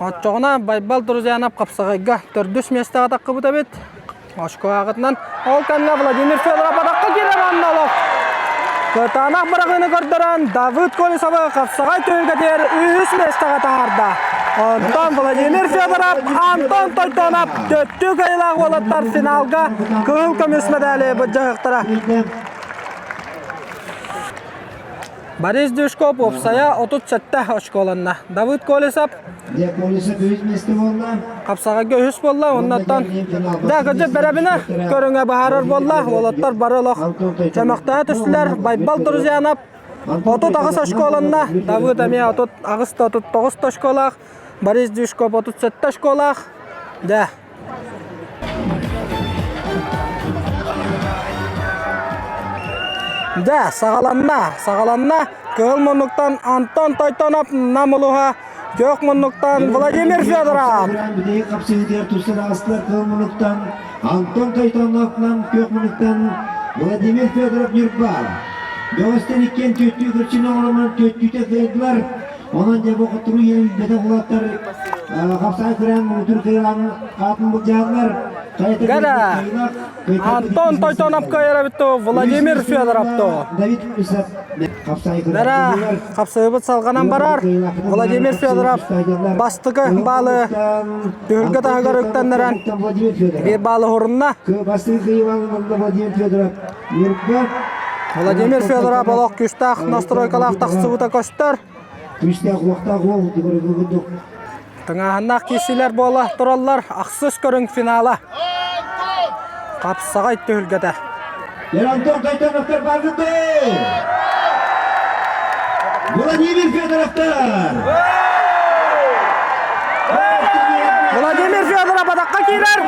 [SPEAKER 1] Оччоҕуна Байбал Друзьянов хапсаҕайга төрдүс миэстэҕэ таххыбыт эбит. Очко ааҕытынан ол кэннэ Владимир Федоров атахха киирэр уонна олох кытаанах быраҕыыны көрдөрөн Давыд Колесовы хапсаҕай түһүлгэтигэр үһүс миэстэҕэ таһаарда. Онтон Владимир Федоров, Антон Тойтонов төттүү кыайыылаах уолаттар финалга кыһыл көмүс мэдээли былдьаһыахтара. Борис Дюшков уопсайа 37 очколанна. Давыд Колесов хапсаҕайга үһүс буолла, оннуттан да кырдьык бэрэбинэ көрүҥэ баһаарар буолла. Уолаттар бары олох чөмөхтөһө түстүлэр. Байбал Друзьянов 38 очколанна. Давыд эмиэ 38 да 39 очколаах. Борис Дюшков 37 очколаах. Да. Дьэ, саҕаланна, саҕаланна. Кыһыл муннуктан Антон Тойтонов Нам улууһа, күөх муннуктан Владимир Федоров.
[SPEAKER 4] Бүтэһик хапсыһыытыгар тустан аҕыстылар кыһыл муннуктан Антон Тойтонов Нам күөх муннуктан Владимир Федоров Ньурба. Бөҕөстөр иккиэн түөттүү кырчыны оҥоронон түөттүүтэ кыайдылар. Онон дьэ бу хотуру иһин бөтөх улааттар хапсаҕай күрээн муҥутуур кыайылаан аатын былдьаһаллар.
[SPEAKER 1] Гара Антон Тойтонов кыайарабытту Владимир Федоровту. Нара хапсыыбыт салҕанан барар. Владимир Федоров бастакы баалы түһүлгэ таһыгар үктэннэрэн биир баалы хурунна. Владимир Федоров олох күүстээх настройкалаах тахсыбыта көстөр.
[SPEAKER 4] Күүстээх уохтаах уол курдук.
[SPEAKER 1] Тыҥааһыннаах киирсиилэр буола тураллар. Ахсыс көрүҥ финала. Хапсаҕай түһүлгэтэ.
[SPEAKER 4] Антон Кайтановтар баргыты! Владимир Федоровтар!
[SPEAKER 1] Владимир Федоров атахха киирэр.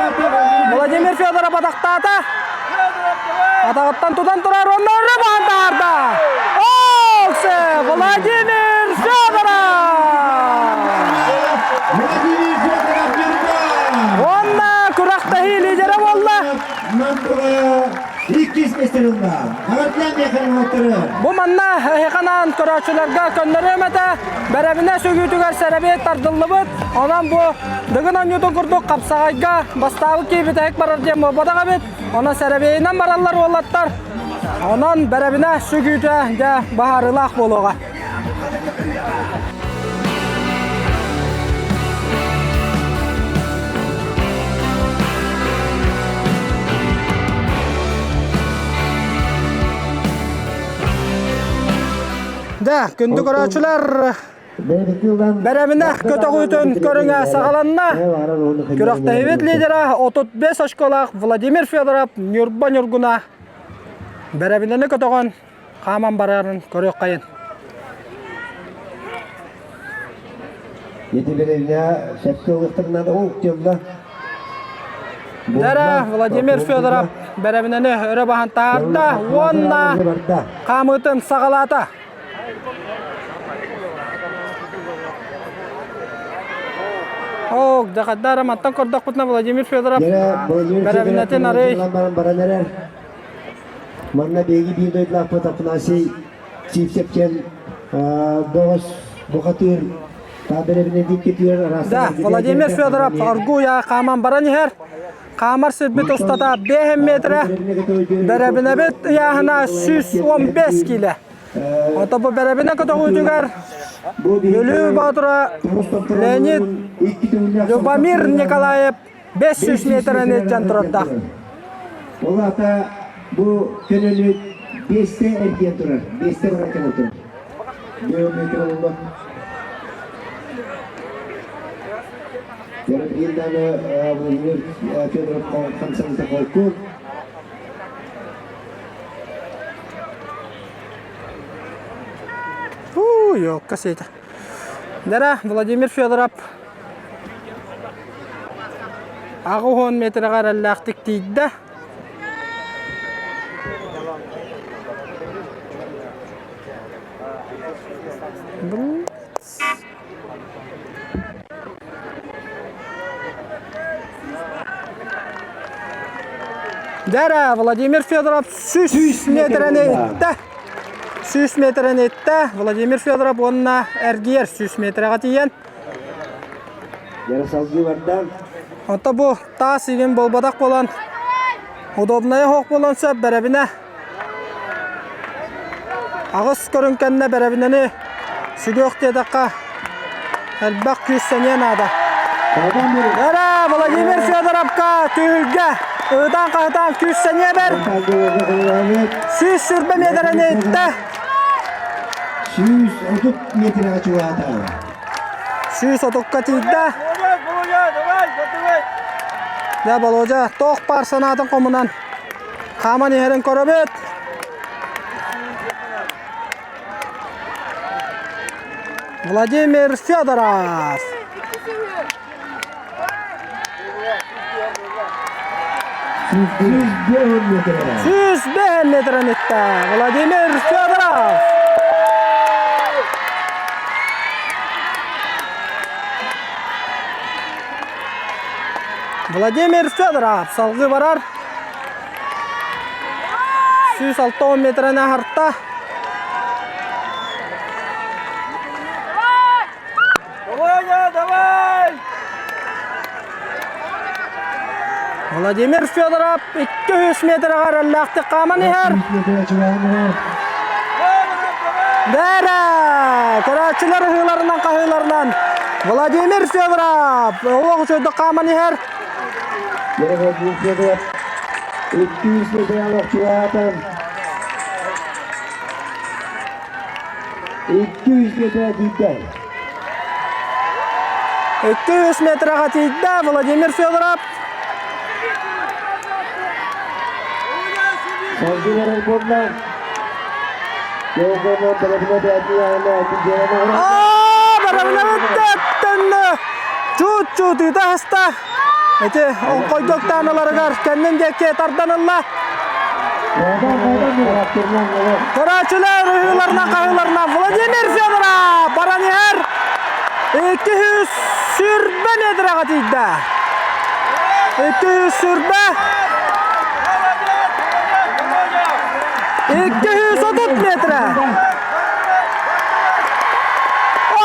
[SPEAKER 1] Владимир Федоров атахтаата. Атаҕыттан тутан турар уонна өрө баһан таһаарда. Оксе Владимир Федоров!
[SPEAKER 4] Владимир Федоров Ньурба!
[SPEAKER 1] Уонна күрэхтэһии лидерэ буолла.
[SPEAKER 4] Иккис миэстэни ылла. Эҕэрдэлээн миэхэ уолаттары.
[SPEAKER 1] Бу манна эһиэхэ көрөөччүлэргэ көннөрүөм этэ. Бэрэбинэ сүгүүтүгэр сэрэбиэй тардыллыбыт. Онон бу Дыгын оонньуутун курдук хапсаҕайга бастаабыт киһи бүтэһик барар диэн буолбатах эбит. Онон сэрэбиэйинэн бараллар уолаттар. Онон бэрэбинэ сүгүүтэ дьэ быһаарыылаах буолуоҕа. Да, күндү көрөөччүлэр, бэрэбинэ көтөҕүүтүн көрүҥэ саҕаланна. Күрэхтэһиибит лидера 35 очколаах Владимир Федоров Ньурба Ньургуна бэрэбинэни көтөҕөн хааман барарын көрүөххэйин.
[SPEAKER 4] Ити бэрэбинэ сөпкө ылыахтарынан ол тылла.
[SPEAKER 1] Дара Владимир Федоров бэрэбинэни өрө баһан таһаарда уонна хаамыытын саҕалаата. Ок, дьахаддара мантан көрдөхпүтүнэ Владимир Федоров бэрэбинэтин арый
[SPEAKER 4] баран эрэр. Манна биһиги биир дойдулаахпыт Афанасий Сивцев диэн бөҕөс бухатыыр
[SPEAKER 1] Да, Владимир Федоров оргууй хааман баран иһэр. Хаамар сирбит устата 5 метрэ, бэрэбинэбит ыйааһына 115 киилэ. Ото бу бэрэбинэ көтөҕүүтүгэр Бүлүү Боотура Леонид Любомир Николаев 500 метраны илдьэн турардаах.
[SPEAKER 4] Ол аата бу көнөнү биэстэ эргийэн турар, биэстэ баран кэлэн турар. Биометр олла. Билданы Владимир Федоров хамсаныта холку.
[SPEAKER 1] Фу, ёлка сиэтэ. Дара Владимир Федоров 80 метрга эрэллээхтик тиийдэ. Дара Владимир Федоров 100 метрени иттэ. 100 метрени иттэ. Владимир Федоров уонна эргийэр 100 метрэҕэ тиийэн.
[SPEAKER 4] Дара салгыы барда.
[SPEAKER 1] Онто бу таас игин буолбатах буолан удобнайа суох буолан сөп бэрэбинэ. Аҕыс көрүҥ кэннэ бэрэбинэни сүгүөх диэтэххэ элбэх күүс сэниэ наада. Эрэ Владимир Федоровка түһүлгэ ыытан-хаһытаан күүс сэниэ бэр. 120 миэтэрэни иттэ.
[SPEAKER 4] 130 метрэҕэ чугаһаата.
[SPEAKER 1] 130-ка тиийдэ. Дьэ, Болуодьа, туох баар санаатын хомунан хааман иһэрин көрөбүт. Владимир Федоров. 105 метрен итте. Владимир Федоров. Владимир Федоров салгыы барар. 160 метрен аһарта. Владимир Федоров 200 метрға эрэллээхтик хааман иһэр. Бэрэ! Көрөөччүлэр ыһыыларынан хаһыыларынан Владимир Федоров олох үчүгэйдик хааман иһэр.
[SPEAKER 4] Владимир Федоров 200 метрға чугаһаатан 200 метрға тиийдэ.
[SPEAKER 1] 200 метрға тиийдэ Владимир Федоров.
[SPEAKER 4] Салгыы барар буолла.
[SPEAKER 1] Аа, барабынабыттан чуут-чуут ыыта аста. Ити оҥхойдоктааналарыгар кэннин диэки тардан ылла. Көрөөччүлэр ыһыыларынан хаһыыларынан Владимир Федоров баран иһэр 220 метрэҕэ тиийдэ. 220. 230 метрэ.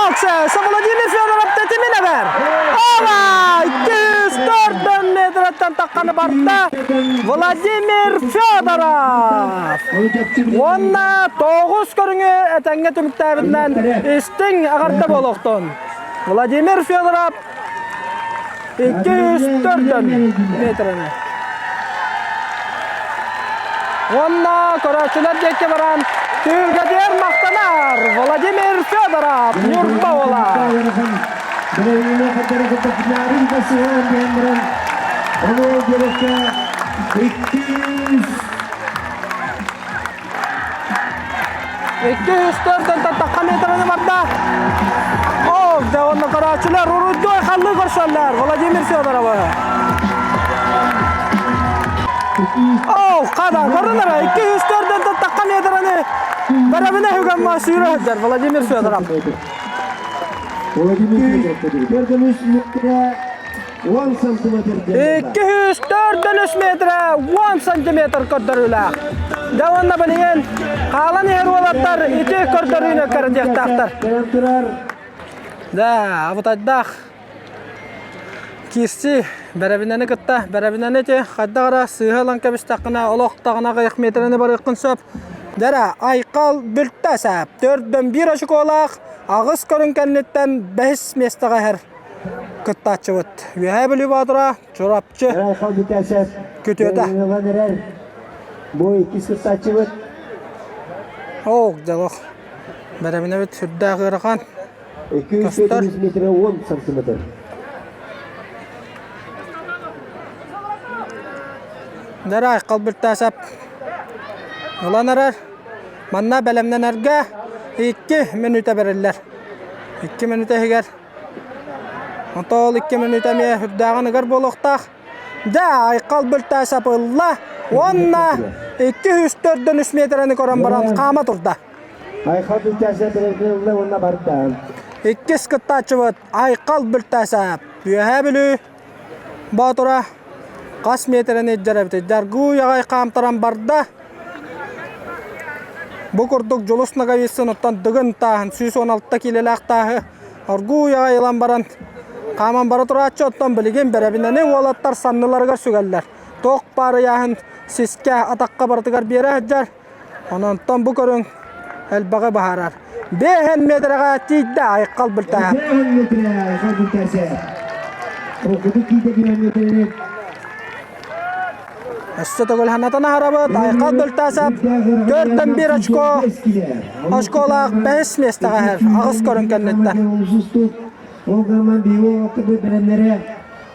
[SPEAKER 1] Оксеса Владимир Федоров тэтимин эбэр. Ова! 204 метраттан тахханы барда Владимир Федоров. Уонна тоҕус көрүҥү этэҥҥэ түмүктээбитинэн истиҥ эҕэрдэ буолуохтун. Владимир Федоров 204 метраны. Уонна көрөөччүлэр диэки баран түһүлгэтигэр махтанар Владимир Федоров Ньурба уола. 204 тахха метраны барда. Ол да онно көрөөччүлэр уруйдуой халлыы көрсөллөр Владимир Федоровы. Ол хада көрүнэр 204 тахха метраны бэрэбинэ хүгэммэ сүүрэ сылдьар Владимир Федоров.
[SPEAKER 4] Владимир Федоров. 10 сантиметр
[SPEAKER 1] 204 метрэ 10 сантиметр көрдөрүүлээх. Дьэ уонна билигин хаалан иһэр уолаттар ити көрдөрүүнү көрдүөхтаахтар. Да, абытайдаах киирсии бэрэбинэни кытта бэрэбинэни ити хайдах эрэ сыыһа ылан кэбистэххинэ олох даҕаны аҕыйах миэтэрэни барыаххын сөп. Дьэрэ, Айхал бүлтэ сээп. Төрдөн биир очукуолаах аҕыс көрүҥ кэнниттэн бэһис миэстэҕэ иһэр кыттааччыбыт. Үөһээ Бүлүү Боотура, Чурапчы күтүөтэ.
[SPEAKER 4] Бу иккис кыттааччыбыт.
[SPEAKER 1] Ок, дьолох. Бэрэбинэбит сүрдээх ыарахан.
[SPEAKER 4] 200 метр 10 сантиметр.
[SPEAKER 1] Дара Айхал Ылан эрэр. Манна бэлэмнэнэргэ 2 мүнүүтэ бэриллэр. 2 мүнүүтэ иһигэр Онтон ол 2 мүнүүтэ эмиэ үрдээҕин ыгар буолуохтаах. Дьэ, Айхал Бүлтээсэп ылла уонна 204 миэтэрэни көрөн баран хаама турда.
[SPEAKER 4] Айхал Бүлтээсэп ылла уонна барда.
[SPEAKER 1] Иккис кыттааччыбыт Айхал Бүлтээсэп. Үөһээ Бүлүү Боотура хас миэтэрэни илдьэр эбитий? Даргуй аҕай хаамтаран барда. Бу курдук Дьулус Ноговицын оттон Дыгын тааһын 116 киилэлээх тааһы оргууй аҕай ылан баран хааман бара турааччы оттон билигин бэрэбинэни уолаттар санныларыгар сүгэллэр. Туох баар ыйааһын сискэ атахха барытыгар биэрэ сылдьар. Онон бу көрүҥ элбэҕи баһаарар. Бэһэн метрэҕэ тиийдэ Айхал Бүлтээһэ.
[SPEAKER 4] Бэһэн метрэ Айхал Бүлтээсэ. Холкутук киирдэ биһэн метрэни.
[SPEAKER 1] Өссө төгүл ханатан аһарабыт. Айхал Бүлтээсэп төртөн биир очко очколаах бэһис миэстэҕэ иһэр. Аҕыс көрүҥ кэнниттэн.
[SPEAKER 4] Ол гынан биһиги уолаттарбыт бэлэмнэрэ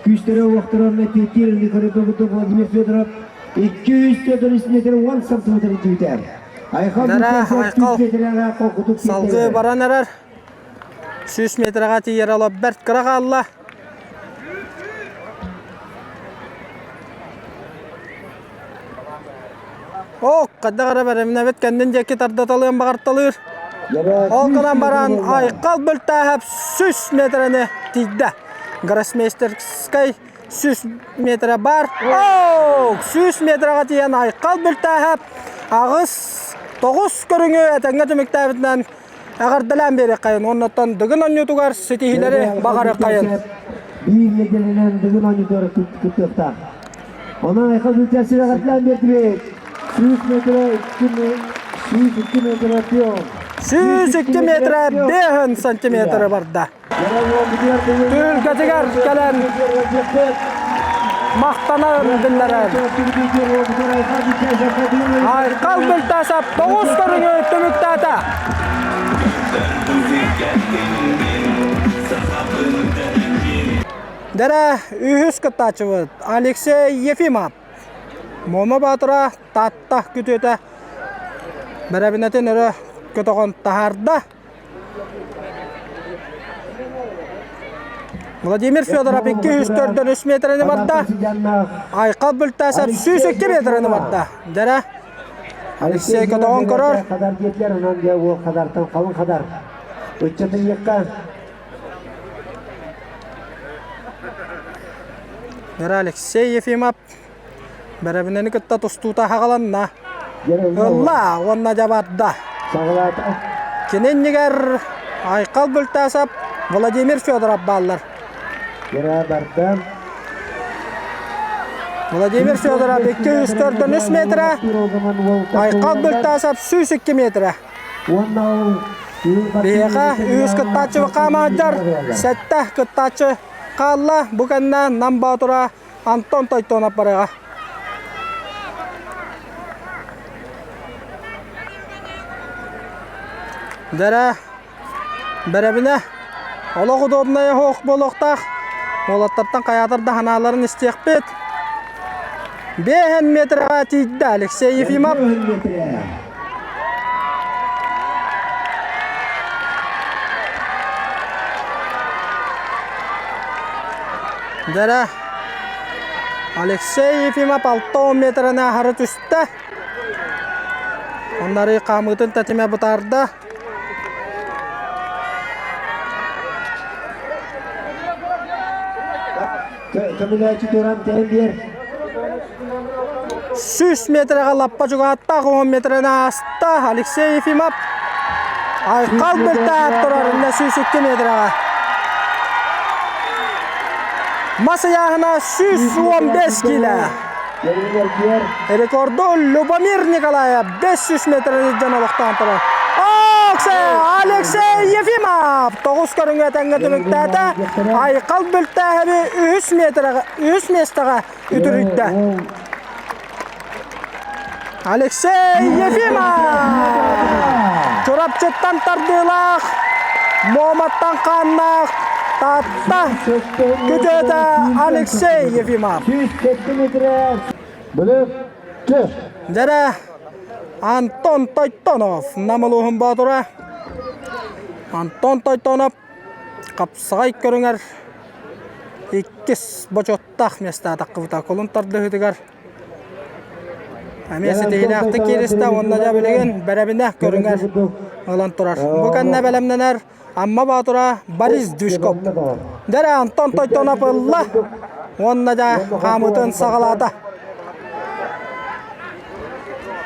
[SPEAKER 4] күүстэрэ уохтара эппиэттиир Николай Владимир Федоров 200 метр 10 сантиметр дүүтэр. Айхал
[SPEAKER 1] Айхал салгыы баран эрэр. 100 метрға тиийэр оло бэрт кыра хаалла. Ок, хайдах эрэ бэрэмнэбит кэннин диэки тардаталыан баҕарталыыр. Ол гынан баран Айхал Бөлтээһэп 100 метрэни тиийдэ. Гроссмейстерскай 100 метрэ бар. Оок, 100 метрэҕэ тиийэн Айхал Бөлтээһэп аҕыс тоҕус көрүҥү этэҥҥэ түмүктээбитинэн эҕэрдэлээн биэриэххэйин уоннаттан Дыгын оонньуутугар ситиһиилэри баҕарыаххайын.
[SPEAKER 4] Биир нэдиэлэнэн Дыгын оонньуутугар кыттыахтаах. Онон Айхал Бөлтээсэп эҕэрдэлээн биэрдибит. 100 метрэ 102 метрэ пион.
[SPEAKER 1] 102 метрэ 5 сантиметры барда. Түһүлгэтигэр кэлэн махтанарын биллэрэр. Айхал Бүлтээсэп тоҕус көрүҥү түмүктээтэ. Дэрэ үһүс кыттааччыбыт Алексей Ефимов. Муома Баатыра Таатта күтүөтэ бэрэбинэтин өрө көтөҕөн таһаарда. Владимир Федоров 204 метрени барда. Айхал Бүлтээсэп 102 метрени барда. Дэрэ Алексей көтөҕөн көрөр.
[SPEAKER 4] Хадар диэтилэр, онон дьэ уол хадартан халыҥ хадар. Ыччатын якка.
[SPEAKER 1] Дэрэ Алексей Ефимов бэрэбинэни кытта тустуута хаҕаланна. Ылла уонна дьабарда. Кини иннигэр Айхал Бүлтасов, Владимир Федоров бааллар. Владимир Федоров 243 метра, Айхал Бүлтасов 102 метра. Биһиэхэ үс кыттааччы хаамаадьар, сэттэ кыттааччы хаалла. Бу кэннэ Нам Боотура Антон Тойтонов барыаҕа. Дэрэ, бэрэбинэ, олох удобнайа суох буолуохтаах. Уолаттартан хайаатар да санааларын истиэхпит. Биэһэн метрэҕэ тиийдэ Алексей Ефимов. Дьэрэ, Алексей Ефимов 60 метраны аһары түстэ. Оннары хаамыытын тэтимэ бытаарда.
[SPEAKER 4] Көмөлөөчү туран тэйэн биэр.
[SPEAKER 1] 100 метрэҕэ лаппа чугаһаттаах 10 метраны ааста Алексей Ефимов. Айхал быртаат турар иннэ 102 метрэҕэ. Мас ыйааһына 115 киилэ. Рекорду Любомир Николаев 500 метраны илдьэн олохтоон турар. Алексей Ефимов тоҕус көрүҥҥэ тэҥҥэ түмүктээтэ. Айхал Бүлтээһэби үһүс метрэҕэ үһүс миэстэҕэ үтүрүйдэ. Алексей Ефимов! Чурапчыттан тардыылаах, Муоматтан хааннаах Таатта күтүөтэ Алексей Ефимов. Дьэрэ Антон Тойтонов Нам улууһун боотура. Антон Тойтонов хапсаҕай көрүҥэр иккис бочуоттаах миэстэҕэ таххыбыта. Кулун тардыһыытыгар эмиэ ситиһиилээхтик кииристэ уонна дьэ билигин бэрэбинэ көрүҥэр ылан турар. Бу кэннэ бэлэмнэнэр Амма Боотура Борис Движков. Дьэрэ Антон Тойтонов ылла уонна дьэ хаамыытын саҕалаата.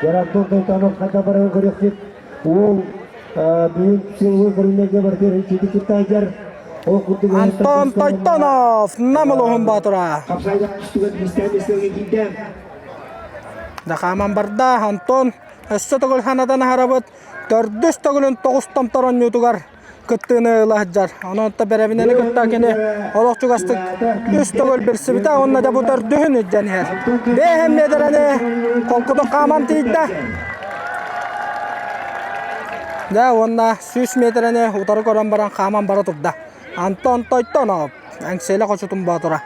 [SPEAKER 4] Дьэрэ Антон Тойтонов ханна барарын көрүөхпүт. Уол бүгүн сыллыы көрүҥнэргэ барытыгар үчүгэй кыттаачар. Ол курдук
[SPEAKER 1] Антон Тойтонов Нам улууһун Боотура.
[SPEAKER 4] Хапсайдах түстүгэр биистээн миэстэлэргэ киирдэ.
[SPEAKER 1] Да хааман барда Антон өссө төгүл ханатан аһарабыт. Төрдүс төгүлүн тоҕус томтор оонньуутугар кыттыыны ыла сылдьар. Онон бэрэбинэни кытта кини олох чугастык үс төгүл билсибитэ уонна да бу төрдүһүн илдьэн иһэр. Бэйэм миэтэрэни холкутук хааман тиийдэ. Дьэ уонна 100 миэтэрэни утары көрөн баран хааман бара турда. Антон Тойтонов, Эҥсиэлэ хочотун боотура.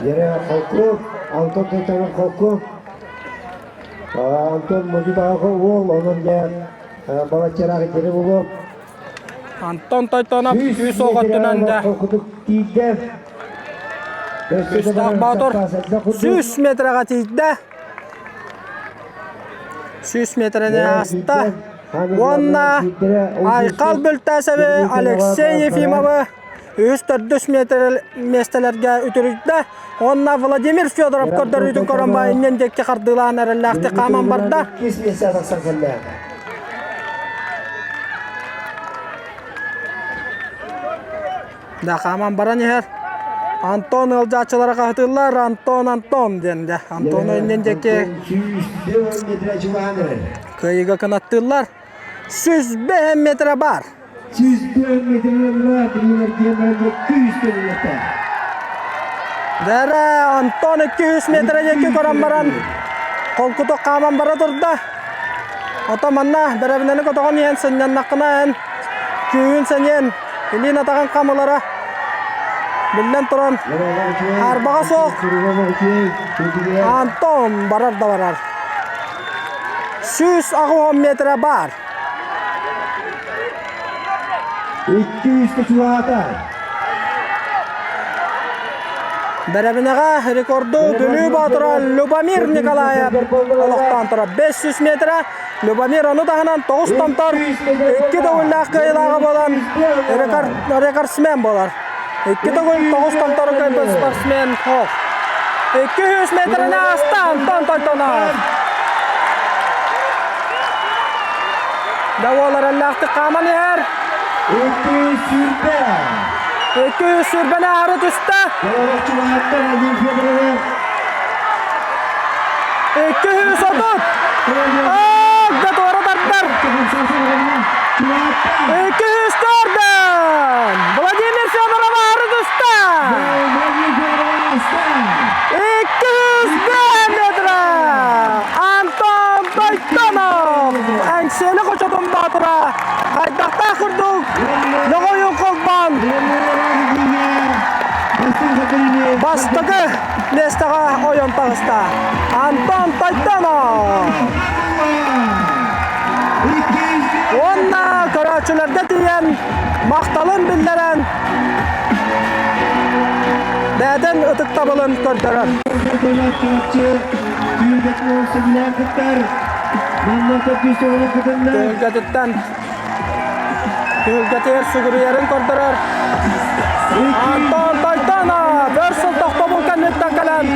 [SPEAKER 4] Yere холку, Антон Тойтонов холку. Антон модьутааҕы уол, онон дьэ балаччараах итини булуо.
[SPEAKER 1] Антон Тойтонов үс оҕо өттүнэн дьэ
[SPEAKER 4] Холкутук тиийдэ.
[SPEAKER 1] Үстээх Боотур 100 метрэҕэ тиийдэ. 100 метрэни ааста. Уонна Айхал Бүлтээсэби Алексей Ефимовы үһүс төрдүс миэстэлэргэ үтүрүйдэ. Уонна Владимир Федоров көрдөрүүтүн көрөн баа иннин диэки хардыылаан эрэллээхтик хааман барда.
[SPEAKER 4] Иккис миэстэ тахсан кэллэ.
[SPEAKER 1] Да хааман баран иһэр. Антон ыалдьааччылара хаһытыыллар Антон Антон диэн дэ. Антон иннин диэки кыайыыга кынаттыыллар. 105 метрэ баар.
[SPEAKER 4] 104 метрэ тренер күүс көрүллэтэ.
[SPEAKER 1] Дэрэ Антон 200 метрэ диэки көрөн баран холкутук хааман бара турда. Ото манна бэрэбинэни көтөҕөн иһэн сынньаннаххына эн күүһүн сэниэн илиин атаҕын хамылара биллэн туран хаарбаҕа суох Антон барар да барар. 180 метрэ баар.
[SPEAKER 4] 200 чугаата.
[SPEAKER 1] Бэрэбинэҕэ рекорду Бүлүү Боотура Любомир Николаев олохтоон турар. 500 метрэ Любомир ону таһынан 9 томтор 2 төгүллээх кыайыылааҕа буолан рекордсмен буолар. Икки төгүл тоҕус томтору кыайбыт спортсмен Хох. 200 метрini ааста Антон Тойтонов. Даволар эллээхтик хааман иһэр.
[SPEAKER 4] 220.
[SPEAKER 1] 220 аары түстэ. 230. Ок, да туора тардар. 204 Владимир Федоров аары түстэ. 205 метра. Антон Тойтонов. Эҥсиэли хочотун баатыра. Хайдахтаах курдук Лоҕойун холбоон бастакы миэстэҕэ ойон таҕыста. Антон Тойтонов. Уонна көрөөччүлэргэ тиийэн махталын биллэрэн бэйэтин ытыктабылын көрдөрөр. Түһүлгэтиттэн түһүлгэтигэр сүгүрүйэрин көрдөрөр. Антон Тойтонов өр сыл тохтобул кэнниттэн кэлэн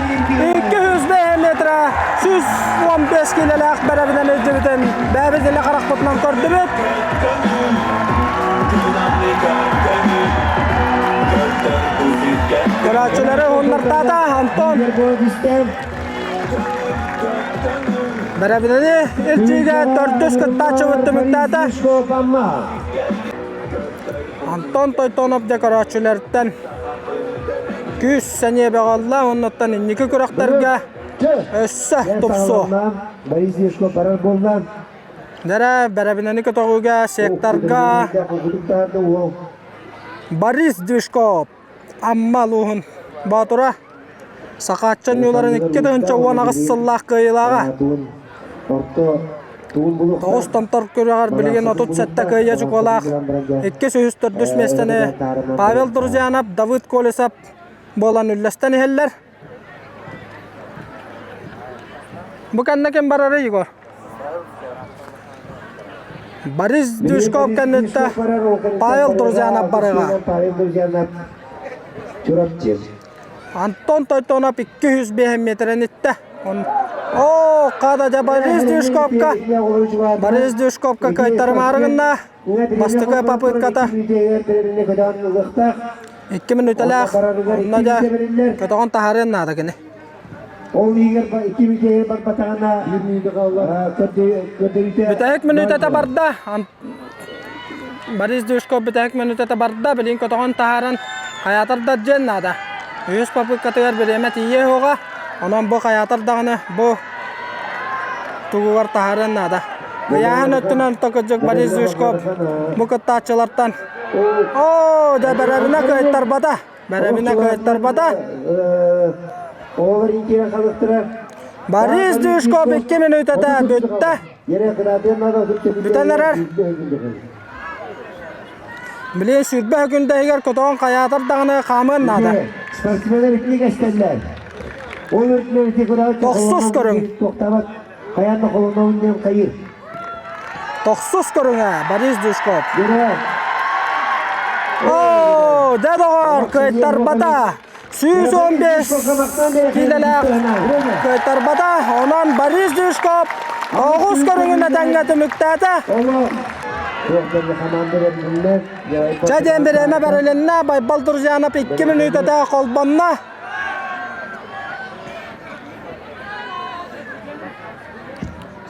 [SPEAKER 1] 205 метрэ 115 киилэлээх бэрэбинэн илдьибитин бэйэбит илэ харахпытынан көрдүбүт. Көрөөччүлэри уһуннартаата Антон. Бэрэбинэни илдьиигэ төрдүс кыттааччыбыт түмүктээтэ. Антон Тойтонов дьэ көрөөччүлэртэн күүс сэниэ бөҕөллө оннуттан инники күрэхтэргэ өссө тупсуо.
[SPEAKER 4] Борис Ешко барар буолла.
[SPEAKER 1] Дэрэ бэрэбинэни көтөҕүүгэ секторга Борис Движков Амма улууһун Боотура Сахаачча ньууларын 2018 сыллаах кыайыылааҕа. Тоҕус томтор күрэҕэр билигин 37 кыайыы чукуолаах иккис, үһүс, төрдүс миэстэни Павел Друзьянов, Давыд Колесов буолан үллэстэн иһэллэр. Бу кэннэ ким барарый, Егор? Борис Дюшков кэнниттэ Павел Друзьянов барыга.
[SPEAKER 4] Павел Друзьянов Чурапчы.
[SPEAKER 1] Антон Тойтонов 205 метрен иттэ. О, када дьэ Борис Дюшковка. Борис Дюшковка кыайтарымаары гынна. Бастакы попытката. Икки мүнүүтэлээх. Онно дьэ көтөҕөн таһаарыан наада кини.
[SPEAKER 4] Ол иһигэр икки мүнүүтэ барбатаҕына
[SPEAKER 1] Бүтэһик мүнүүтэтэ барда. Борис Дюшков бүтэһик мүнүүтэтэ барда. Билин көтөҕөн таһааран хайаатар да дьиэн наада. Үһүс попыткатыгар бириэмэ тиийиэ суоҕа. Онон бу хайаатар даҕаны бу тугугар таһаарыан наада. Ыйааһын өттүнэн токудьук Борис Дюшков бу кыттааччылартан Оо, дьэ бэрэбинэ кыайтарбата. Бэрэбинэ кыайтарбата.
[SPEAKER 4] Оҕолор иитиэн халыктара.
[SPEAKER 1] Борис Дюшков икки мүнүүтэтэ бүттэ. Бүтэн эрэр. Билигин сүүрбэ күндэһигэр көтөҕөн хайаатар даҕаны хаамыан наада.
[SPEAKER 4] Спортсменнар итинник эстэллэр. Ол үрдүнэн ити
[SPEAKER 1] Тохсус көрүҥ.
[SPEAKER 4] Тохтабат. Хайаан да холонобун диэн хайыр.
[SPEAKER 1] Тохсус көрүҥэ Борис Дюшков. Оо, дьэ доҕор, кыайтарбата. 115 киилэлээх кыайтарбата. Онон Борис Дюшков оҕус көрүҥүн этэҥҥэ түмүктээтэ. Чэ диэн бириэмэ бэрилиннэ. Байбал Друзьянов 2 мүнүүтэтэ холбонно.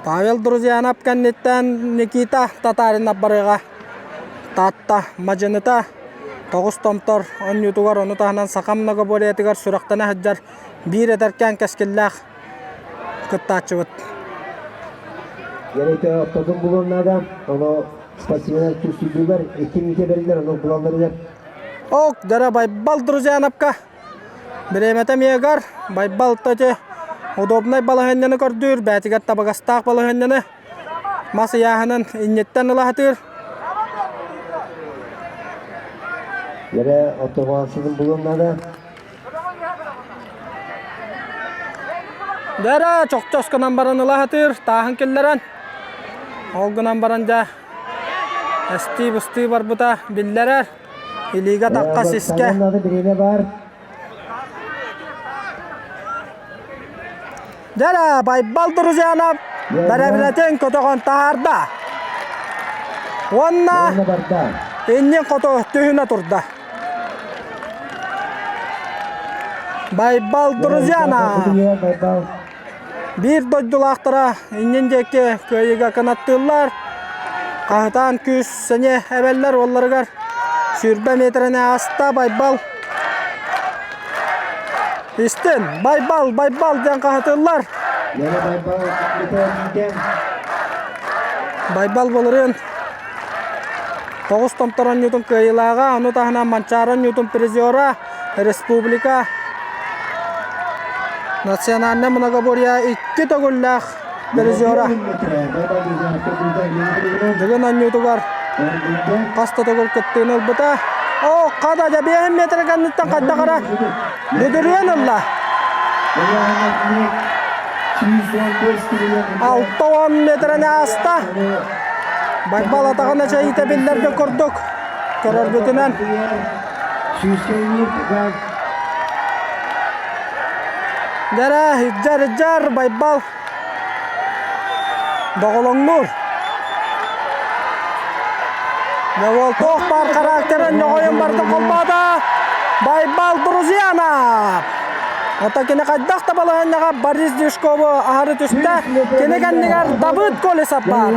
[SPEAKER 1] Павел Друзьянов кэнниттэн Никита Татаринов барыаҕа. Таатта мадьыныта тоҕус томтор оонньуутугар ону таһынан саха многоборьетыгар сүрэхтэнэ сылдьар биир эдэркээн кэскиллээх кыттааччыбыт.
[SPEAKER 4] Ярыйта ортотун булуон наада. Ону спортсменнар түстүүллэр, икки мүнүүтэ бэриллэр, ону булалларыгар.
[SPEAKER 1] Ок, дара Байбал Друзьяновка Бириэмэтэ эмиэгэр Байбал ити удобнай балаһыанньаны көрдүүр, бэйэтигэр табыгастаах балаһыанньаны мас ыйааһынын инниттэн ыла сатыыр.
[SPEAKER 4] Эрэ оттоҕоосунун булуон наада.
[SPEAKER 1] Дэрэ чохчос гынан баран ыла сатыыр, тааһын киллэрэн. Ол гынан баран дьэ эстии-быстыы барбыта биллэрэр. Илиигэ тахха сискэ.
[SPEAKER 4] Бириэмэ бар.
[SPEAKER 1] Дьэ, Байбал Друзьянов бэрэбинэтин көтөҕөн таһаарда. Уонна иннин хоту түһүнэ турда. Байбал Друзьянов биир дойдулаахтара иннин диэки кыайыыга кынаттыыллар. Хаһытаан күүс сэниэ эбэллэр уолларыгар 20 миэтэрэни ааста Байбал Истин, Байбал, Байбал диэн хаһытыллар. Байбал былырыын тоҕус томтор оонньуутун кыайыылааҕа, ону таһынан Манчаары оонньуутун призера, республика национальнай многоборье икки төгүллээх призера. Дыгын оонньуутугар хас да төгүл кыттыыны ылбыта. Оо, хада дьэ биэһин метр кэнниттэн хайдах эрэ бүдүрүйэн ылла. 60 метрэни ааста. Байбал атаҕын эчэйиитэ биллэрбит курдук көрөрбүтүнэн. Дьэрэ, иджар, иджар, Байбал Доҕолоҥнуур. Дьэ туох баар характерын ньоҕойун барытын холбоото. Байбал Друзьянов. Ото кини хайдах да балаһыанньаҕа Борис Дюшкову аһары түстэ. Кини кэннигэр Давыд Колесов баар.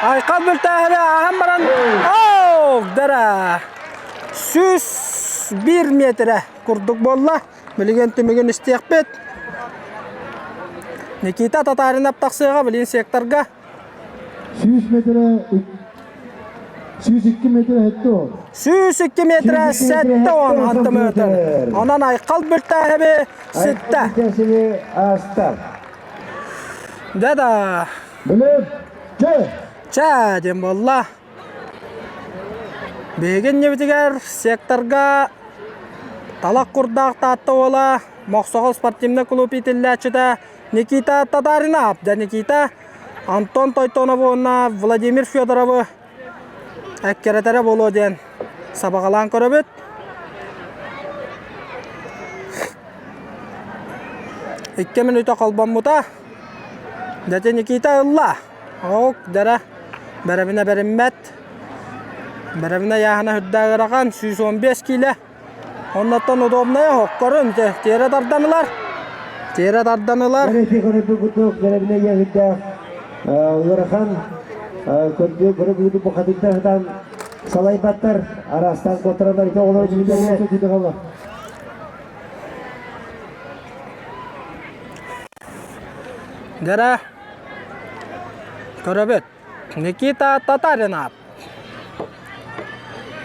[SPEAKER 1] Айхал Бүлтээһэби ааһан баран оок дара 101 метрэ курдук буолла. Билигин түмүгүн истиэхпит. Никита Татаринов тахсыаҕа билигин секторга.
[SPEAKER 5] 100 метрэ 102 метрэ 70 он.
[SPEAKER 1] 102 метрэ 70 сантиметр. Онон Айхал Бүлтээһэби ситтэ.
[SPEAKER 4] Айхал ааста.
[SPEAKER 1] Да-да.
[SPEAKER 5] Билим. Чэ.
[SPEAKER 1] Чэ диэн буолла. Биһиги иннибитигэр секторга талах курдаах Таатта уола Мохсоҕол спортивнай кулууп иитиллээччитэ Никита Татаринов. Дьэ Никита Антон Тойтонову уонна Владимир Федоровы эккирэтэрэ буолуо диэн сабаҕалаан көрөбүт. Икки мүнүүтэ холбоммута. Дьэ Никита ылла. Ок, дара бэрэбинэ бэриммэт. Бэрэбинэ ыйааһына үрдээх ыарахан, 115 киилэ. Оннуттан удобнайа хоккорун тиэрэ тардан ылар. Тиэрэ тардан ылар.
[SPEAKER 4] Бэрэти көрөбү курдук бэрэбинэ ыйааһыйдаах ыарахан көрдү көрөбү бухатыйдар сатаан салайбаттар араастаан куоттаралар ити оҕолор дьүлүлэрэ
[SPEAKER 1] Дара Көрөбүт. Никита Татаринов.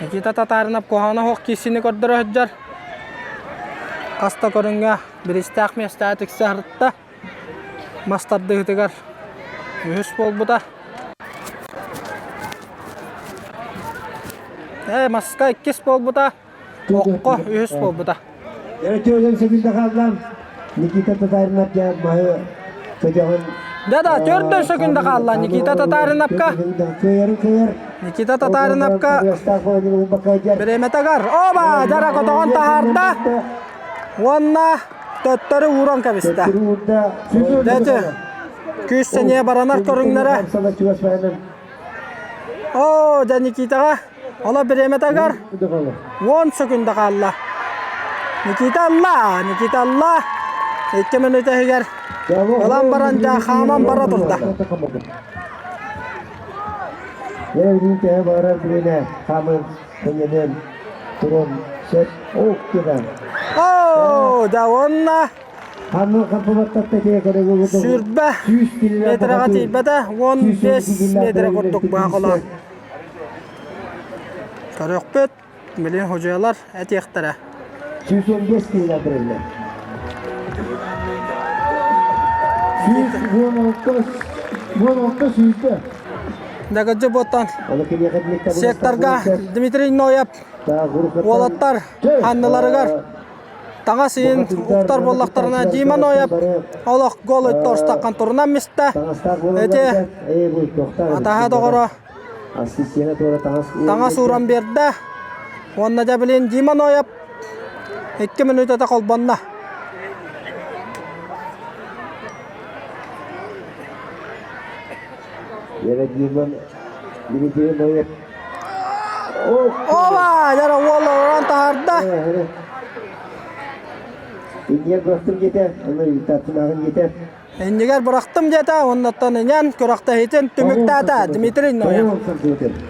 [SPEAKER 1] Никита Татаринов куһаҕана суох киирсиини көрдөрө сылдьар. Хас да көрүҥҥэ бириистээх миэстэҕэ тиксэ сырытта. Мас тардыһыытыгар үһүс буолбута. Ээ, маска иккис буолбута. Окко үһүс буолбута.
[SPEAKER 4] Төрүн сөбүндэ хааллам. Никита Татаринов дьэ маһы көтөҕөн
[SPEAKER 1] Да-да, төрдөн сөкүндэ хаалла Никита Татариновка.
[SPEAKER 4] Кыайарын кыайар.
[SPEAKER 1] Никита Татариновка бириэмэтигэр оба дьара көтөҕөн таһаарда уонна төттөрү ууран кэбистэ. Дэти күүс сэниэ баранар көрүҥнэрэ. Оо, дьэ Никитаҕа Ола бириэмэтигэр уон сөкүндэ хаалла. Никита ылла, Никита ылла. Икки мүнүүтэ иһигэр ылан баран дьэ хааман бара турда.
[SPEAKER 4] Дьэ, төһө барар бириэмэ хаамын көнньөнөн турун сөп оок
[SPEAKER 1] Оо, дьэ уонна сүүрбэ метрэҕэ тиийбэтэ, 15 метрэ курдук быһа холоон. Көрүөхпүт, билин худьуйалар этиэхтэрэ.
[SPEAKER 4] 115 киилэ бэриллэр.
[SPEAKER 5] 116 сүүрдэ.
[SPEAKER 1] Дагыджы буоттан секторга Дмитрий Ноев уолаттар анныларыгар таҥас иин уктар буоллахтарына Дима Ноев олох гол торстаххан турунан мистэ. Эти атаһа доҕоро.
[SPEAKER 3] Ассистена туора таҥас
[SPEAKER 1] Таҥас ууран биэрдэ. Уонна дьэ билин Дима Ноев 2 мүнүүтэтэ холбонно.
[SPEAKER 3] Яра Дима Дмитрий Ноев.
[SPEAKER 1] Ова, яра уол орон таһаарда.
[SPEAKER 3] Иннигэр бырахтым диэтэ, онно результаттааҕын диэтэ.
[SPEAKER 1] Иннигэр бырахтым диэтэ, оннуттан инэн күрэхтэһиитин түмүктээтэ Дмитрий Ноев.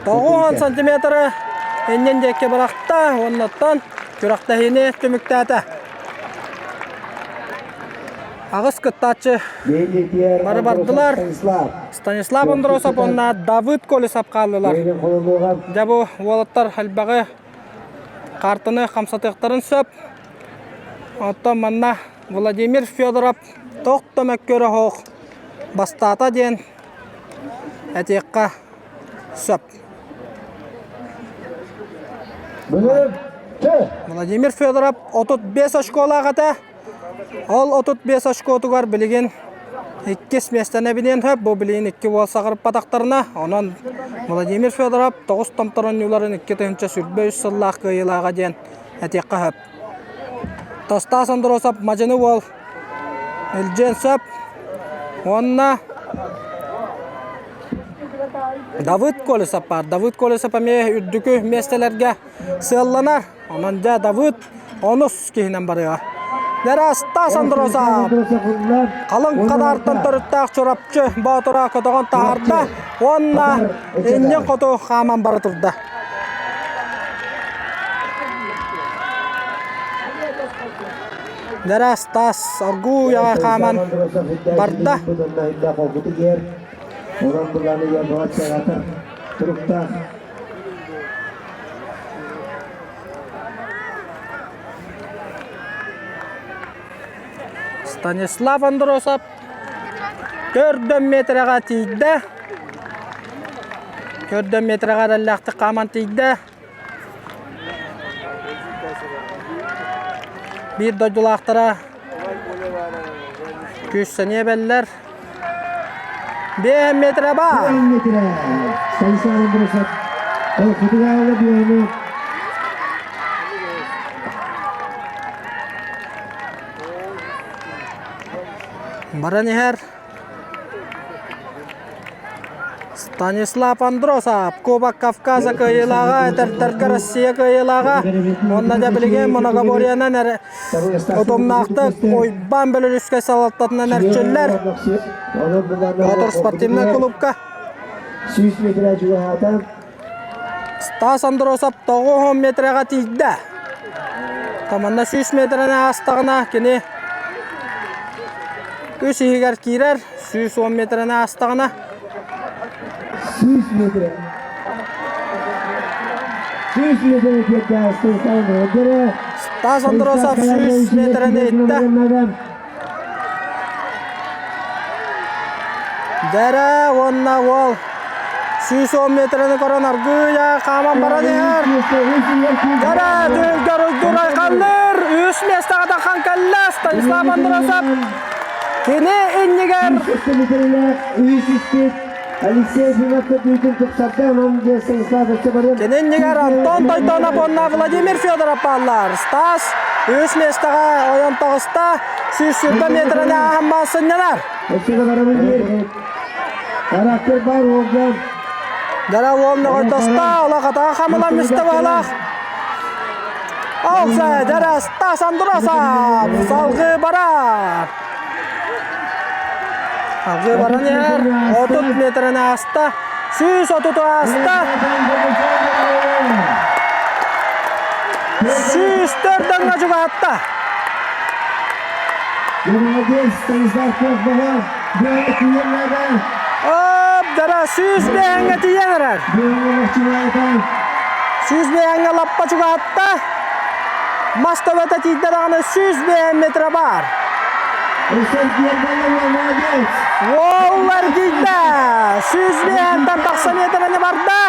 [SPEAKER 1] 90 сантиметры иннин диэки бырахта, оннуттан күрэхтэһиини түмүктээтэ. Аҕыс кыттааччы бары бардылар. Станислав Андросов уонна Давыд Колесов хааллылар. Дьэ бу уолаттар элбэҕи хаартыны хамсатыахтарын сөп. Оттон манна Владимир Федоров туох да мөккүөрэ суох бастаата диэн этиэххэ сөп. Владимир Федоров 35 очколаах этэ. Ол 35 очкотугар билигин иккис миэстэни эбиниэн сөп. Бу билигин икки уол саҕырыппатахтарына, онон Владимир Федоров тоҕус томтор оонньууларын 2023 сыллаах кыайыылааҕа диэн этиэххэ сөп. Тастаас Андросов мадьыны уол илдьиэн сөп. Уонна Давыд Колесов баар. Давыд Колесов эмиэ үрдүкү миэстэлэргэ сыалланар. Онон дьэ Давыд онус киһинэн барыаҕа. Дьэ Стас Андросов халыҥ хадаартан төрүттээх Чурапчы Боотура көтөҕөн таһаарда уонна иннин хоту хааман бара турда. Дьэ Стас оргууй аҕай хааман барда. Станислав Андросов төрдөн метрэҕэ тиийдэ. Төрдөн метрэҕэ эрэллээхтик хааман тиийдэ. Биир дойдулаахтара күүс-сэниэ эбэллэр. Биэһэн метрэ баар.
[SPEAKER 5] Метрэ. Станислав Андросов Хотугаала биэни
[SPEAKER 1] Баран иһэр Станислав Андросов Кубок Кавказа кыайыылааҕа, этэрдэргэ Россия кыайыылааҕа уонна дьэ билигин многоборьенан эрэ утумнаахтык Уйбаан Бөлөрүүскэй салалтатынан эрчиллэр Боотур спортивнай клубка
[SPEAKER 4] 100 метрэ чугаһаата.
[SPEAKER 1] Стас Андросов 90 метрэҕэ тиийдэ. Команда 100 метрэни аастаҕына кини үс иһигэр киирэр, 110 метрэни аастаҕына
[SPEAKER 5] 100 метрэ. 100 метрэ тиэрдэ
[SPEAKER 1] Стас Андросов 100 метрэни иттэ. Дэрэ уонна уол 110 метрэни көрөн аргыый хааман баран иһэр. Дэрэ түһүлгэр уйдурай халлыр. Үс миэстэҕэ таххан кэллэ Станислав Андросов. Кини иннигэр
[SPEAKER 4] Алексей Зимов бүтүн тупсарда, онон Станислав
[SPEAKER 1] Кини иннигэр Антон Тойтонов уонна Владимир Федоров бааллар. Стас үс миэстэҕэ ойон таҕыста. 120 метрини ааһан сынньанар.
[SPEAKER 5] Характер бар уолга.
[SPEAKER 1] Дара уол нөҕөйтоста, олох атаҕа хамылан мистэ баалаах. Олса, дара Стас Андросов салгыы барар. Салгыы баран иһэр, 30 метрини ааста, 130 ааста. 104 даҥҥа чугаһатта.
[SPEAKER 5] Молодец, Станислав Кохбаҕа,
[SPEAKER 1] Оп, дара сүүс бэһэҥҥэ тиийэн эрэр. Сүүс бэһэҥҥэ лаппа чугаһатта. Мас төбөтө тиийдэ даҕаны 105 метрэ баар. Уол эргийдэ. 105-тэн тахса метрэни барда.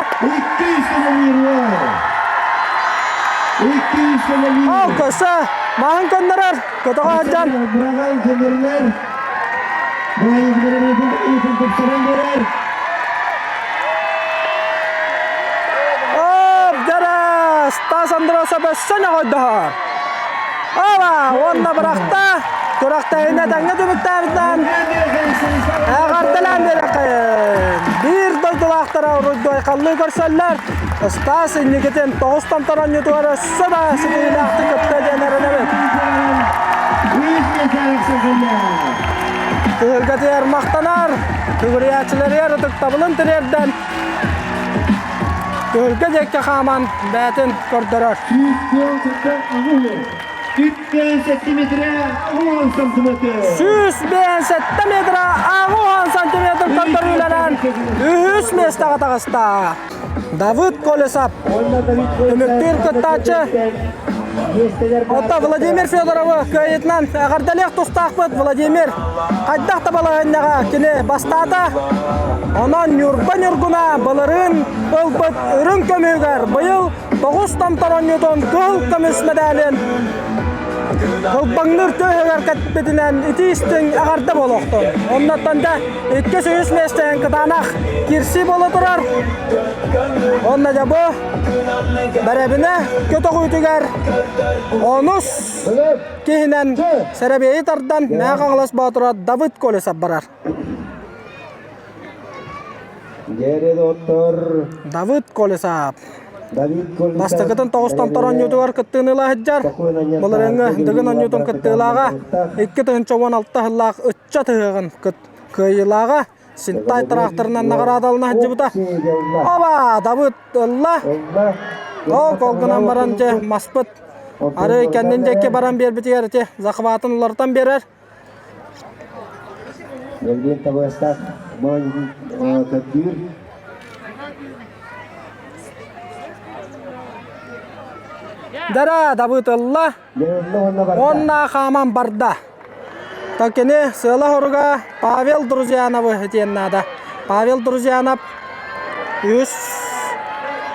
[SPEAKER 1] Ол көсө маһын көннөрөр. Көтөҕө сылдьан.
[SPEAKER 5] Быраҕан көннөрүлэр. Баайы тупсаран берер.
[SPEAKER 1] Стас Андросов өссө нөҕөйдөһөр. Ала уонна бырахта. Күрэхтэһиинэ тэҥҥэ түмүктээбитинэн эҕэрдэлээн биэрэххин. Биир дойдулаахтара уруйдуайхаллыы көрсөллөр. Стас инникитин тоҕус томтор оонньуутугар өссө да ситиһиилээхтик кытта диэн эрэнэбит. Түһүлгэтигэр махтанар, түгүрүйээччилэригэр ытыктабылын тириэрдэн Түһүлгэ диэки хааман бэйэтин көрдөрөр.
[SPEAKER 4] 157 метрэ 10 сантиметр.
[SPEAKER 1] 157 метрэ 10 сантиметр көрдөрүүлэнэн үһүс миэстэҕэ таҕыста. Давыд Колесов түмүктүүр кыттааччы. Оттон Владимир Федоровы кыайыытынан эҕэрдэлиэх тустаахпыт Владимир хайдах да балаһыанньаҕа кини бастаата. Онон Ньурба Ньургуна былырыын ылбыт үрүҥ көмүһүгэр быйыл тоҕус томтор оонньуутун кыһыл көмүс мэдээлин Кылбаҥныыр түөһүгэр кэтпитинэн итии истиҥ эҕэрдэ буолуохтун. Оннуттан да иккис үһүс миэстэһин кытаанах кирсии буола турар. Онно дьэ бу бэрэбинэ көтөҕүүтүгэр онус киһинэн сэрэбиэйи тардан Мэҥэ Хаҥалас Боотура Давыд Колесов барар.
[SPEAKER 4] Дьэ доҕоттор.
[SPEAKER 1] Давыд Колесов.
[SPEAKER 4] Давид Колесов.
[SPEAKER 1] Бастакытын тоҕус томтор оонньуутугар кыттыыны ыла сылдьар. Былырыыҥҥы Дыгын оонньуутун кыттыылааҕа 2016 сыллаах ыччат ыһыаҕын кыайыылааҕа Синтай тыраахтарынан наҕараадалана сылдьыбыта. Оба, Давыд ылла. Ол кол гынан баран дьэ маспыт арыы кэннин диэки баран биэрбитигэр ити захватын уларытан биэрэр.
[SPEAKER 4] Евгений табыгастаах көрдүүр.
[SPEAKER 1] Дара Давыд ылла. Уонна хааман барда. Кини сыала-соруга Павел Друзьяновы этиэн наада. Павел Друзьянов үс,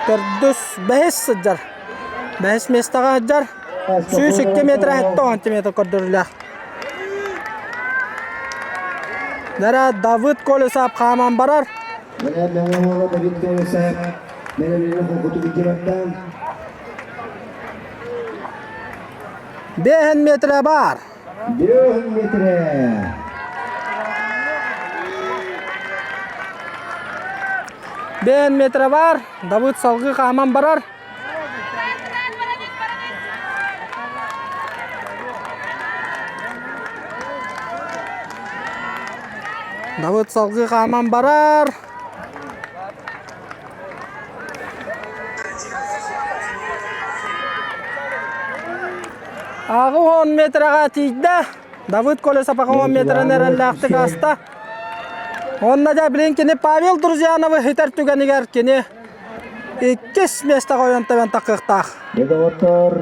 [SPEAKER 1] төрдүс, бэһис сылдьар. Бэһис миэстэҕэ сылдьар. 102 метр 70 метр көрдөрүлээх. Дара Давыд Колесов хааман барар.
[SPEAKER 4] Давид Колесов
[SPEAKER 1] Бэһэн метрэ баар.
[SPEAKER 4] Бэһэн метрэ.
[SPEAKER 1] Бэһэн метрэ баар. Давыд салгыы хааман барар. Давыд салгыы хааман барар. Ааҕы 10 метраҕа тиийдэ. Давыд Колесов 10 метрын эрэллээхтик ааста. Онно дьэ билин кини Павел Друзьяновы хитэр түгэнигэр кини иккис миэстэҕэ ойон тэбэн таххыахтаах.
[SPEAKER 4] Доҕоттор,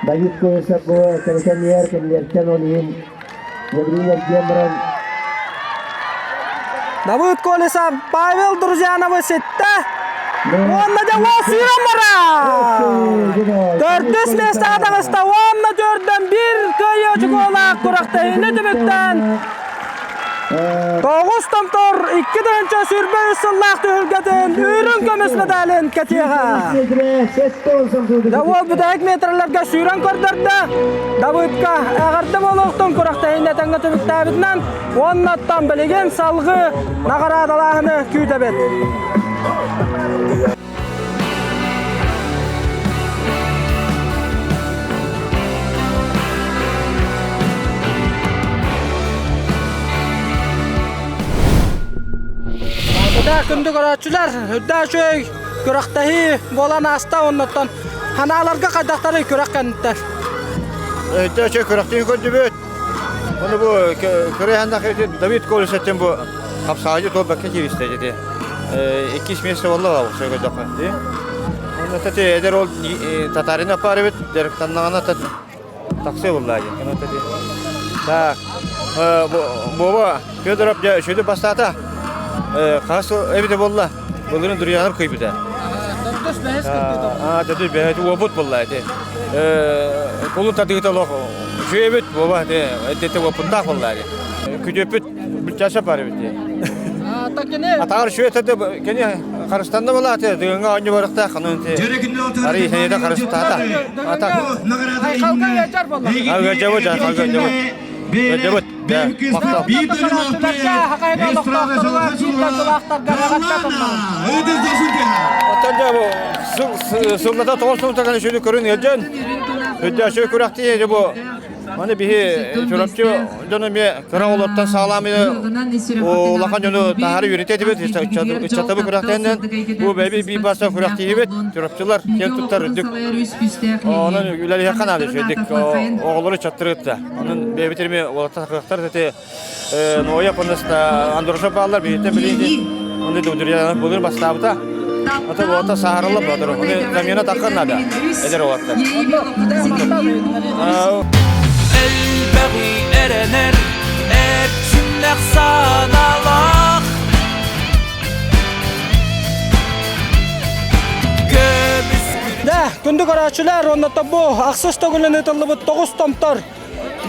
[SPEAKER 4] Давид Колесов бу кэмитэн кэмилэртэн ол иһин Еврей эргиэн баран
[SPEAKER 1] Давыд Колесов Павел Друзьяновы ситтэ. Уонна дьэ уол сүүрэн барар! Төрдүс миэстэҕэ таҕыста уонна төрдөн биир кыайыы очукуолаах күрэхтэһиини түмүктээн Тоҕус томтор 2023 сыллаах түһүлгэтин үрүҥ көмүс медалин кэтиэҕэ. Уол бүтэһик метрлэргэ сүүрэн көрдөрдө. Давыдка эҕэрдэ буолуохтун күрэхтэһиини этэҥҥэ түмүктээбитинэн уоннаттан билигин салгыы наҕараадалааһыны күүтэбит. Үрдээ күндү көрөөччүлэр, үрдээ үчүгэй күрэхтэһии буолан ааста оннуттан ханааларга хайдахтарый күрэх кэнниттэн?
[SPEAKER 6] Үрдээ үчүгэй күрэхтэһии көрдүбүт. Ону бу көрөһөннөх Давид Колесеттен бу хапсаҕайы туолбакка кииристэ ити. Иккис место буолла сөйгөдөххө. Онно тати эдэр ол татарин аппарыбыт дьарыктаннаҕына тахсыы булла диэн. Так, Боба Федоров дьэ үчүгэй бастаата. Хас эбитэ буолла. Былырын Дурьянов кыйбыта.
[SPEAKER 1] Төрдүс бэһис кыттыыта.
[SPEAKER 6] Аа, төрдүс бэһис уопут буолла ити. Кулун тадыыта олох үчүгэйбит Боба ити уопуттаах буолла ити. Күтүөппүт бүччаша бар эбит.
[SPEAKER 1] Такини
[SPEAKER 6] Атаар үчүгэй тады кини Харыстанна балааты, дыгыҥҥа оонньуу барыахтаах, онон арый сэниэтэ харыстаата. Ата.
[SPEAKER 1] Айхалга ыалдьар буолла.
[SPEAKER 6] Ыалдьабыт, айхалга ыалдьабыт. Ыалдьабыт. Махтал.
[SPEAKER 1] Хахайга олохтоохторугар, биир дойдулаахтарга эҕэрдэ тылларын.
[SPEAKER 6] Оттон дьэ бу сыллата тоҕус сылтан үчүгэй көрүн ыалдьан, өйдөөх күрэхтии бу Маны биһи Чурапчы дьоно эмиэ кыра оҕолортон саҕалаан улахан дьону таһаары үөрэтэ этибит, ыччатабы күрэхтэһинэн бу бэйби биир бааса күрэхтиһибит, Чурапчылар киэн туттар үрдүк. Онон үлэлиһиэххэ наада үчүгэйдик оҕолору ыччаттары кытта. Онон бэйэбит эмиэ уолаттар кыахтар эти Ноя Понеста Андрушев бааллар биһиттэн билиини онно Дудурьянов былыр бастаабыта. Ата уота саһарылла бодор. Оны замена таххан надо. Эдэр уоттар.
[SPEAKER 7] Элбэҕи эрэнэр эрчимнэх санаалаах Көмүс
[SPEAKER 1] Да, күндү көрөөччүлэр, уонна бу ахсыс төгүлүн ыытыллыбыт тоҕус томтор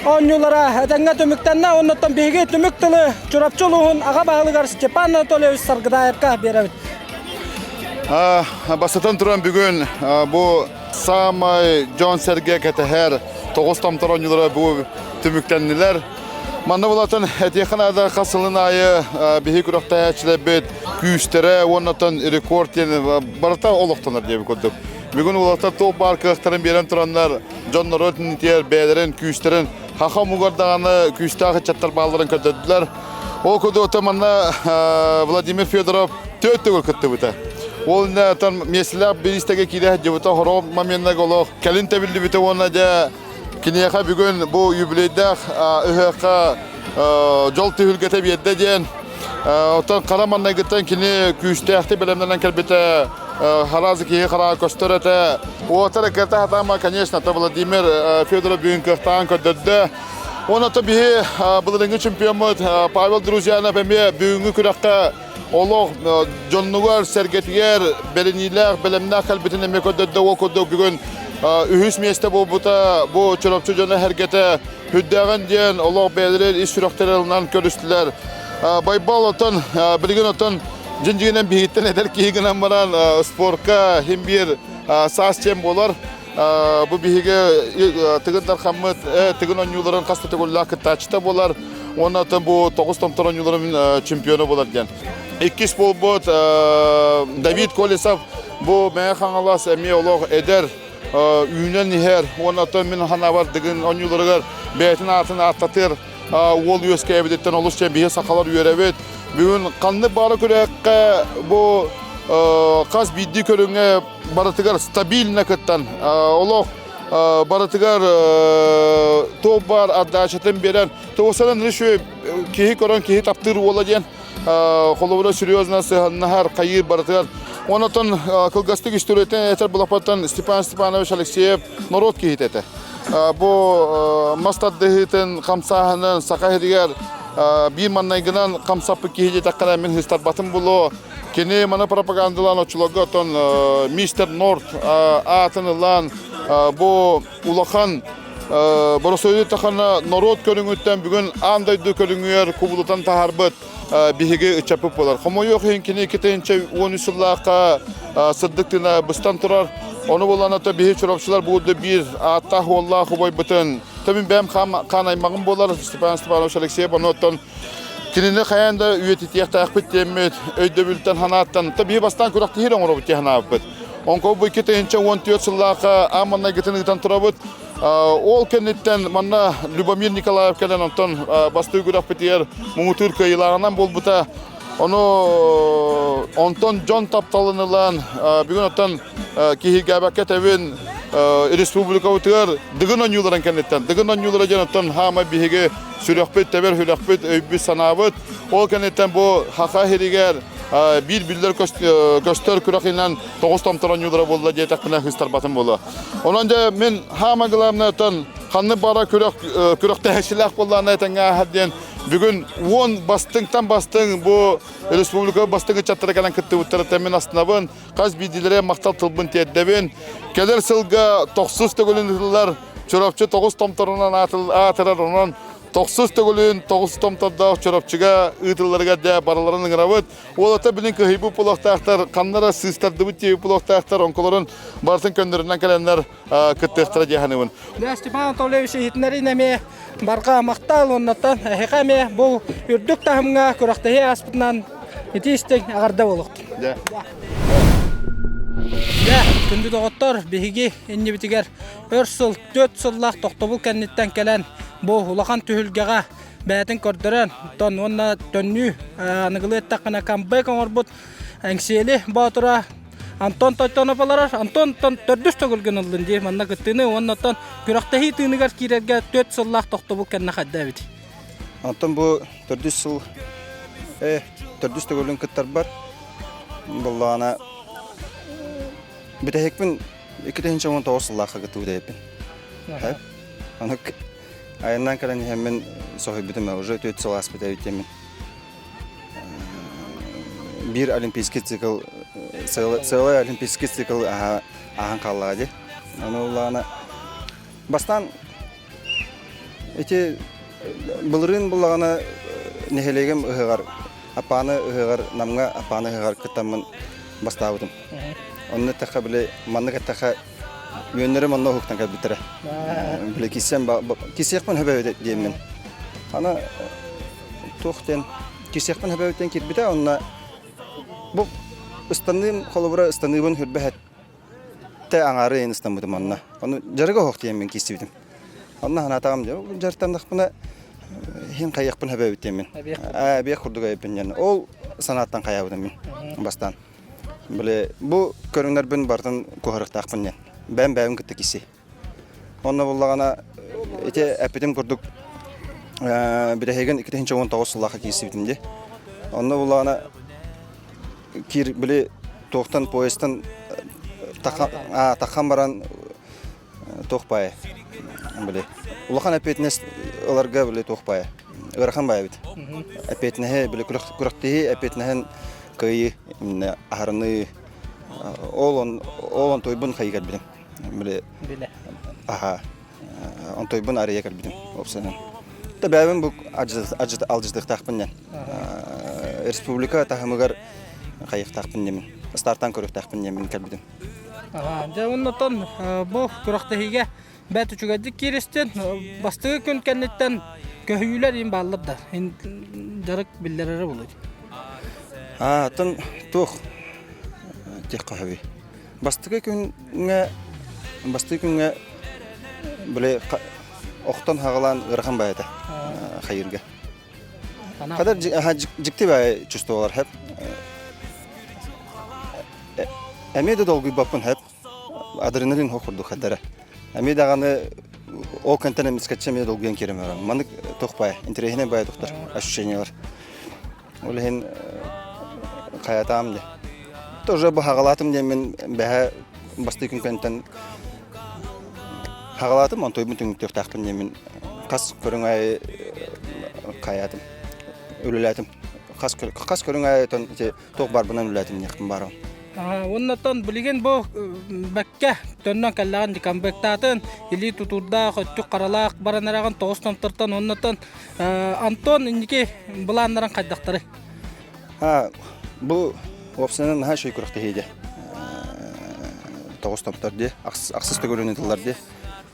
[SPEAKER 1] оонньуулара этэҥҥэ түмүктэннэ. Оннуттан биһиги түмүк тылы Чурапчы улууһун аҕа баһылыгар Степан Анатольевич Саргыдаевка биэрэбит.
[SPEAKER 2] Бастатан туран бүгүн бу саамай дьон-сэргэ кэтэһэр тоҕус томтор оонньуулара бу түмүктэннилэр. Манна булатын этиэххэ наада хас сылын аайы биһи күрэхтэһээччилэрбит күүстэрэ уонна рекорд диэн барыта олохтонор диэбит курдук. Бүгүн уолаттар туох баар кыахтарын биэрэн тураннар дьон-норуот иннитигэр бэйэлэрин күүстэрин хаха омугар даҕаны күүстээх ыччаттар баалларын көрдөрдүлэр. Ол курдук манна Владимир Федоров төрт төгүл кыттыбыта. Ол иннинэ миэстэлээх бириистэгэ киирэ сылдьыбыта, хороо моментнага олох кэлин тэбиллибитэ уонна дьэ киниэхэ бүгүн бу юбилейдаах ыһыахха дьол түһүлгэтэ биэрдэ диэн оттон хара маннайгыттан кини күүстээхтик бэлэмнэнэн кэлбитэ Харазы киһи хараҕа көстөр этэ. Уотар кырта хатаама, конечно, то Владимир Федоров бүгүн кыахтаан көрдөрдө. Уонна то биһи былырыҥҥы чемпиоммут Павел Друзьянов эмиэ бүгүҥҥү күрэххэ олох дьоннугар, сэргэтигэр бэриниилээх, бэлэмнээх кэлбитин эмиэ көрдөрдө. Ол курдук бүгүн үһүс миэстэ буолбута. Бу Чурапчы дьоно сэргэтэ үрдээҕин диэн олох бэйэлэрин ис сүрэхтэрин ылынан көрүстүлэр. Байбал отон билигин отон Дьин-дьиҥинэн биһигиттэн эдэр киһи гынан баран спорка иһин биир саас диэн буолар. Бу биһиги Тыгын Дархаммыт Тыгын оонньууларын хас да төгүллээх кыттааччыта буолар. Уонна оттон бу тоҕус томтор оонньууларын чемпиона буолар диэн. Иккис буолбут Давид Колесов бу Мэҥэ Хаҥалас эмиэ олох эдэр үүнэн иһэр уонна оттон мин санаабар Дыгын оонньууларыгар бэйэтин аатын ааттатыр уол үөскээбититтэн олус диэн биһи сахалар үөрэбит. Бүгүн ханнык баара күрэххэ бу хас биирдии көрүҥҥэ барытыгар стабильно кыттан олох барытыгар туох баар отдачатын биэрэн туосанан үчүгэй киһи көрөн киһи таптыыр уола диэн холобура серьезно сыһаннаһар хайыыр барытыгар онотон кылгастык историятын этэр булаппаттан Степан Степанович Алексеев норуот киһитэ этэ Бу мас тардыһыытын хамсааһынын Саха сиригэр биир маннайгынан хамсаппыт киһи диэтэххинэ мин хыстарбатым булуо. Кини маны пропагандалаан оччолорго оттон мистер Норт аатын ылан бу улахан боросуойу тахана норуот көрүҥүттэн бүгүн аан дойду көрүҥүгэр кубулутан таһаарбыт биһиги ыччаппыт буолар. Хомойуох иһин кини 2013 сыллаахха сырдык тыына быстан турар. Ону булан ото биһи чурапчылар буурду биир ааттаах уоллаах убайбытын төмүн бэйэм хаан аймаҕым буолар Степан Степанович Алексеев ону оттон кинини хайаан да үйэтитиэхтээхпит диэммит өйдөбүлтэн ханааттан то биһи бастаан күрэхтэһиир оҥоробут диэн санаабыппыт. Онко бу 2014 сыллаахха аан маҥнайгытын ыытан турабыт. Ол кэнниттэн манна Любомир Николаев кэлэн онтон бастыыр күрэхпитигэр муҥутуур кыайыылааҕынан буолбута. Ону онтон дьон тапталын ылан, бүгүн оттон киһиргээбэккэ тэбин республикабытыгар Дыгын оонньууларын кэнниттэн Дыгын оонньуулара диэн оттон хаама биһиги сүрэхпит, тэбэр сүрэхпит, өйбүт санаабыт. Ол кэнниттэн бу Хаха сиригэр биир биллэр көстөр күрэхинэн тоҕус томтор оонньуулара буолла диэтэхпинэ хыстарбатым буолуо. Онон дьэ мин хаама главное-тан ханнык бара күрэх күрэхтэһээччилээх буоллаҕына этэҥҥэ ааһар диэн бүгүн уон бастыҥтан бастыҥ бу республика бастыҥ ыччаттара кэлэн кыттыбыттарыттан мин астынабын. Хас биирдиилэрэ махтал тылбын тиэрдэбин. Кэлэр сылга тохсус төгүлүн ыытыллар Чурапчы тоҕус томторунан аатырар онон. Тохсус төгүлүн тоҕус томтордоох Чурапчыга ыытылларыгар дьэ барыларын ыҥырабыт. Уолаттар билин кыһыйбыт буолуохтаахтар, ханна сыыстардыбыт диэбит буолуохтаахтар, оҥколорун барытын көннөрүнэн кэлэннэр кыттыахтара дии саныыбын.
[SPEAKER 1] Дьэ, Степан Анатольевич иһитиннэрин эмиэ барҕа махтал уоннаттан эһиэхэ эмиэ бу үрдүк таһымҥа күрэхтэһии ааспытынан ити истиҥ эҕэрдэ буолуохтун.
[SPEAKER 2] Дьэ.
[SPEAKER 1] Дьэ, күндү доҕоттор, биһиги иннибитигэр өр сыл, түөрт сыллаах тохтобул кэнниттэн кэлэн бу улахан түһүлгэҕэ бэйэтин көрдөрөн, тон уонна төннүү аныгылыы эттэххинэ камбэк оҥорбут Эҥсиэли Боотура Антон Тойтонов олорор. Антон төрдүс төгүлгүн ыллын дии манна кыттыыны уонна оттон күрэхтэһии тыыныгар киирэргэ түөрт сыллаах тохтобул кэннэ хайда эбит.
[SPEAKER 6] Антон бу төрдүс сыл э төрдүс төгүлүн кыттарбар буллаҕына бүтэһикпин 2019 сыллаахха кыттыбыт эбиппин. Аны айаннаан кэлэн иһэммин соһуйбутум уже төрт сыл ааспыт эбит диэммин. Биир олимпийский цикл целый олимпийский цикл ааһан хааллаҕа дии. Аны улаана бастаан ити былырыын буллаҕына нэһилиэгим ыһыаҕар Аппааны ыһыаҕар Намҥа Аппааны ыһыаҕар кыттаммын бастаабытым. Онно эттэххэ били маннык эттэххэ үөннэрим онно уһуктан кэлбиттэрэ. Били киссиэм киссиэхпин хөбөбүт диэммин. Аны туох диэн киссиэхпин хөбөбүт диэн киирбитэ онно бу ыстаныым холобура ыстаныыбын хүрбэһэт тэ аҥаары иһин ыстаммытым онно. Ону дьарыга оһох диэммин киирсибитим. Онно санаатаҕым дьэ дьарыктаннахпына иһин хайыахпын хөбөбүт диэммин. Эбиэх курдук эбиппин диэн. Ол санааттан хайаабытым мин бастаан. Били бу көрүҥнэрбин барытын куһарыктаахпын диэн. Бэйэм бэйэбин кытта киси. Онно буллаҕына ити эппитим курдук бүтэһигин 2019 сыллаахха киирсибитим дии. Онно буллаҕына киир били туохтан поездтан тахан баран туох баайа били улахан эппиэтинэс ыларга били туох баайа ыарахан баайа эбит эппиэтинэһи били күрэхтэһии эппиэтинэһин кыайыы аһарыныы ол он ол онтуйбун хайыы кэлбитим били аха онтуйбун арыйа кэлбитим уопсайынан да бэйэбин бу алдьатыахтаахпын диэн республика таһымыгар хайыахтаахпын диэмин стартан көрүөхтээхпин диэммин кэлбитим
[SPEAKER 1] Дьэ оннотон бу күрэхтэһиигэ бэрт үчүгэйдик кииристин. Бастакы күн кэнниттэн көһүйүүлэр иин бааллар да дьарык биллэрэрэ буолуо.
[SPEAKER 6] Атын туох диэххэ сөбүй? Бастакы күҥҥэ бастакы күҥҥэ били охтон хаҕалаан ыарахан баайа этэ хайыырга. Хадar дьикти баайы чувствовалар хэп. Эмиэ да долгуйбаппын хэп. Адреналин хох курдук хадара. Эмиэ даҕаны ол кэнтэн эмискэччи эмиэ долгуйан киирэн баран. Маннык туох баай, интэриэһинэй баай тохтор ощущениялар. Ол иһин хайатаам дии. Тоже баһаҕалаатым диэммин бэһэ бастыы күн кэнтэн хаҕалаатым, онтуйбун түҥүктүөхтээхпин диэммин хас көрүҥ аайы хайаатым, үлэлээтим. Хас, хас көрүҥ аайы ити туох баарбынан үлэлээтим диэхпин баарым.
[SPEAKER 1] Оннотон билигин бу бэккэ төннөн кэллэҕин декамбектаатын илии тутуурдаах, өттүк харалаах баран эрэҕин тоҕус томтортон оннотон Антон инники былааннарын хайдахтарый?
[SPEAKER 6] Бу уопсайынан наһаа үчүгэй күрэхтэһии дии. Тоҕус томтор дии, ахсыс төгүрүнү тыллар дии.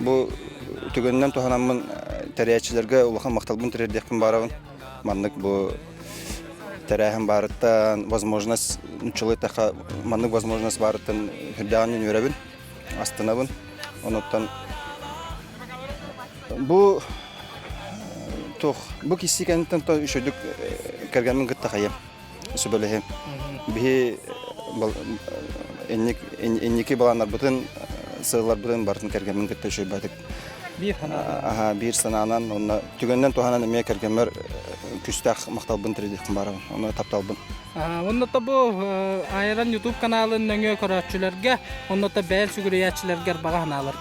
[SPEAKER 6] Бу түгэнинэн туһанаммын тэрийээччилэргэ улахан махталбын тириэрдиэхпин баарабын. Маннык бу тэрээһин баарыттан возможность нуччалыы эттэххэ маннык возможность баарыттан сүрдээҕин үөрэбин, астынабын. Онуттан бу туох бу киси кэнниттэн то үчүгдүк кэргэммин кытта хайым сүбэлэһим. Биһи инники балааннарбытын сыалларбытын барытын кэргэммин кытта үчүгэйбатык
[SPEAKER 1] биир санаанан
[SPEAKER 6] биир санаанан уонна түгэнинэн туһанан эмиэ кэргэммэр күүстээх махталбын тириэрдиэхпин баарабын уонна тапталбын
[SPEAKER 1] Онно бу Айран YouTube каналын нөҥүө көрөөччүлэргэ, онно бэйэн сүгүрүйээччилэргэр баҕа санаалар.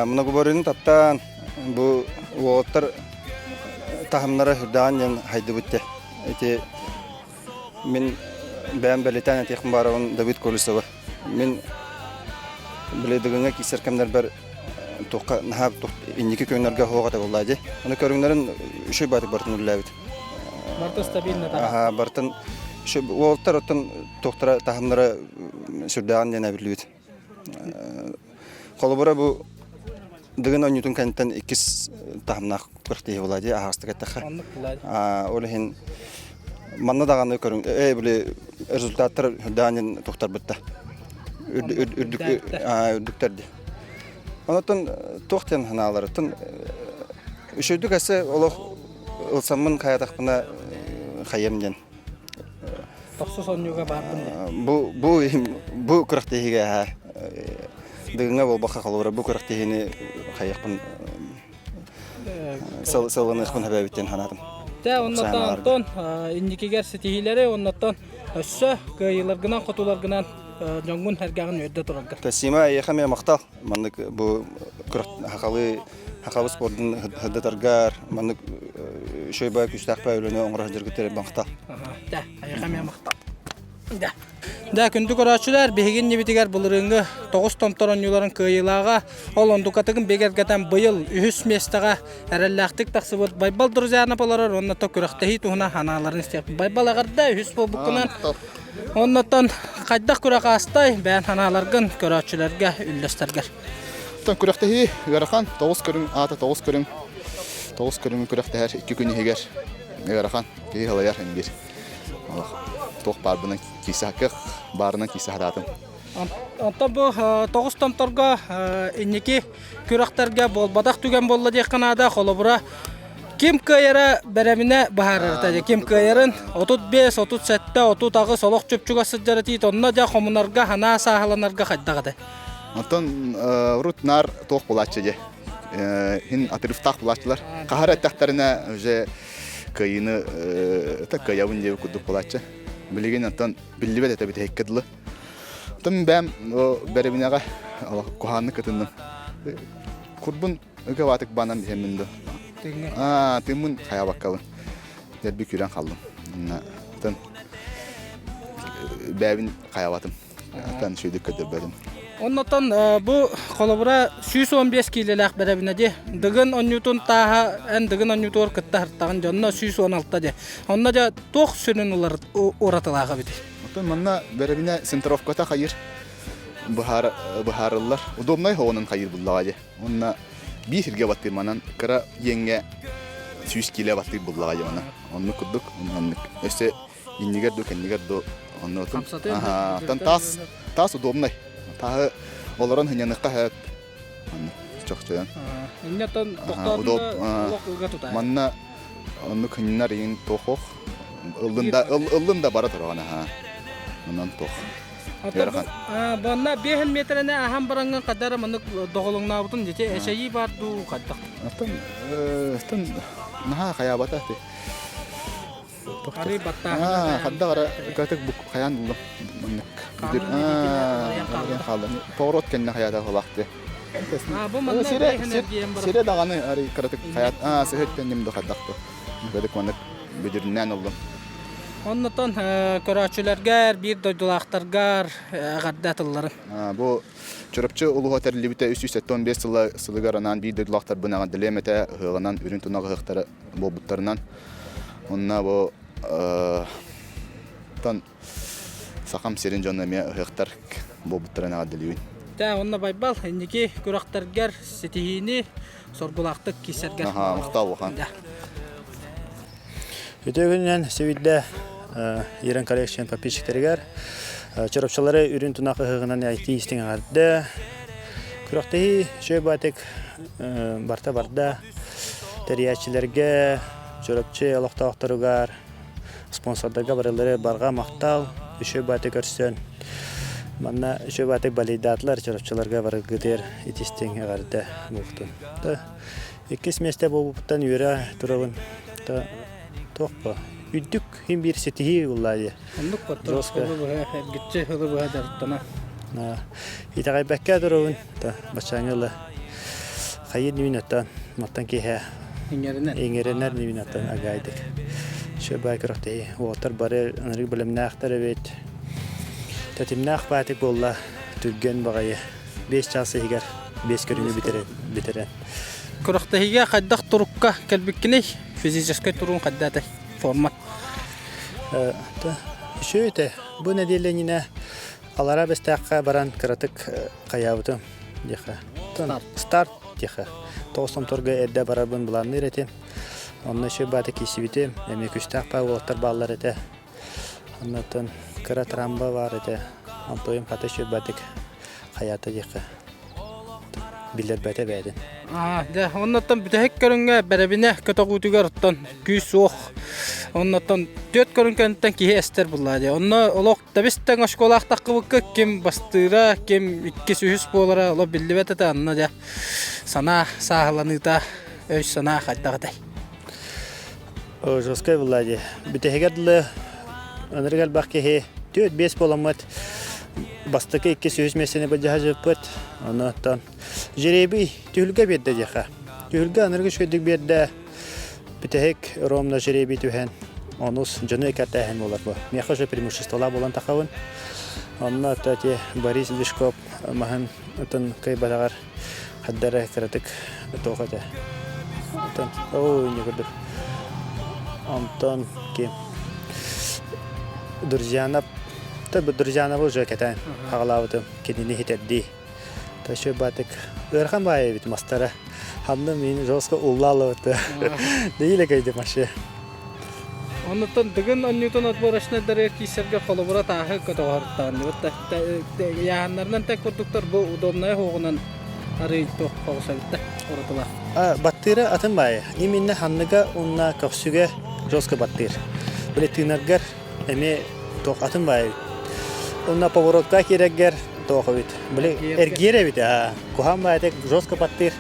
[SPEAKER 6] Многоборьены таптаан бу уолаттар таһымнара үрдээн диэн хайдыбыт те. Ити мин бэйэм бэлиэтээн этиэхпин баарабын Давид Колесова. Мин били Дыгыҥҥа киирсэр кэмнэрбэр.
[SPEAKER 8] туохха наһаа инники күөннэргэ суох этэ буоллаа дии. Аны көрүҥнэрин үчүгэй баатык барытын үлэлээбит.
[SPEAKER 1] Барыта стабильно
[SPEAKER 8] Аха, барытын уолаттар оттон туохтара таһымнара сүрдээҕин диэн эбиллибит. Холобура бу Дыгын оонньуутун кэнниттэн иккис таһымнаах күрэхтэһии буолла дии аһаҕастык эттэххэ. Ол иһин манна даҕаны көрүҥ ээ били результаттар үрдээн тухтарбытта. Үрдүк үрдүктэр дии. Онтон туох диэн санааларыттан үчүгдүк эссе олох ылсаммын хайатахпына хайыам диэн.
[SPEAKER 1] Тохсус оонньууга баарбын дии.
[SPEAKER 8] Бу бу бу күрэхтэһиигэ Дыгыҥҥа буолбакка холобура бу күрэхтэһиини хайыахпын сылыныахпын сөбөөбүт диэн санаатым.
[SPEAKER 1] Тэ оннотон Антон инникигэр ситиһиилэри оннотон өссө кыайыыларгынан хотууларгынан дьоҥҥун сэргэҕин үөрдэ тураргар.
[SPEAKER 8] Сима эйиэхэ эмиэ махтал. Маннык бу күрэх хахалы хахабы спордун сырдатаргар маннык үчүгэй баа күүстээх баа үлэни оҥоро сылдьаргыттар махтал.
[SPEAKER 1] Тэ эйиэхэ эмиэ махтал. Да. Да, күндү көрөөччүлэр, биһиги иннибитигэр былырыыҥҥы тоҕус томтор оонньууларын кыайыылааҕа, ол ондукатыгын бигэргэтэн быйыл үһүс миэстэҕэ эрэллээхтик тахсыбыт Байбал Друзьянов олорор уонна то күрэхтэһии туһунан санааларын истиэхпит. Байбал эҕэрдэ үһүс буолбуккунан оннотон хайдах күрэх аастай бэйэн санааларгын көрөөччүлэргэ үллэстэргэр.
[SPEAKER 2] Оттон күрэхтэһии ыарахан, тоҕус көрүҥ аата тоҕус көрүҥ, тоҕус көрүҥү күрэхтэһэр икки күн иһигэр ыарахан, киһи халайар биир. Туох баарбынан киирсэ кыах баарынан киирсэ сатаатым.
[SPEAKER 1] Онтон бу тоҕус томторго инники күрэхтэргэ буолбатах түгэн буолла диэххэ наада. Холобура, ким кыайара бэрэминэ быһаарарта. Ким кыайарын 35, 37, 38 олох чупчуга сылдьар этиит. Онно дьэ хомунарга, санаа сааһыланарга хайдах этэ?
[SPEAKER 2] Онтон урут наар туох булааччы дьэ. Хин отрывтаах булааччылар. Хаһар эттэхтэринэ уже кыайыыны это кыайабын диэбит курдук буолааччы. Билигин онтон биллибэт этэ бүтэһиккэ дылы. Оттон бэйэм бэрэбинэҕэ куһааннык кытынным. Курбун ыгабаатык баанан биһэммин да. Аа, тыыммын хайабаккабын. Дэрби күүрэн халлым. Оттон бэйэбин хайабатым. Аттан үчүгэйдик көрдөрбөтүм.
[SPEAKER 1] Оннотон бу холобура 115 киилэлээх бэрэбинэ дии. Дыгын онньуутун тааһа эн дыгын онньуутугар кытта сыртаҕын дьэ онно 116 дии. Онно дьэ туох сүрүн уратылаах эбитий?
[SPEAKER 2] Оттон манна бэрэбинэ центровката хайыр быһаарыллар. Удобнай хоҕунан хайыр буллаҕа дии. Онно биир сиргэ баттыыр манан кыра иэҥҥэ 100 киилэ баттыыр буллаҕа дии манан. Оннук курдук оннук. Өссө иннигэр ду кэннигэр ду онно тан таас таас удобнай тааһы олорон хыньаныхха сөп чохчойон
[SPEAKER 1] иннеттон тохтоотун
[SPEAKER 2] манна оннук хыннар иин тохох ыллын да ыллын да бара тураҕын аха онон тох
[SPEAKER 1] Банна биэһин метрени ахан бараҥҥын хадара маннык доҕолоҥнообутун дити эчэйии бар дуу хайдах
[SPEAKER 2] Оттон оттон наһаа хайаабата
[SPEAKER 1] Арый баттааһына
[SPEAKER 2] Хадда ара катык бук хайаан буллум маннык хаалла поворот кэннэ хаята холаахты
[SPEAKER 1] бу манна
[SPEAKER 2] сире даҕаны арый кыратык хаят аа сыһыттан ним да хаддахты кыратык маннык бүдүрүннээн оллум
[SPEAKER 1] Оннотон көрөөччүлэргэр, биир дойдулаахтаргар эҕэрдэ тылларын.
[SPEAKER 2] Бу Чурапчы улууһа тэриллибитэ 375 сыла сылыгар анаан биир дойдулаахтарбын эҕэрдэлиэм этэ ыһыаҕынан үрүҥ тунах ыһыахтара буолбуттарынан Онно бу тан Сахам сирин дьоно эмиэ ыһыахтар буолбуттарын эҕэрдэлиибин.
[SPEAKER 1] Тэ онно Байбал инники күрэхтэргэр ситиһиини соргулаахтык киирсэргэр.
[SPEAKER 2] Аха, махтал улахан.
[SPEAKER 9] Үтүө күнүнэн Сибидэ Ирен коллекция подписчиктэригэр Чурапчылары үрүн тунах ыһыгынан IT истиҥ эҕэрдэ. Күрэхтэһии үчүгэй баатык барта барда. Тэрийээччилэргэ, Чурапчы олохтоохторугар, спонсордарга барылары барҕа махтал, үчүгэй бааты көрсөн, манна үчүгэй баатык балейдаатылар Чурапчыларга барыгытыгар итистиҥ эҕэрдэ буолтун. Иккис миэстэ буолбуппуттан үөрэ турабын. Туох бу? Үрдүк иһин биир ситиһии буллаа дии.
[SPEAKER 1] Оннук баттар ылы быһа, эргиччи ылы быһа дьарыктана.
[SPEAKER 9] Итэҕэйбэккэ турабын. Баччааҥҥы ыла хайыр ньүүнэттэн мантан киэһэ
[SPEAKER 1] иҥэринэр
[SPEAKER 9] иҥэринэр ньүүнэттэн агаайдык шөбай күрэхтэһии уолаттар бары ынырык бэлэмнээхтэр эбит тэтимнээх баатык буолла түргэн баҕайы биэс чаас иһигэр. Бес көрүҥү бүтэрэн. бүтэрэн.
[SPEAKER 1] Күрэхтэһиигэ хайдах турукка кэлбиккиний? Физическэй туруун хайдаатай? Формат.
[SPEAKER 9] Үчүгэй этэ. Бу нэдиэлэ иннинэ Алара Бэстээххэ баран кыратык хайаабытым диэхэ. Старт диэхэ. Тоҕус томторго эрдэ барарбын былаанныыр этим. Онно үчүгэй баата киирсибитим. Эмиэ күстээх баа уолаттар бааллар этэ. Оннуттан кыра трамба баар этэ. Онтуйум хата үчүгэй баатык хайаата диэххэ. Биллэрбэтэ бэйэтин.
[SPEAKER 1] Аа, дьэ, оннуттан бүтэһик көрүҥҥэ бэрэбинэ көтөҕүүтүгэр оттон күүс суох. Оннуттан түөрт көрүҥ кэнниттэн киһи эстэр буллаа дии. Онно олох тэбис-тэҥ оскуолаах таххыбыкка ким бастыыра, ким иккис, үһүс буолара олох биллибэт этэ. Онно дьэ санаа сааһыланыыта, өй-санаа хайдах этэй?
[SPEAKER 9] Жесткай булла дии. Бүтэһигэр дылы ынырык элбэх киһи 4-5 буоламмыт бастакы иккис үһүс миэстэни былдьаһа сыппыт. Онон жеребий түһүлгэ биэрдэ диэхэ. Түһүлгэ ынырык үчүгэйдик биэрдэ. Бүтэһик ровно жеребий түһэн онус дьону экэртээһин буолар бу. Миэхэ уже преимуществолаах буолан тахабын. Онно эти Борис Движков маһын ытын кыайбатаҕар хаддара кыратык туох этэ. Онтон оо инньэ курдук. Онтон ким Друзьянов Друзьяновы уже кэтээн хаҕалаабытым кинини хитэрдии. Тащы батык ыарахан баайа эбит мастара. Ханна мин жестко уллаалабыт. Дейиле кайды машы.
[SPEAKER 1] Оннуттан Дыгын онньуутун отборочнайдарыгар киирсэргэ холобура тааһы көтөҕөртаанныбыт ыйааһыннарынан тэк курдуктар бу удобная хуоҕунан арый туох соҕус эбит да уратылаах.
[SPEAKER 9] Баттыыра атын баайы. Именно ханныга уонна көхсүгэ жестко баттыыр. Били тыынаргар эмиэ туох атын баайы. Уонна поворотка киирэргэр туох эбит. Били эргиэр эбит аа. Куһаан баайы жестко баттыыр.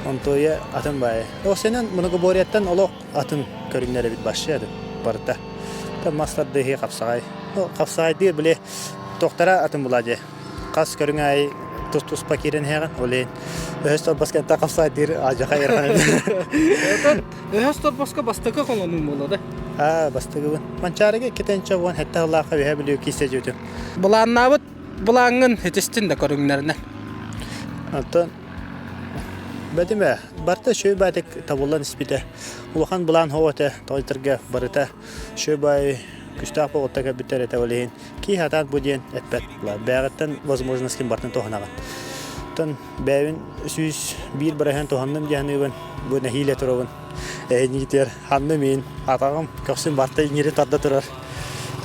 [SPEAKER 9] Онтуойа атын баайы. Осенен многоборьеттан олох атын көрүҥнэр эбит вообще атын барыта. Там мас тардыһыы хапсаҕай. Ну, хапсаҕайдыыр били туохтара атын була дии. Хас көрүҥ аайы тус-туспа киирэн иһэҕин. Ол иһин өһөс торбос кэнтэ хапсаҕайдыыр алдьархай ыарахан.
[SPEAKER 1] Өһөс торбоско бастакы холонуум буолла да?
[SPEAKER 9] Аа, бастакыбын. Манчаарыга иккитинчэ уон сэттэ сыллаахха үһэ Бүлүү киирсэ дьүтүм.
[SPEAKER 1] Былааннаабыт былааҥҥын итистин да көрүҥнэринэн.
[SPEAKER 9] Оттон Бэтимэ, барыта үчүгэй баайдык табыллан испитэ. Улахан былаан суох этэ, тоҕойторго барыта үчүгэй баай күстээх буолуохта кэлбиттэр этэ ол иһин киһи сатаан бу диэн эппэт. Бэйэҕиттэн возможность ким барытын туһанаҕын. Оттон бэйэбин 101 бырыһыан туһанным дии саныыбын. Бу нэһиилэ турабын. Эһинигитигэр ханна мин атаҕым көхсүм барыта иҥири тарда турар.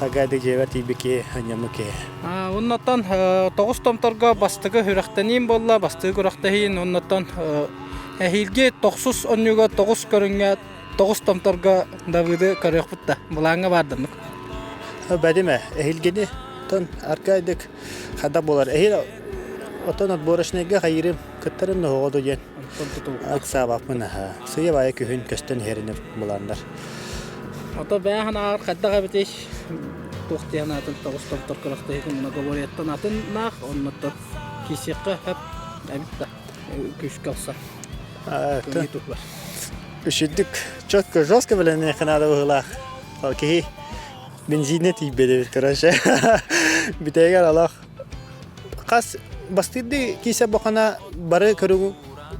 [SPEAKER 9] Тагайды дьиэбэр тиийбит киһи, анньаммыт киһи.
[SPEAKER 1] Оннуттан тоҕус томторго бастакы сүрэхтэниим буолла, бастакы күрэхтэһиин оннуттан эһиилги тохсус онньууга тоҕус көрүҥҥэ тоҕус томторго Давыды көрүөхпүт да, былааҥҥа баарданнык.
[SPEAKER 9] Бэдимэ, эһиилгини тон аркайдык хада буолар. Эһиил отон отборочнайга хайырым кыттарым ноһоҕо диэн ыксаабаппын аха. Сыйа баайа күһүн көстөн иһэрини буланнар.
[SPEAKER 1] Ото бэйэһин ааҕар хайдах эбитий? Туох диэн атын тоҕус томтор күрэхтэһиитин многоборьеттан атыннаах, оннуттан киирсиэххэ сөп эбит да күүскэ ылса.
[SPEAKER 9] Үчүдүк четко жестко бэлэмниэххэ наада быһыылаах. Киһи бензинэ тиийбэт эбит короче. Бүтэйгэр олох Хас бастыырдыы киисэ бохана бары көрүҥү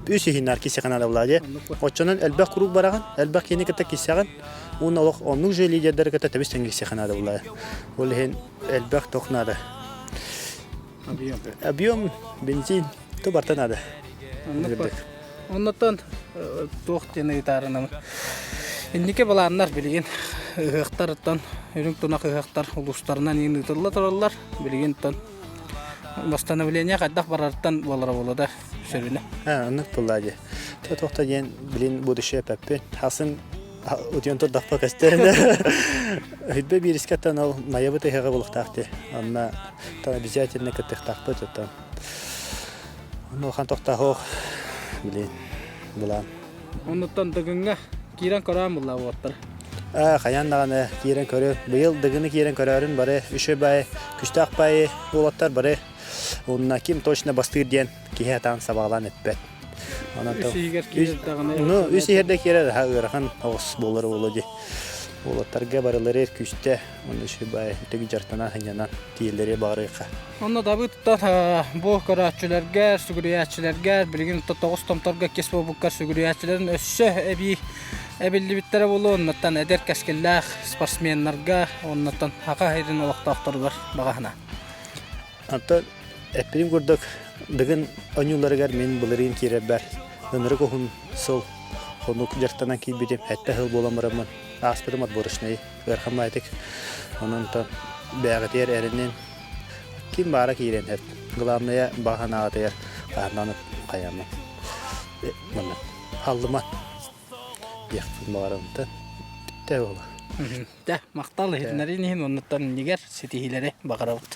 [SPEAKER 9] үс иһиннэр киисэхэ наада буолаа дии. Оччонон элбэх куруук бараҕын, элбэх киһини кытта киисэҕин, уонна олох оннук же лидердары кытта тэбис тэҥ киисэхэ наада буолаа. Ол иһин элбэх тох наада.
[SPEAKER 1] Объем.
[SPEAKER 9] Объем, бензин, то барта наада.
[SPEAKER 1] Оннуттан туох диэн ыйытаарынабын. Инники былааннар билигин ыһыахтарыттан үрүҥ тунах ыһыахтар улуустарынан иин ыытылла тураллар. Билигин тон восстановление хайдах барарыттан буолара буолуо да сүрүнэ.
[SPEAKER 9] Аа, оннук буолла дии. Туохта диэн билин будущее эппэппин. Хасын утуйан турдахпа көстөр. Өйбө биирискэттэн ол майабыт ыһыаҕа буолуохтаах дии. Онно обязательно кыттыахтаахпыт оттон. Онуохан тохтоһуох, блин, былаан.
[SPEAKER 1] Оннуттан Дыгыҥҥа киирэн көрөөн булла уоттар.
[SPEAKER 9] Аа, хайаан даҕаны киирэн көрө. Быйыл Дыгыны киирэн көрөөрүн бары үчүгэй баайы, күстээх баайы уолаттар бары уонна ким точно бастыыр диэн киһи атаан сабаҕалаан эппэт.
[SPEAKER 1] Онон үс иһигэр киирэр даҕаны.
[SPEAKER 9] Ну, үс иһэрдэ киирэр ыарахан оҕус буолар буолуо дии. Уолаттарга барылары күүстэ уонна үчүгэй үтүк дьарыктана сынньанан тиийэллэри баҕарыахха.
[SPEAKER 1] Онно Давыдтар бу көрөөччүлэргэ, сүгүрүйээччилэргэ билигин тоҕус томторго иккис буолбуккар сүгүрүйээччилэрин өссө эбии эбиллибиттэрэ буолуо. Оннуттан эдэр кэскиллээх спортсменнарга, оннуттан Саха сирин олохтоохторугар баҕаһына.
[SPEAKER 9] Онтон эппитим курдук, Дыгын оонньууларыгар мин былырыын киирэрбэр ынырык уһун сыл хонук дьарыктанан киирбитим. Сэттэ сыл буолан бараммын ааспытым отборочнай ыарахан баайытык. Онон бэйэҕитигэр эрэнин ким баара киирэн эт. Главное баҕа санааҕытыгар хаһан хайааммын. Манна халлыман диэхпин баҕарабын бүттэ буола.
[SPEAKER 1] Дэ, махтал иһитиннэриин иһин оннуттан иннигэр ситиһиилэри баҕарабыт.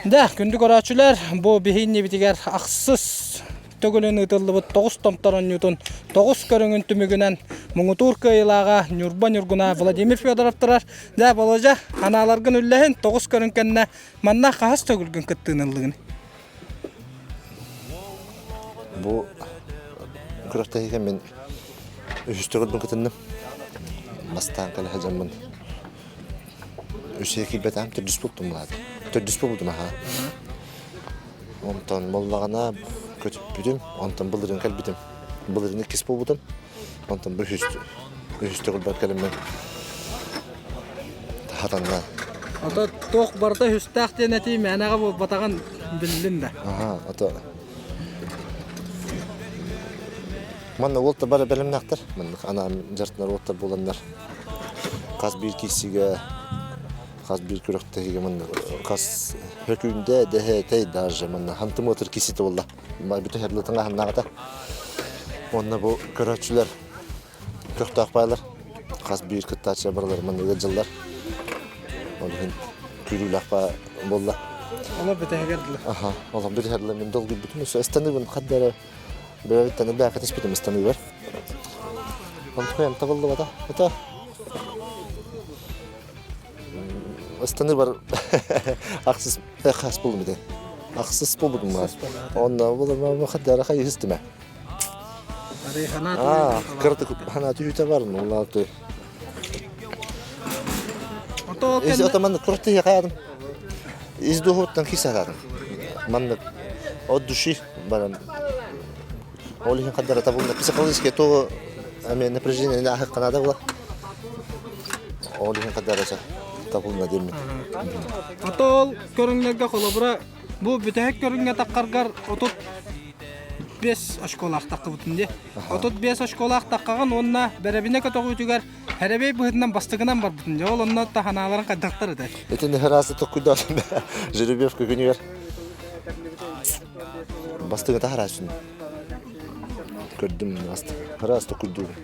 [SPEAKER 1] Дэ, күндү көрөөччүлэр, бу биһи иннибитигэр ахсыс төгүлүн ыытыллыбыт тоҕус томтор оонньуутун тоҕус көрүҥүн түмүгүнэн муҥутуур кыайыылааҕа Ньурба Ньургуна Владимир Федоров турар. Дьэ, Болодьа, анааларгын үллэһин, тоҕус көрүҥ кэннэ манна хаһыс төгүлгүн кыттыыны ыллыгын?
[SPEAKER 10] Бу күрэхтэһиигэ мин үһүс төгүлбүн кытынным. Бастаан кэлэ сылдьаммын үсүһэ киирбэтэҕим төрдүс буолтум былаата. Төрдүс буолбутум аһаа. Онтон буоллаҕына көтүппүтүм, онтон былырыын кэлбитим. Былырыын иккис буолбутум. Онтон бу үһүс үһүс төгүлбэр кэлэммин хатанна.
[SPEAKER 1] Ото туох барыта үһүстээх диэн этии мээнэҕэ буолбатаҕын биллин да.
[SPEAKER 10] Аха, ото Манна уолтар бары бэлэмнээхтэр. Маннык анаан дьартынар уолтар буоланнар хас биир киирсиигэ хас биир күрэхтэһиигэ манна хас хөкүүндэ дэһэтэй даже манна хантымыатыр киирситэ буолла. Бүтэ херлытын аһыннаҕата. Уонна бу көрөөччүлэр көхтөөх баайлар. Хас биир кыттааччы барылар манна ыалдьаллар. Ол иһин күүрүүлээх буолла.
[SPEAKER 1] Олор бүтэһигэр дылы.
[SPEAKER 10] Аха, олор бүтэһигэр дылы мин долгуйбутум. Ыстаныыбын хадда эрэ бэйэбиттэн элбэххэ түспүтүм ыстаныыбар. Онтукайым табыллыбата. Это ыстаныыбар ахсыс хас булдум ити. Ахсыс булбутум бар. Онно булам хаддара хайыһыстыма. Аа, кырдык хана түүтэ бар, ну Из атаман курты хайадым. Из духуттан кисарадым. Маннык от души баран. Ол иһин хаддара табылна психологически то ами напряжение на канада була. Ол иһин хаддара табылна деммит.
[SPEAKER 1] Ото ол көрүҥнэргэ холобура бу бүтэһик көрүҥҥэ таххаргар 35 очколаах таххыбытын дии. 35 очколаах таххаҕын уонна бэрэбинэ көтөҕүүтүгэр Хэрэбэй быһыытынан бастакынан барбытын дьэ ол онно таһанааларын хайдахтар этэй?
[SPEAKER 10] Итини ыраасы токкуйдаатым жеребьевка күнүгэр бастыҥы таһарааччын көрдүм ыраас токкуйдуубун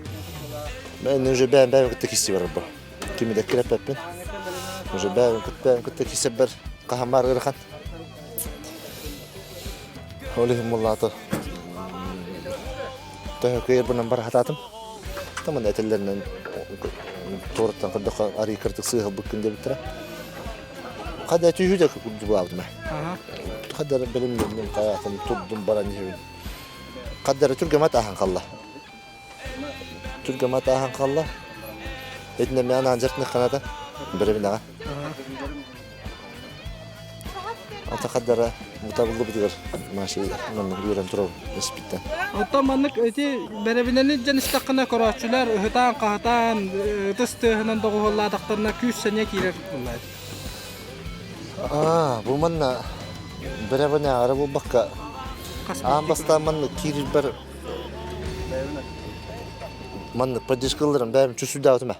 [SPEAKER 10] мен уже бэйэм бэйэм кытта кисси барарбар кими да кирэппэппин уже бэйэм кытта кытта киссэрбэр хаһаммар ыарахан ол иһин буоллаата төһө кыайарбынан бара сатаатым Таман этэллэринэн туораттан көрдөххө арыый кырдык сыыһалбыккын диэбиттэрэ. Хада түһүү да курдук ээ. Хадара бэлэмнэнним хайаатын турдум баран иһэбин. Хадара түргэмэ тааһан халла. Түргэмэ тааһан халла. Этинэ мен аан жартыны ханата. Бэрэбинэҕэ. Ата хаддара бутабыллыбытыгар Маша маннык үөрэн турабын испиттэн.
[SPEAKER 1] Оттон маннык ити бэрэбинэни дьэн истэххинэ көрөөччүлэр ыһытаан-хаһытаан ытыс тыаһынан доҕуһуоллаатахтарына күүс-сэниэ киирэр буолла
[SPEAKER 10] Аа, бу манна бэрэбинэ ара буолбакка аан бастаан маннык киирэрбэр маннык поддержкаларым бэйэм чувствуйдаабытым ээ.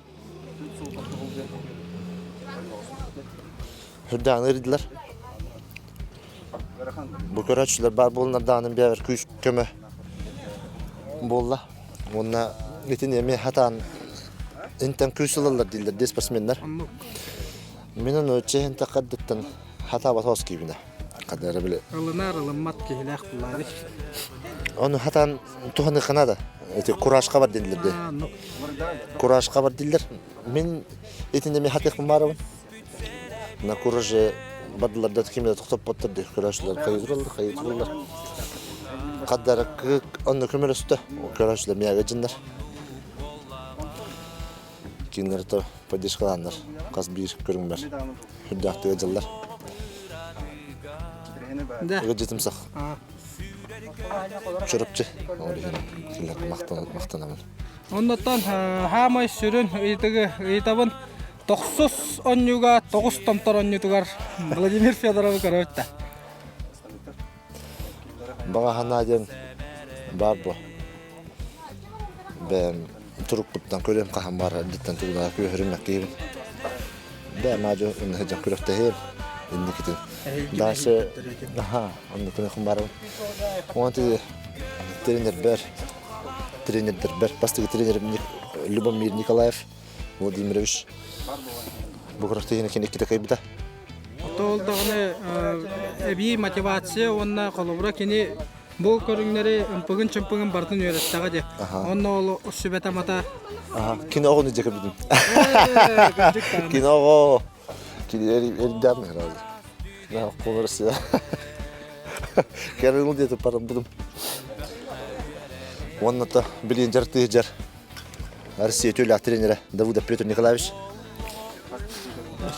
[SPEAKER 10] Үрдээн ыырдылар. Бу көрөөччүлэр баар буолунардаанын биэрэр күүс көмө буолла. Уонна итини эмиэ хатаан интэн күүс ылаллар дииллэр дии спортсменнар. Мин ону чэһин таххардыттан хатаабат хоос киибинэ. Хадара били.
[SPEAKER 1] Ылынар ылыммат киһилээх булаары.
[SPEAKER 10] Ону хатаан туһаныахха наада. Эти куражка бар дииллэр дии. Куражка бар дииллэр. Мин итиннэ эмиэ хатыахпын баарабын. На кураже бардылар да кими да тохтоппоттор дии. Көрөөччүлэр хайытыраллар, хайытыраллар. Хаддара онно көмөлөстө. Көрөөччүлэр миэгэ дьыннар. Кинилэр поддержкалааннар хас биир көрүҥмэр үрдээхтик ыдьаллар. Ыгыдьытымсах Чурапчы ол иһин кинилэргэ махтанабын.
[SPEAKER 1] Оннуттан хаамай сүрүн ыйытыгы ыйытабын. Тохсус онньуга тоҕус томтор онньутугар Владимир Федоровы көрөбүт да.
[SPEAKER 10] Баҕа санаа диэн баар буо. Бэйэм турукпуттан көрүөм хаһан баар эрдэттэн тугунаа күөһөрүм киһибин. Бэйэм аадьы сылдьан күрэхтэһиэм инникитин. Дальше аха оннукуна барабын. Уонна тренербэр тренердэрбэр бастакы тренерим Любомир Николаев Владимирович бу күрэхтэһиини кини иккитэ кыайбыта.
[SPEAKER 1] Ол даҕаны эбии мотивация уонна холобура кини бу көрүҥнэри ымпыгын-чымпыгын барытын үөрэттэҕэ дии. Онно ол сүбэтэ-мата.
[SPEAKER 10] Кини оҕону дьэ көрбүтүм. Кини оҕо. Кини эрдэм сразу. Да, колорсия. Кэрил диэти барбытым. Уонна то билин жар тыһжар. Россия төлөөх тренерэ Давыдов Петр Николаевич.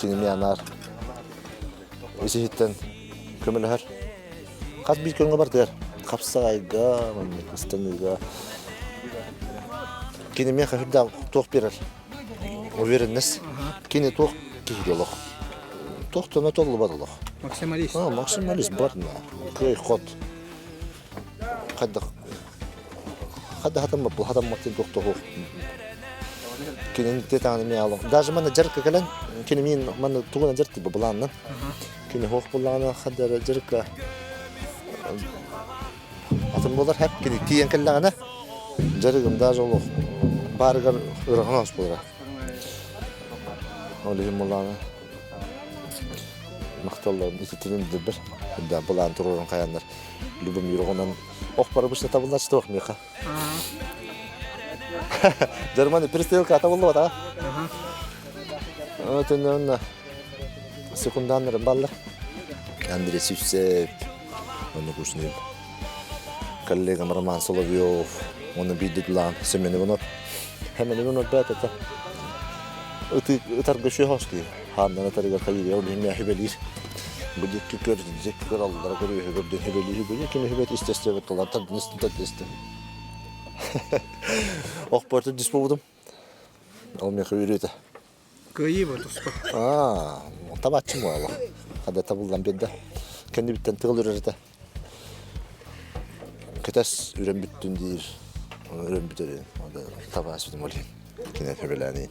[SPEAKER 10] Кинини анаар исиһиттэн көмөлөһөр. Хас биир көрүҥҥэ бардыгар хапсаҕайга, маннык ыстаныыга. Кини миэхэ үрдээх туох биэрэр? Уверенность. Кини туох киһи олох. Туох төмө толлубат олох.
[SPEAKER 1] Максималист.
[SPEAKER 10] А, максималист бар кый хот. Хайдах хайдах хатаммат бу хатаммат диэн туох туох кинини тетааны эмиэ алын даже манна дьарыкка кэлэн кини мин манна тугунан дьарыктыыр былаанынан кини хуох буллаҕына хадара дьарыкка атын буолар хэп кини тиийэн кэллэҕинэ дьарыгым даже олох баарыгар ырахан ос буолара ол иһин буллаҕына махталларын ититинин билбэр да былаан туруоран хайаннар Любомир оҕонон ох барыбышна табыллач туох миэхэ. Германия перестрелка табыллыбата. Өтөннөн секунданнары баллар. Андрей Сивцев, онно кушнин. Коллегам Роман Соловьев, оны биддилан Семен Иванов. Семен Иванов бэт это. Ыты ытарга шөһөстүү. Хааннан ытарыгар хайыыр, ол иһин миэхэ хүбэлиир. Бу диэки көр, диэки көр, аллара көр, үөһэ көр диэн хүбэлиир, хүбэлиир. Кини хүбэт истэстэ талан тардыныстын тардыныстын. Охпорто дис буолбутум. Ол миэхэ үөрүүтэ.
[SPEAKER 1] Кыайыы бу туспа.
[SPEAKER 10] Аа, табааччым буолла. Хада табыллан биэрдэ. Кэннибиттэн тыал үрэр этэ. Кэтэс үрэн бүттүн диир. Үрэн бүтэрин. Табааччытым ол иһин. Кинэ сөбүлээнин.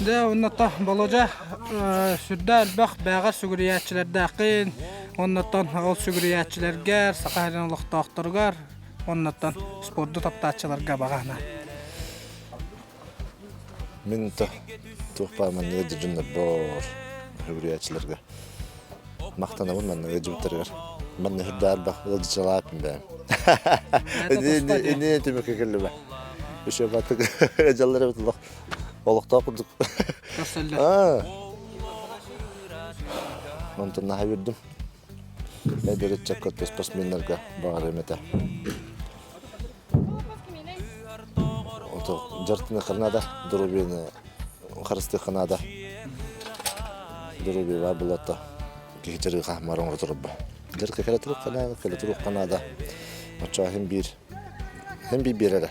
[SPEAKER 1] Дьэ, оннуттан Болодьа сүрдээх элбэх бэйэҕэр сүгүрүйээччилэрдээххин, оннуттан ол сүгүрүйээччилэргэр, Саха сирин олохтоохторугар, оннуттан спорду таптааччыларга баҕаһына.
[SPEAKER 10] Мин то туох баар манныга дьоннорбор сүгүрүйээччилэргэ махтанабын манна ыалдьыбыттарыгар. Манна үрдээр элбэх ыалдьычалааппын бэйэм. Ини түмүккэ кэллибэ. Еще батык дьаллар эбит олох олохтоох курдук.
[SPEAKER 1] Көрсөллөр.
[SPEAKER 10] Онтон наһаа үөрдүм. Эдэр ыччакка спортсменнарга баҕарыам этэ. Ото дьартыныахха наада, доруобуйаны харыстыахха наада. Доруобуйа баар буолла киһи дьарыгы хаһмар оҥоро турарба. Дьарыкка кэлэ туруохха наада, кэлэ туруохха наада. Оччоҕо иһин биир иһин биир биэрэрэ.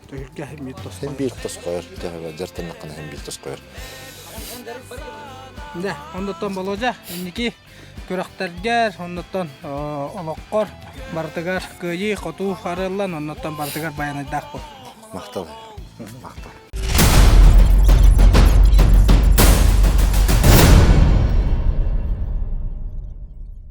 [SPEAKER 1] Түһүлгэ иһин биир тосхойор.
[SPEAKER 10] Иһин биир тосхойор. Төһө дьартаннаххына иһин биир тосхойор.
[SPEAKER 1] Дьэ, оннуттан Болуодьа, инники күрэхтэргэр, оннуттан олоххор барытыгар кыайыы-хотуу арыллан, оннуттан барытыгар байанайдаах буол.
[SPEAKER 10] Махтал. Махтал.